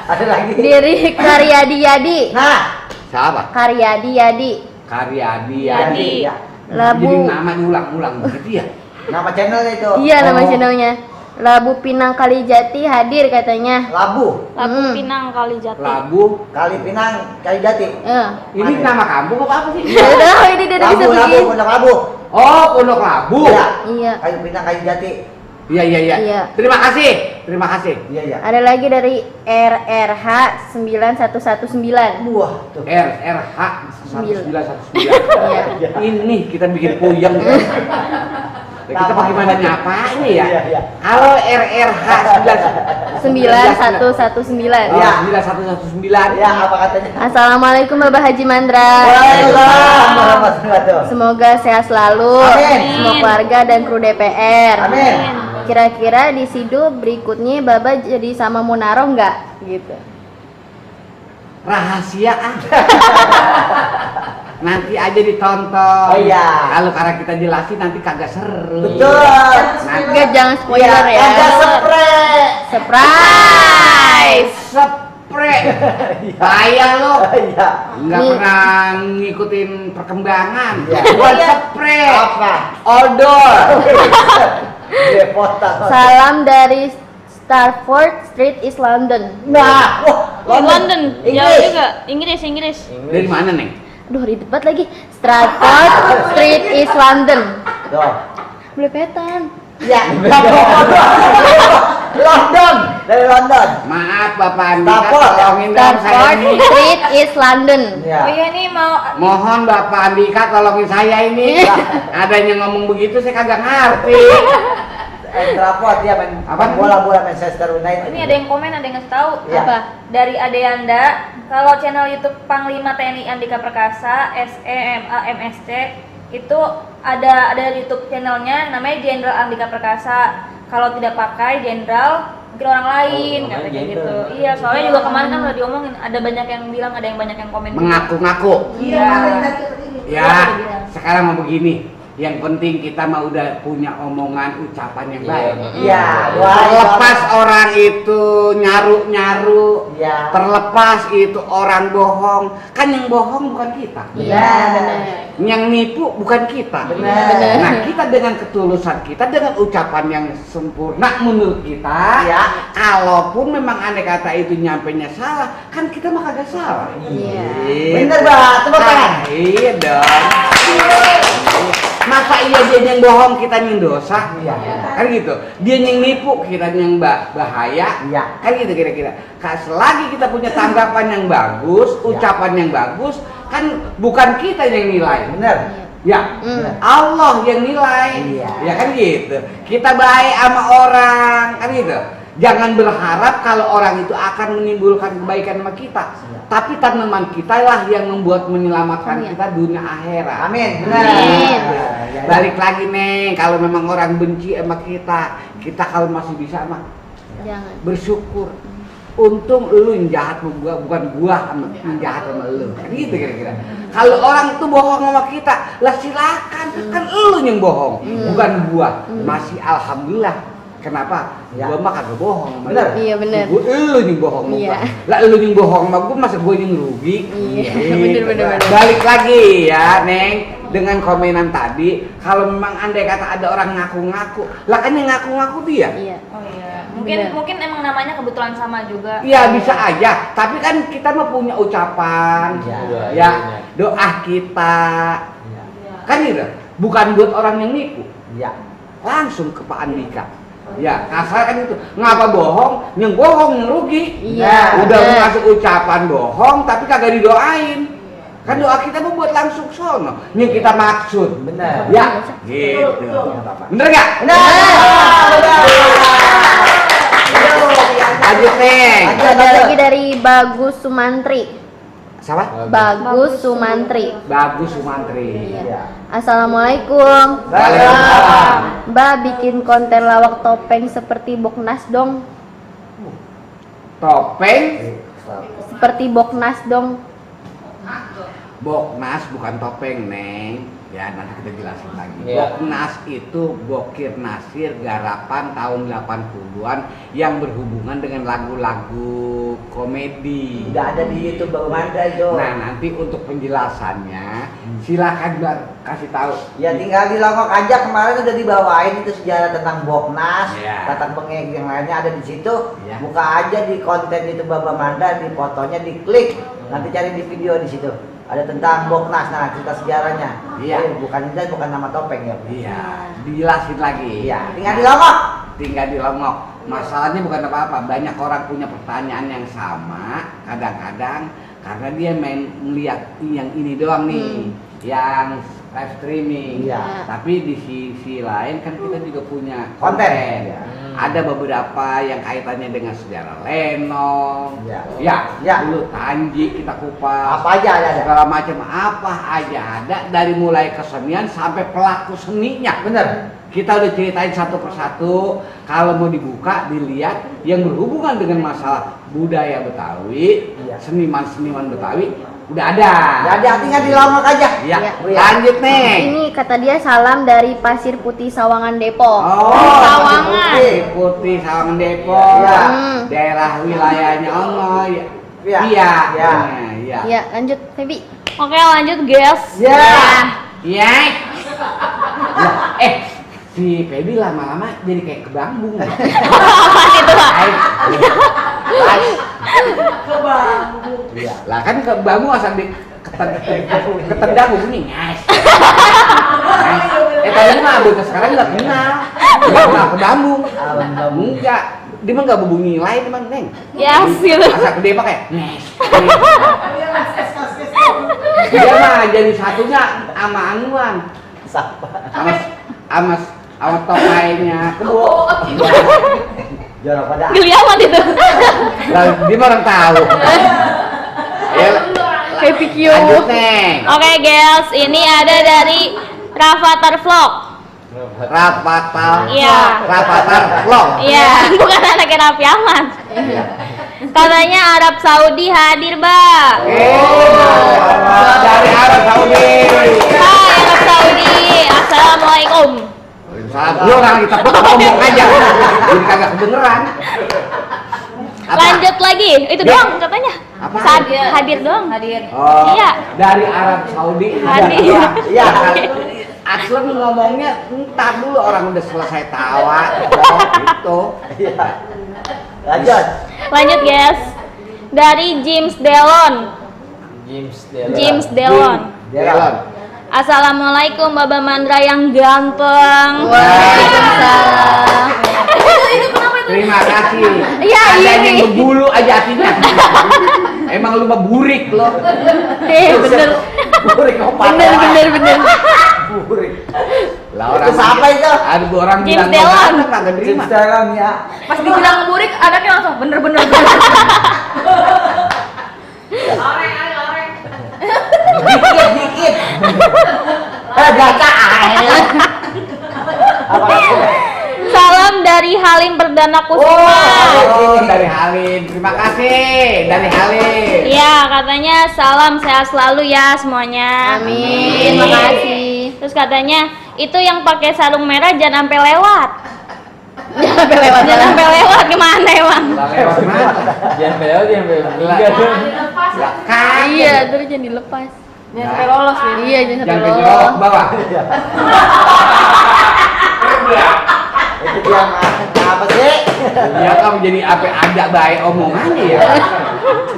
Ada lagi. Diri Karyadi Yadi. Nah, Siapa? Karyadi Yadi. Karyadi Yadi. Ya. Jadi Labu. nama diulang-ulang begitu ya. Nama channelnya itu. Iya nama Oh. channelnya. Labu Pinang Kalijati hadir katanya. Labu. Labu Pinang Kalijati. Labu. Kali Pinang, Kali Jati. Ini nama kampung apa sih? Ya udah, ini dia bisa Labu, begini. Pondok Labu. Oh, Pondok Labu. Iya. Iya. Kali Pinang, Kali Jati. Iya. Iya. Terima kasih. Terima kasih. Iya. Ada lagi dari RRH 9119. Wah, tuh. RRH 1919. Iya. Ini kita bikin puyeng. Kita bagaimana nyapanya ya? Iya. Halo RRH 9119. Iya. 9119. Ya, apa katanya? Assalamualaikum Bapak Haji Mandra. Waalaikumsalam warahmatullahi wabarakatuh. Semoga sehat selalu. Amin. Semua keluarga dan kru DPR. Amin. Kira-kira di sidu berikutnya Baba jadi sama Munaro nggak? Gitu. Rahasia ah. Nanti aja ditonton. Oh iya. Kalau karena kita jelasin nanti kagak seru. Betul. Enggak, jangan spoiler ya. Ada spray. Surprise. Spray. Payah lo. Iya. Nggak Nih. pernah ngikutin perkembangan. Iya. Buat spray. Apa? Odol. Depotan. Salam dari Starford Street, East London. Nah, wah, London. Jauh Inggris. juga. Inggris. Dari mana neng? Aduh, ribet lagi. Stratford Street, East London. Tuh. Belepetan. Ya, London. Dari London. Maaf Bapak Andika, Stafford. tolongin dong saya Stratford ini. Street, East London. Ya. Oh iya nih mau Mohon Bapak Andika tolongin saya ini. Adanya ngomong begitu saya kagak ngerti. Trafford ya main Apa? bola Manchester United. ini ada yang komen, ada yang ngasih tahu. Iya. Apa? Dari Adeyanda, kalau channel YouTube Panglima TNI Andika Perkasa SEMAMST itu ada YouTube channelnya namanya Jenderal Andika Perkasa. Kalau tidak pakai Jenderal mungkin orang lain Oh, katanya gitu. gitu. Iya, soalnya juga kemarin kan udah diomongin, ada banyak yang bilang, ada yang banyak yang komen. Mengaku-ngaku. Iya, tadi ini. Ya, sekarang mau begini. Yang penting kita mah udah punya omongan ucapan yang baik. Iya, Terlepas orang itu nyaru-nyaru, Iya. terlepas itu orang bohong, kan yang bohong bukan kita. Iya, benar. Yang nipu bukan kita. Benar. Nah, kita dengan ketulusan kita, dengan ucapan yang sempurna menurut kita, Iya. kalaupun memang andai kata itu nyampenya salah, kan kita mah kagak salah. Iya. Bener, Mbak. Tepuk tangan. Iya dong. Masa iya dia yang bohong, kita yang dosa? Iya. Kan gitu. Dia yang nipu, kita yang bahaya. Iya. Kan gitu kira-kira. Selagi kita punya tanggapan yang bagus, ucapan yang bagus, kan bukan kita yang nilai. Bener. Ya, Bener. Allah yang nilai. Iya. Ya kan gitu. Kita baik sama orang, kan gitu. Jangan berharap kalau orang itu akan menimbulkan kebaikan sama kita. Tapi tanaman kita lah yang membuat menyelamatkan kita dunia akhirat. Amin. Bener. Amin. Balik lagi Neng, kalau memang orang benci sama kita kalau masih bisa mah Jangan. bersyukur. Untung lu yang jahat sama gua, bukan gua yang jahat sama lu. Kan gitu kira-kira. Kalau orang itu bohong sama kita, lah silakan. Kan lu yang bohong, bukan gua. Masih alhamdulillah. Kenapa? Ya. Gua mah kagak bohong. Bener. Iya, bener. Gua lu yang bohong sama Iya. gua. Lah lu yang bohong sama gua, masa gua yang rugi? Iya, Gitu. bener. Balik lagi ya, Neng, dengan komenan tadi, kalau memang andai kata ada orang ngaku-ngaku, lah kan yang ngaku-ngaku dia. Iya. Oh iya. Mungkin Bener. mungkin emang namanya kebetulan sama juga. Iya bisa aja, tapi kan kita mah punya ucapan, Iya. ya doa kita, kan gitu. Bukan buat orang yang nipu, Iya. langsung ke Pak Andika. Ya kasar kan itu, ngapa bohong? Yang bohong yang rugi. Iya, Udah bener. masuk ucapan bohong, tapi kagak didoain. Kan doa kita mau buat langsung sono, yang kita maksud. Bener. Ya, gitu. Bener nggak? Lanjut Neng. Ada lagi dari Bagus Sumantri. Siapa? Bagus Sumantri. Bagus Sumantri. Iya. Assalamualaikum. Waalaikumsalam. Mbak bikin konten lawak topeng seperti Boknas dong. Topeng Seperti Boknas dong. Boknas bukan topeng Neng. Ya nanti kita jelasin lagi. Iya. Boknas itu Bokir Nasir garapan tahun 80-an yang berhubungan dengan lagu-lagu komedi. Udah ada di YouTube Bang Mandra itu. Nah nanti untuk penjelasannya silakan Mbak kasih tahu. Ya tinggal di Longok aja, kemarin udah dibawain itu sejarah tentang Boknas, Iya. tentang bengek yang lainnya ada di situ. Iya. Buka aja di konten itu Baba Manda, di fotonya diklik, nanti cari di video di situ. Ada tentang Boknas, nah cerita sejarahnya. Iya. Bukan nama topeng ya. Iya, dijelasin lagi. Iya, tinggal di Longok. Tinggal di Longok. Masalahnya bukan apa-apa, banyak orang punya pertanyaan yang sama kadang-kadang karena dia main melihat yang ini doang nih, yang live streaming. Iya. Tapi di sisi lain kan kita juga punya Konten. konten. Iya. Ada beberapa yang kaitannya dengan sejarah Lenong. Iya. Ya. Dulu Tanji kita kupas. Apa aja ada. Segala macam apa aja ada, dari mulai kesenian sampai pelaku seninya. Bener. Kita udah ceritain satu persatu. Kalau mau dibuka, dilihat yang berhubungan dengan masalah budaya Betawi, Iya. seniman-seniman Betawi, udah ada. Jadi tinggal di Longok aja. Ya, Iya. lanjut nih. Ini kata dia salam dari Pasir Putih Sawangan Depok. Oh, Sawangan. Putih Sawangan Depok. Iya. Daerah wilayahnya Allah. Ya. Iya. Iya. Iya. Iya. Ya, lanjut Febi. Oke, lanjut guys. Ya. Iya. Si Feby lama-lama jadi kayak kebambung. Itu Pak. Kebanggu. Iya. Lah kan kebambung asal di ketendang bunyi ngas. Tadi mah abis sekarang nggak kenal. Nggak kenal kebambung. Enggak. Dia mah nggak berbunyi lain emang Neng. Yes, gitu. Asal gede pakai ngas. Dia mah jadi satunya sama anuan. Sama topainya kebo. Jorok pada. Geli amat itu. Lah dia mah orang tahu. Ya, Happy Q. lanjut Neng. Oke guys, ini ada dari Rafathar Vlog. Rapatal. Iya. Rapatal vlog. Iya, bukan anaknya Raffi Ahmad. Katanya Arab Saudi hadir, Mbak. Dari Arab Saudi. Hai Arab Saudi. Assalamualaikum. Salam lu orang kita ngomong aja. Jadi kagak kedengeran. Apa? Lanjut lagi. Itu doang katanya. Apa? Hadir doang. Hadir. Oh, Iya. dari Arab Saudi. Hadir. Iya. Aslan ngomongnya entar dulu orang udah selesai tawa gitu. Lanjut. Lanjut, guys. Dari James Delon. James Delon. Delon. Assalamualaikum Baba Mandra yang ganteng. Waalaikumsalam. Itu kenapa itu? Terima kasih. Iya, ada iya. yang berbulu aja hatinya. Emang lu mah burik lo. Bener. Burik opat. Bener. Burik. Lah Itu orang siapa itu? ada dua orang James bilang Delon. ganteng, kagak terima. Instagram ya. Pas dibilang burik, anaknya langsung bener. Dikit. Baca Salam dari Halim Perdana Kusuma. Oh, dari Halim. Terima kasih dari Halim. Iya, katanya salam sehat selalu ya semuanya. Amin. Terima kasih. Terus katanya itu yang pakai sarung merah jangan sampai lewat. Jangan sampai lewat gimana emang? Lah lewat mana? Jangan lewat, jangan lewat. Iya, terus jangan dilepas. Jangan sampai lolos nih. Iya, jangan Jangan sampai kejelok lolos. ke bawah. Itu dia apa sih? Ya kamu jadi apa ada baik omongannya ya.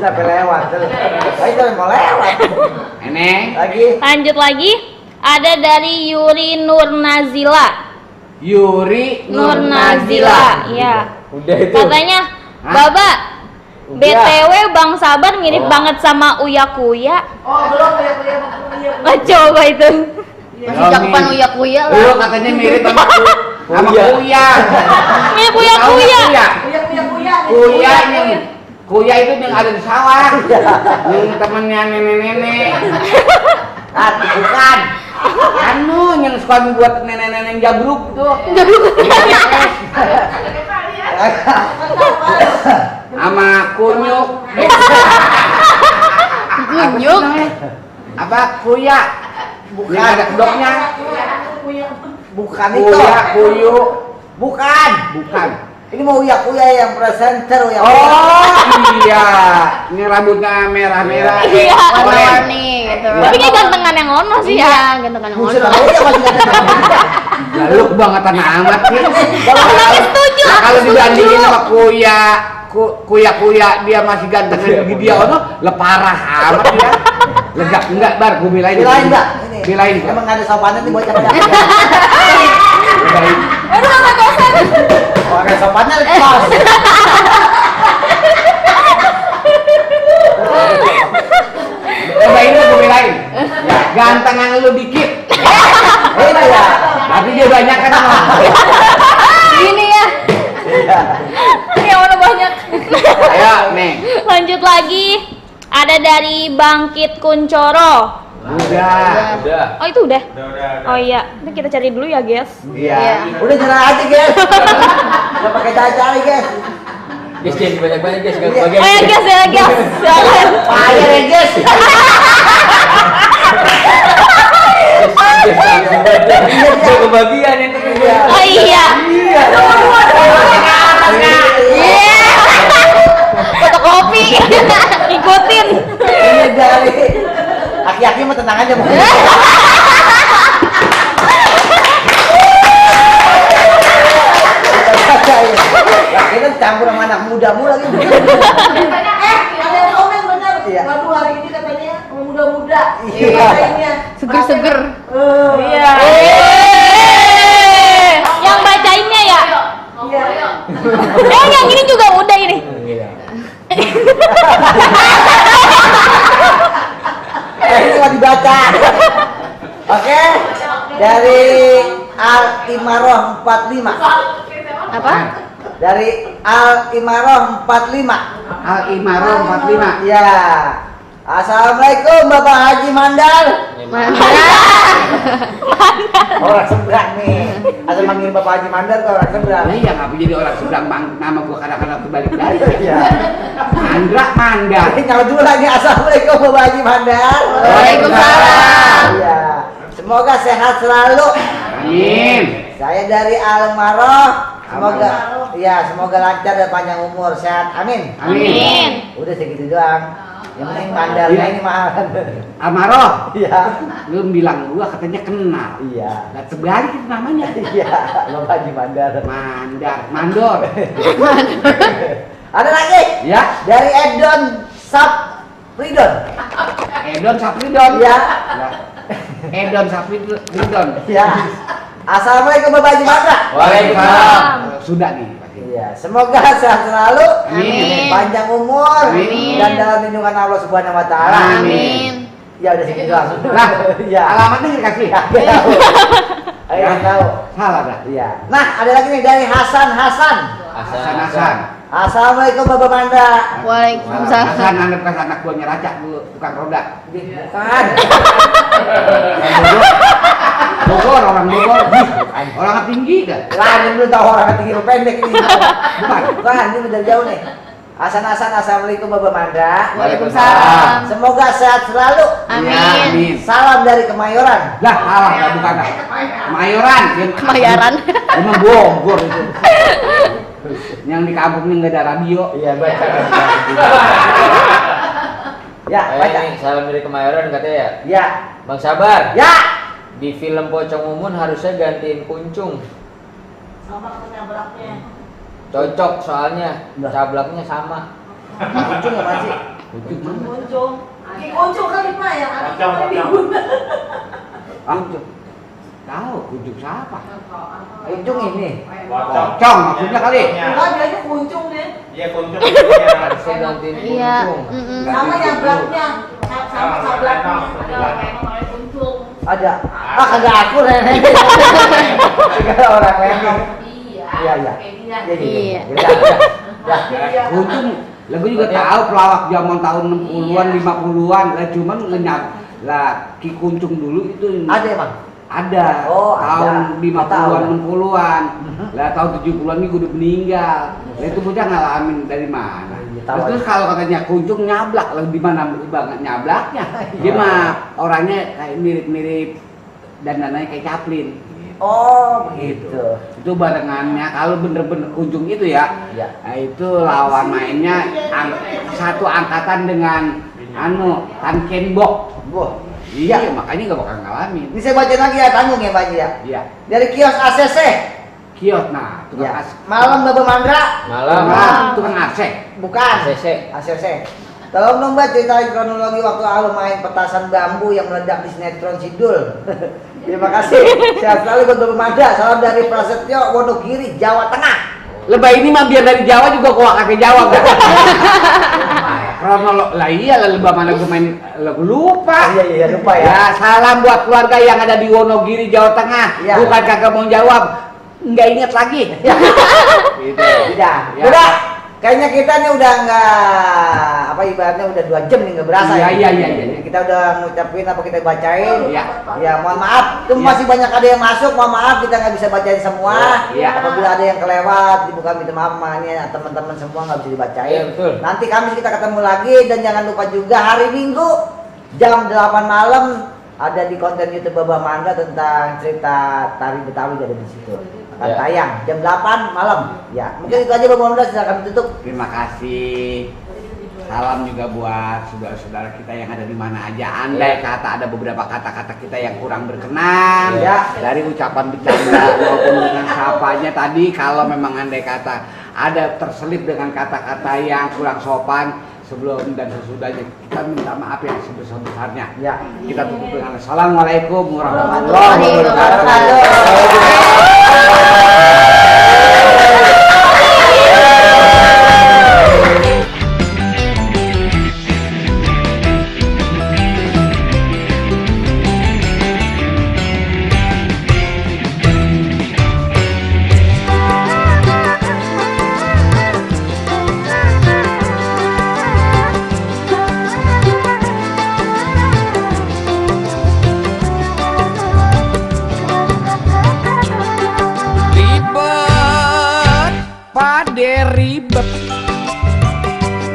Sampai lewat. Itu mau lewat. Eneng. Lagi. Lanjut lagi. Ada dari Yuri Nurnazila. Yuri Nurnazila, iya. Udah itu. Katanya, Hah? Baba, Udah. BTW Bang Sabar mirip banget sama Uya Kuya. Oh, belum ya. Lah coba itu. Masih cakupan uya-kuya lah. Lu katanya mirip sama Kuya. Mirip Uya Tahu nggak Kuya. Kuya. Kuya itu yang ada di sawah. Yang temennya nenek-nenek. Ah, bukan. Anu yang suka buat nenek-nenek jabruk tuh. Sama kunyuk. Kunyuk. Apa kuya? Bukan ada kedoknya. Bukan itu. Kuya, kuyu. Bukan. Bukan. Ini mau Uya yang presenter Uya. Oh iya, ini rambutnya merah-merah. Iya, Warna-warni gitu. Tapi kayak gantengan yang ono sih ya. Iya, gantengan yang Buset, ono. Uya masih ganteng. Lalu kebangetan amat sih. Anaknya setuju. Nah, kalau dibandingin sama kuya dia masih ganteng gigi dia ono, parah amat dia. Legak enggak bar, gue bilain. Bilain enggak? Ini. Bilain. Emang ada sopannya nih bocah. Bilain. Aduh, sama kosan. Oh, ada sopannya lepas. Coba ini gue bilain. Ya, gantengan lu dikit. Itu ya. Tapi dia banyak kan sama. Gini ya. Ini yang ono banyak. Ayo, nih. Lanjut lagi. Ada dari Bangkit Kuncoro. Udah. Oh itu udah? Oh iya, ini kita cari dulu ya guys. Iya. Udah nyerah aja, guys. Enggak pakai cari, guys. Guys, jangan banyak-banyak guys, Oh ya guys, ya guys. Silakan. Ayo ya, guys. Kebagian itu juga. Oh iya. Iya. Fotokopi. Ikutin. Ini dari aki-aki mah tenang aja, Bu. Kita campur sama anak mudamu lagi. Ada yang komen benar. Iya. Waduh, hari ini katanya muda-muda. Iya. Katanya. Seger-seger. Iya. Yang bacainnya ya. Iya. Yang ini juga udah ini. Ini mau dibaca. Oke. Dari Al-Imaroh 45. Apa? Dari Al-Imaroh 45. Al-Imaroh 45. Ya. Assalamualaikum Bapak Haji Mandar. Orang seberang nih. Asal manggil Bapak Haji Mandar ke orang seberang. Nah, iya ngapa jadi orang seberang bang? Nama gua kadang-kadang terbalik-balik. Iya. Mandra Mandar. Nyala dulu lagi. Assalamualaikum Bapak Haji Mandar. Waalaikumsalam. Iya. Semoga sehat selalu. Amin. Saya dari Almaroh. Semoga semoga lancar dan panjang umur, sehat. Amin. Amin. Udah segitu doang. Yang penting mandarnya ini mahal. Amaroh. Iya. Lu bilang gua katanya kenal. Iya. Lah terbalik itu namanya. Iya. Bapak Haji Mandar. Mandor. Ada lagi? Ya. Dari Edon Sapridon. Edon Sapridon. Iya. Edon Sapridon. Iya. Assalamualaikum Bapak Haji Mandar. Waalaikumsalam. Sudah nih. Iya, semoga sehat selalu, Amin. panjang umur, Amin. dan dalam lindungan Allah Subhanahu Wa Taala. Amin. Ya udah segitu doang. Nah, ya. alamatnya dikasih. Tahu. Ayo tahu. Salah dah. Iya. Nah, ada lagi nih dari Hasan. Hasan. Assalamualaikum Bapak Mandra. Waalaikumsalam. Hasan anak bekas anak buahnya Raca dulu tukang roda. Bukan. Bogor, orang Bogor. Orang tinggi kan? Lah, ini belum tahu orang tinggi atau pendek ini. Bukan. Ini udah jauh nih. Hasan, assalamualaikum Bapak Mandra. Waalaikumsalam. Semoga sehat selalu. Amin. Ya, amin. Salam dari Kemayoran. Lah, salah enggak bukan. Kemayoran. Kemayoran. Emang Bogor itu. Yang di kampung ini enggak ada radio. Iya, baca. Ya, baca. Ini salam dari Kemayoran katanya ya. Ya. Bang Sabar. Ya. Di film Pocong Mumun harusnya gantiin Kuncung. Sama penyabraknya. Cocok soalnya cablaknya sama. Kuncung apa sih? Kuncung mana? Kuncung. Ki kuncung kali Pak yang ada Pocong. Kuncung. Tahu kuncung siapa? Kuncung ini. Pocong maksudnya kali. Enggak, dia aja kuncung deh. Iya kuncung. Harusnya gantiin Iya. Kuncung. Sama nyabraknya. Sama cablaknya. Ada. Ah, kagak aku nenek. Kagak orang nenek. Iya, iya. Iya. Ya. Kuncung. Lah gue juga tahu pelawak zaman tahun 60-an, 50-an. Lah cuman ngenyap. Lah Ki Kuncung dulu itu Ada emang. ada. Oh, tahun ada. 50-an, 60-an. Lah tahun 70-an ini udah meninggal. Lah itu bocah ngalamin dari mana? tahu Terus kalau katanya Kuncung nyablak, lah di mana banget nyablaknya? Dia mah orangnya kayak mirip-mirip dan dananya kayak Chaplin. Oh, begitu. Itu barengannya kalau bener-bener Kuncung itu ya. Iya. Nah, itu lawan mainnya satu angkatan dengan Tan Ken Bok. Wah. Iya, makanya nggak bakal ngalamin. Ini saya baca lagi ya, tanggung ya Pak Haji ya. Iya. Dari kios ACC. Kios, nah, tukang Ya. AC. Malam Bapak Mandra. Malam. Tukang AC. Bukan. ACC. ACC. Tolong dong Mbak ceritain kronologi waktu Alu main petasan bambu yang meledak di sinetron Sidul. Terima kasih. Sehat selalu buat Bapak Mandra. Salam dari Prasetyo Wonogiri, Jawa Tengah. Lebay ini mah biar dari Jawa juga gua kakek Jawa kan. Kronolog lah iya lah lebah mana gua main lagu lupa. Iya lupa ya. Ya, salam buat keluarga yang ada di Wonogiri, Jawa Tengah. Iya. Bukan kagak mau jawab. Enggak inget lagi. Gitu. Udah. Ya. Udah. Kayaknya kita nih udah nggak apa ibaratnya udah 2 jam nih nggak berasa Iya, ya. iya. Kita udah ngucapin apa kita bacain. Iya. Ya mohon maaf. Itu Iya. masih banyak ada yang masuk. Mohon maaf kita nggak bisa bacain semua. Iya. Apabila ada yang kelewat, dibuka minta maaf ini teman-teman semua nggak bisa dibacain. Iya, betul. Nanti Kamis kita ketemu lagi dan jangan lupa juga hari Minggu jam 8 malam ada di konten YouTube Bapak Mandra tentang cerita tari Betawi ada di situ. Akan Ya. tayang jam 8 malam. Ya, mungkin itu aja Bapak Mandra, silakan tutup. Terima kasih. Salam juga buat saudara-saudara kita yang ada di mana aja. Andai kata ada beberapa kata-kata kita yang kurang berkenan Ya. dari ucapan bercanda maupun dengan sapanya tadi, kalau memang andai kata ada terselip dengan kata-kata yang kurang sopan sebelum dan sesudahnya, kita minta maaf yang sebesar-besarnya. Ya. Kita tutup dengan Assalamualaikum warahmatullahi wabarakatuh. ribet.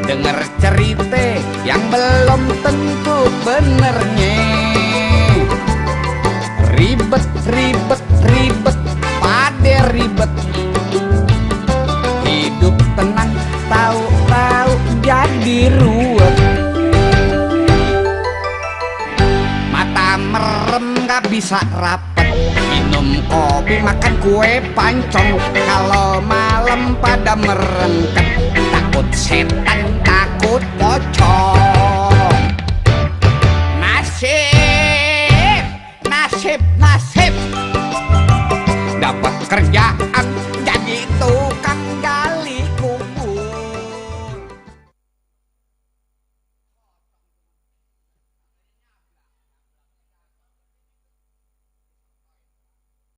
Denger cerita yang belum tentu benernya. Ribet, ribet, ribet, pada ribet. Hidup tenang, tahu-tahu jadi ruwet. Mata merem gak bisa rapet. Minum kopi, makan kue pancong. Kalau